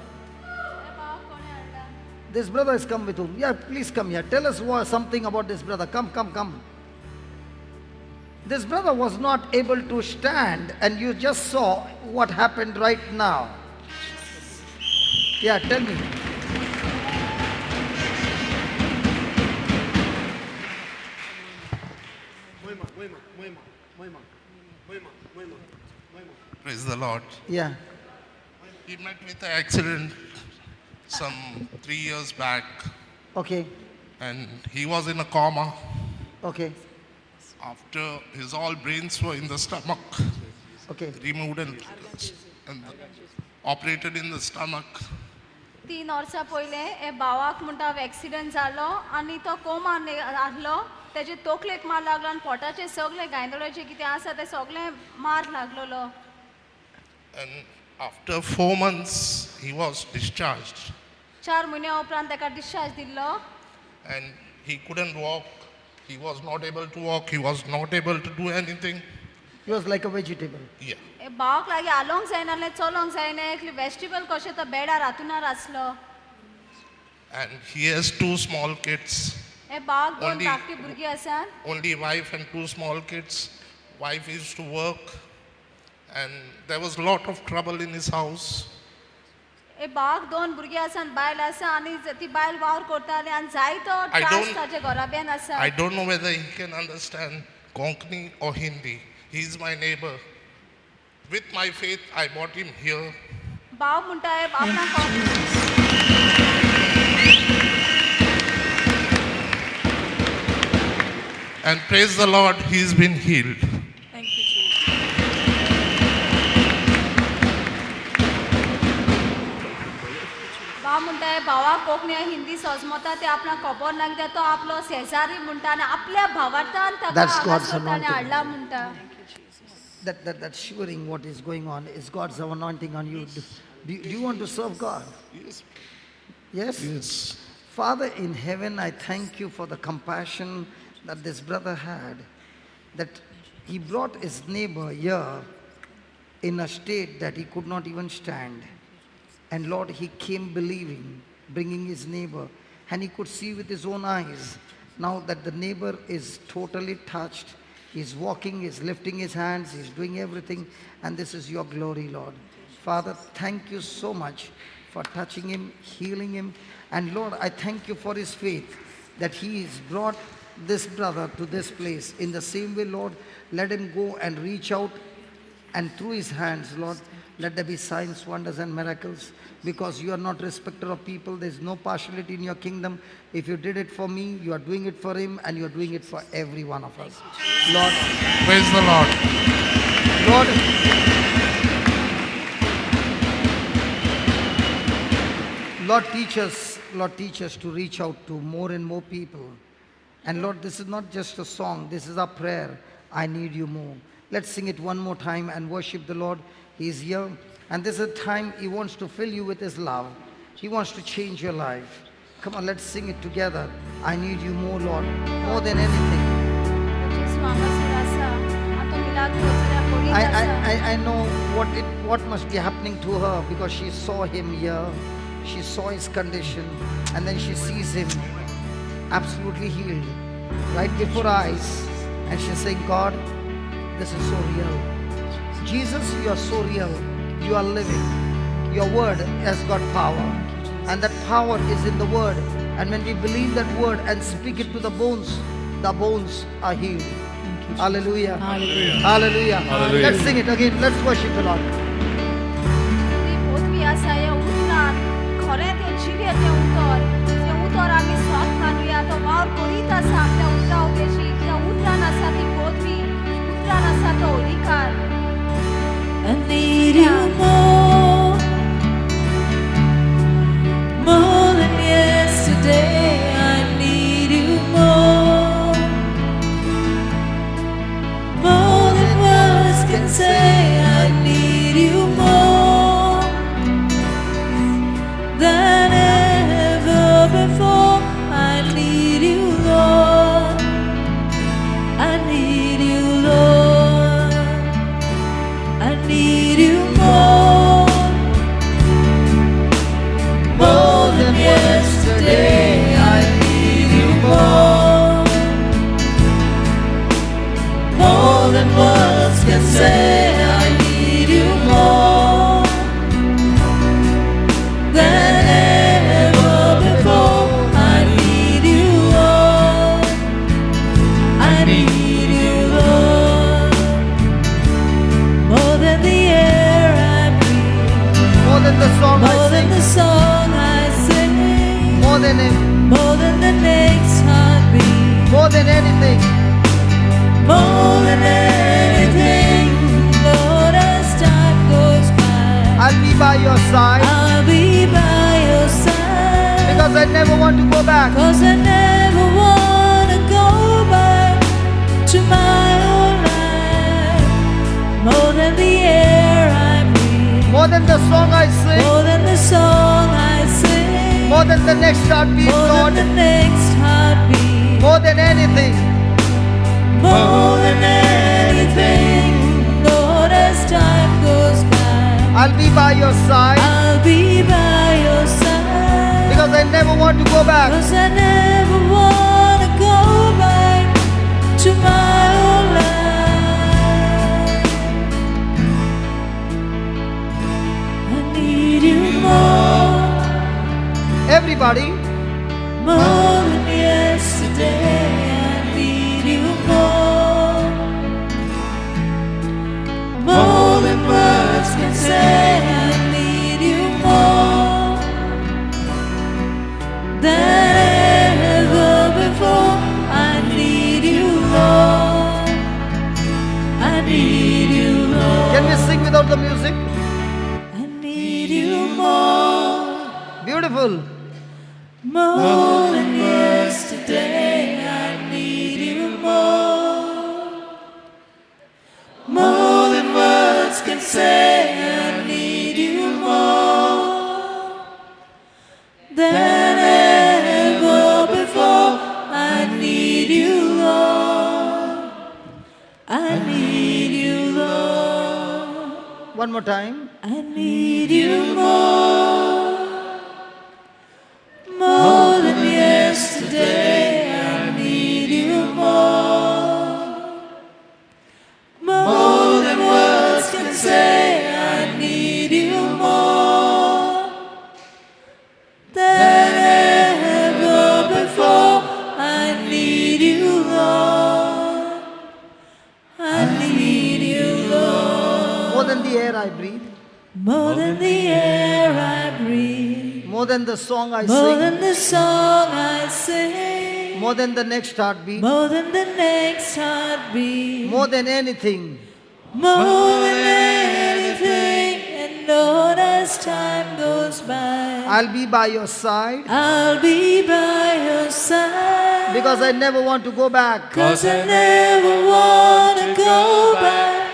This brother has come with whom? Yeah, please come here. Tell us something about this brother. Come, come, come. This brother was not able to stand, and you just saw what happened right now. Yeah, tell me. Praise the Lord. Yeah. He met with an accident some 3 years back. Okay. And he was in a coma. Okay. After his all brains were in the stomach. Okay. Removed and operated in the stomach. 3 वर्सां पयलें हे भावाक म्हणटा एक्सिडंट जालो आनी तो कोमान आहलो. तेजे तोकलेक मार लागलो आनी पोटाचे सगळे गांयदोळाचे कितें आसा ते सगळे मार लागलेलो. And after 4 months he was discharged. 4 म्हयन्या उपरांत ताका डिस्चार्ज दिल्लो. And he couldn't walk. He was not able to walk. He was not able to do anything. He was like a vegetable. Yeah. भावाक लागीं हालोवंक जायना, चलोवंक जायना, एकली वेजिटेबल कशें तो बेडार हातुणार आसलो. And he has 2 small kids. हे भावाक 2 धाकटी भुरगीं आसात. Only wife and 2 small kids. Wife used to work, and there was a lot of trouble in his house. हे भावाक 2 भुरगीं आसात, बायल आसा आनी ती बायल वावर करताली आनी जायतो त्रास ताचे घराब्यान आसा. I don't know whether he can understand Konkani or Hindi. He is my neighbor. With my faith, I brought him here. भाव म्हणटा आपणाक. And praise the Lord, he's been healed. Thank you, Jesus. भाव म्हणटा भावाक कोंकणी हिंदी सजमता ते आपणाक खबर ना कित्याक तो आपलो शेजारी म्हणटा आनी आपल्या भावार्थान ताका हांगा हाडला म्हणटा. That shivering what is going on is God's anointing on you. Do you want to serve God? Yes. Yes? Yes. Father in heaven, I thank you for the compassion that this brother had, that he brought his neighbor here in a state that he could not even stand. And Lord, he came believing, bringing his neighbor, and he could see with his own eyes now that the neighbor is totally touched. He's walking, he's lifting his hands, he's doing everything, and this is your glory, Lord. Father, thank you so much for touching him, healing him. And Lord, I thank you for his faith that he has brought this brother to this place. In the same way, Lord, let him go and reach out, and through his hands, Lord, let there be signs, wonders, and miracles, because you are not respecter of people. There is no partiality in your kingdom. If you did it for me, you are doing it for him, and you are doing it for every one of us. Lord. Praise the Lord. Lord, Lord, teach us, Lord, teach us to reach out to more and more people. And Lord, this is not just a song. This is our prayer. I need you more. Let's sing it one more time and worship the Lord. He is here. And this is a time He wants to fill you with His love. He wants to change your life. Come on, let's sing it together. I need you more, Lord, more than anything. I know what must be happening to her, because she saw him here. She saw his condition, and then she sees him absolutely healed right before her eyes. And she's saying, God, this is so real. Jesus, you are so real. You are living. Your word has got power. And that power is in the word. And when we believe that word and speak it to the bones are healed. Hallelujah. Hallelujah. Hallelujah. Hallelujah. Let's sing it again. Let's worship the Lord. I need you more, more than yesterday. I need you more, more than words can say. I need you. want to go back. 'Cause I never wanna go back to my old life. More than the air I breathe, More than the song I sing, more than the song I sing, more than the next heartbeat, more Lord, than the next heartbeat, more than anything. More than anything, Lord, as time goes by, I'll be by your side. I'll be by your side. Because I never want to go back. 'Cause I never wanna go back to my old life. I need you more. Everybody. More than yesterday, I need you more. More than words can say, I need you more than ever before. I need you, Lord. I need you, Lord. Can we sing without the music? I need you more. Beautiful. More than yesterday, I need you more. More than words can say, I need you more than ever before. I need you, Lord. I need you, Lord. One more time. I need you more. More than yesterday, I need you more. More than words can say, I need you more than ever before. I need you, Lord. I need you, Lord. More than the air I breathe. More than the air I breathe. More than the song I More sing. than the song I sing. More than the next heartbeat. More than the next heartbeat. More than anything. More than anything. And Lord, as time goes by, I'll be by your side. I'll be by your side. Because I never want to go back. 'Cause I never wanna go back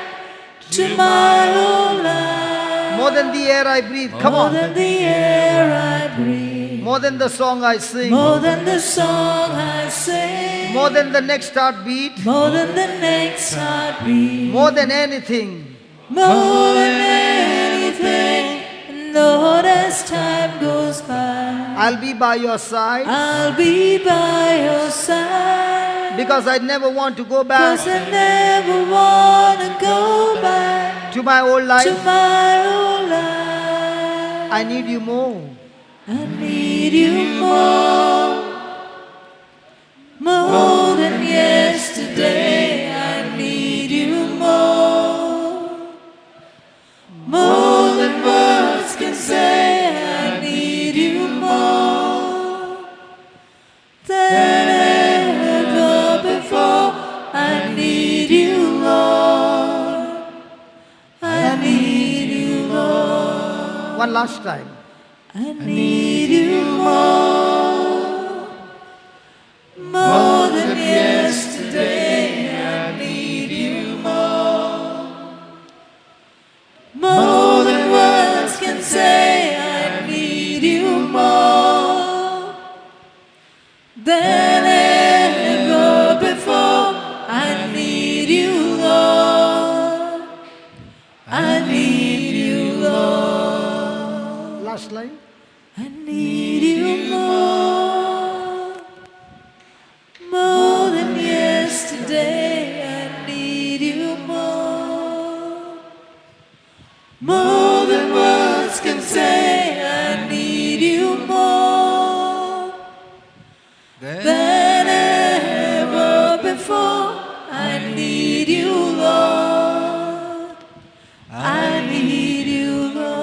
to my old life. More than the air I breathe. Come More on. than the air I breathe. More than the song I sing. More than the song I sing. More than the next heartbeat. More than the next heartbeat. More than anything. More than anything. And Lord, as time goes by, I'll be by your side. I'll be by your side. Because I never want to go back 'Cause I never wanna go back to my old to life. my old life. I need you more. I need you more. More than yesterday, I need you more. More than words can say, I need you more than ever before. I need you, Lord. I need you, Lord. One last time. I need you more, more than yesterday. I need you more, more than words can say. I need you more than ever before. I need you, Lord. I need you, Lord. Last line. I need you more, more than yesterday. I need you more, more than words can say. I need you more than ever before. I need you, Lord. I need you, Lord.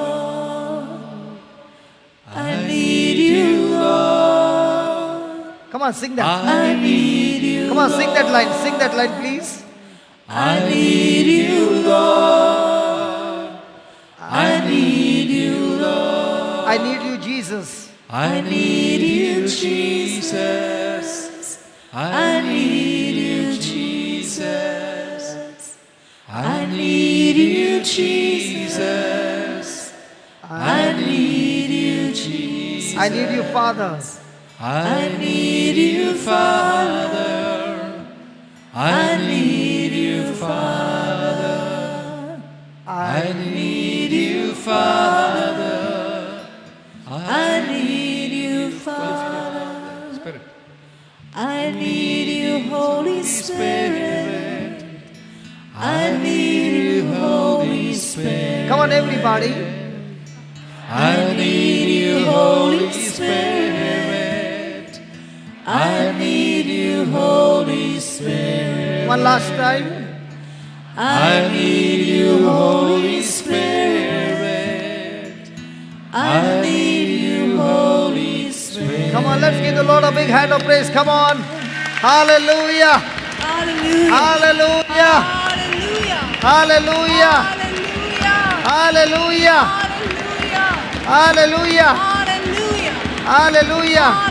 I need you, Lord. Come on, sing that. I need you. Come on, sing that line. Sing that line, please. I need you, Lord. I need you, Lord. I need you, Jesus. I need you, Jesus. I need you, Jesus. I need you, Jesus. I need you, Jesus. I need you, Father. I need you, Father. I need you, Father. I need you, Father. I need you, Father. Spirit. I need you, Holy Spirit. I need you, Holy Spirit. Come on, everybody. I need you, Holy Spirit. I need you, Holy Spirit. One last time. I need you, Holy Spirit. I need you, Holy Spirit. Come on, let's give the Lord a big hand of praise. Come on. Hallelujah. Hallelujah. Hallelujah. Hallelujah. Hallelujah. Hallelujah. Hallelujah. Hallelujah. Hallelujah. Hallelujah. Hallelujah.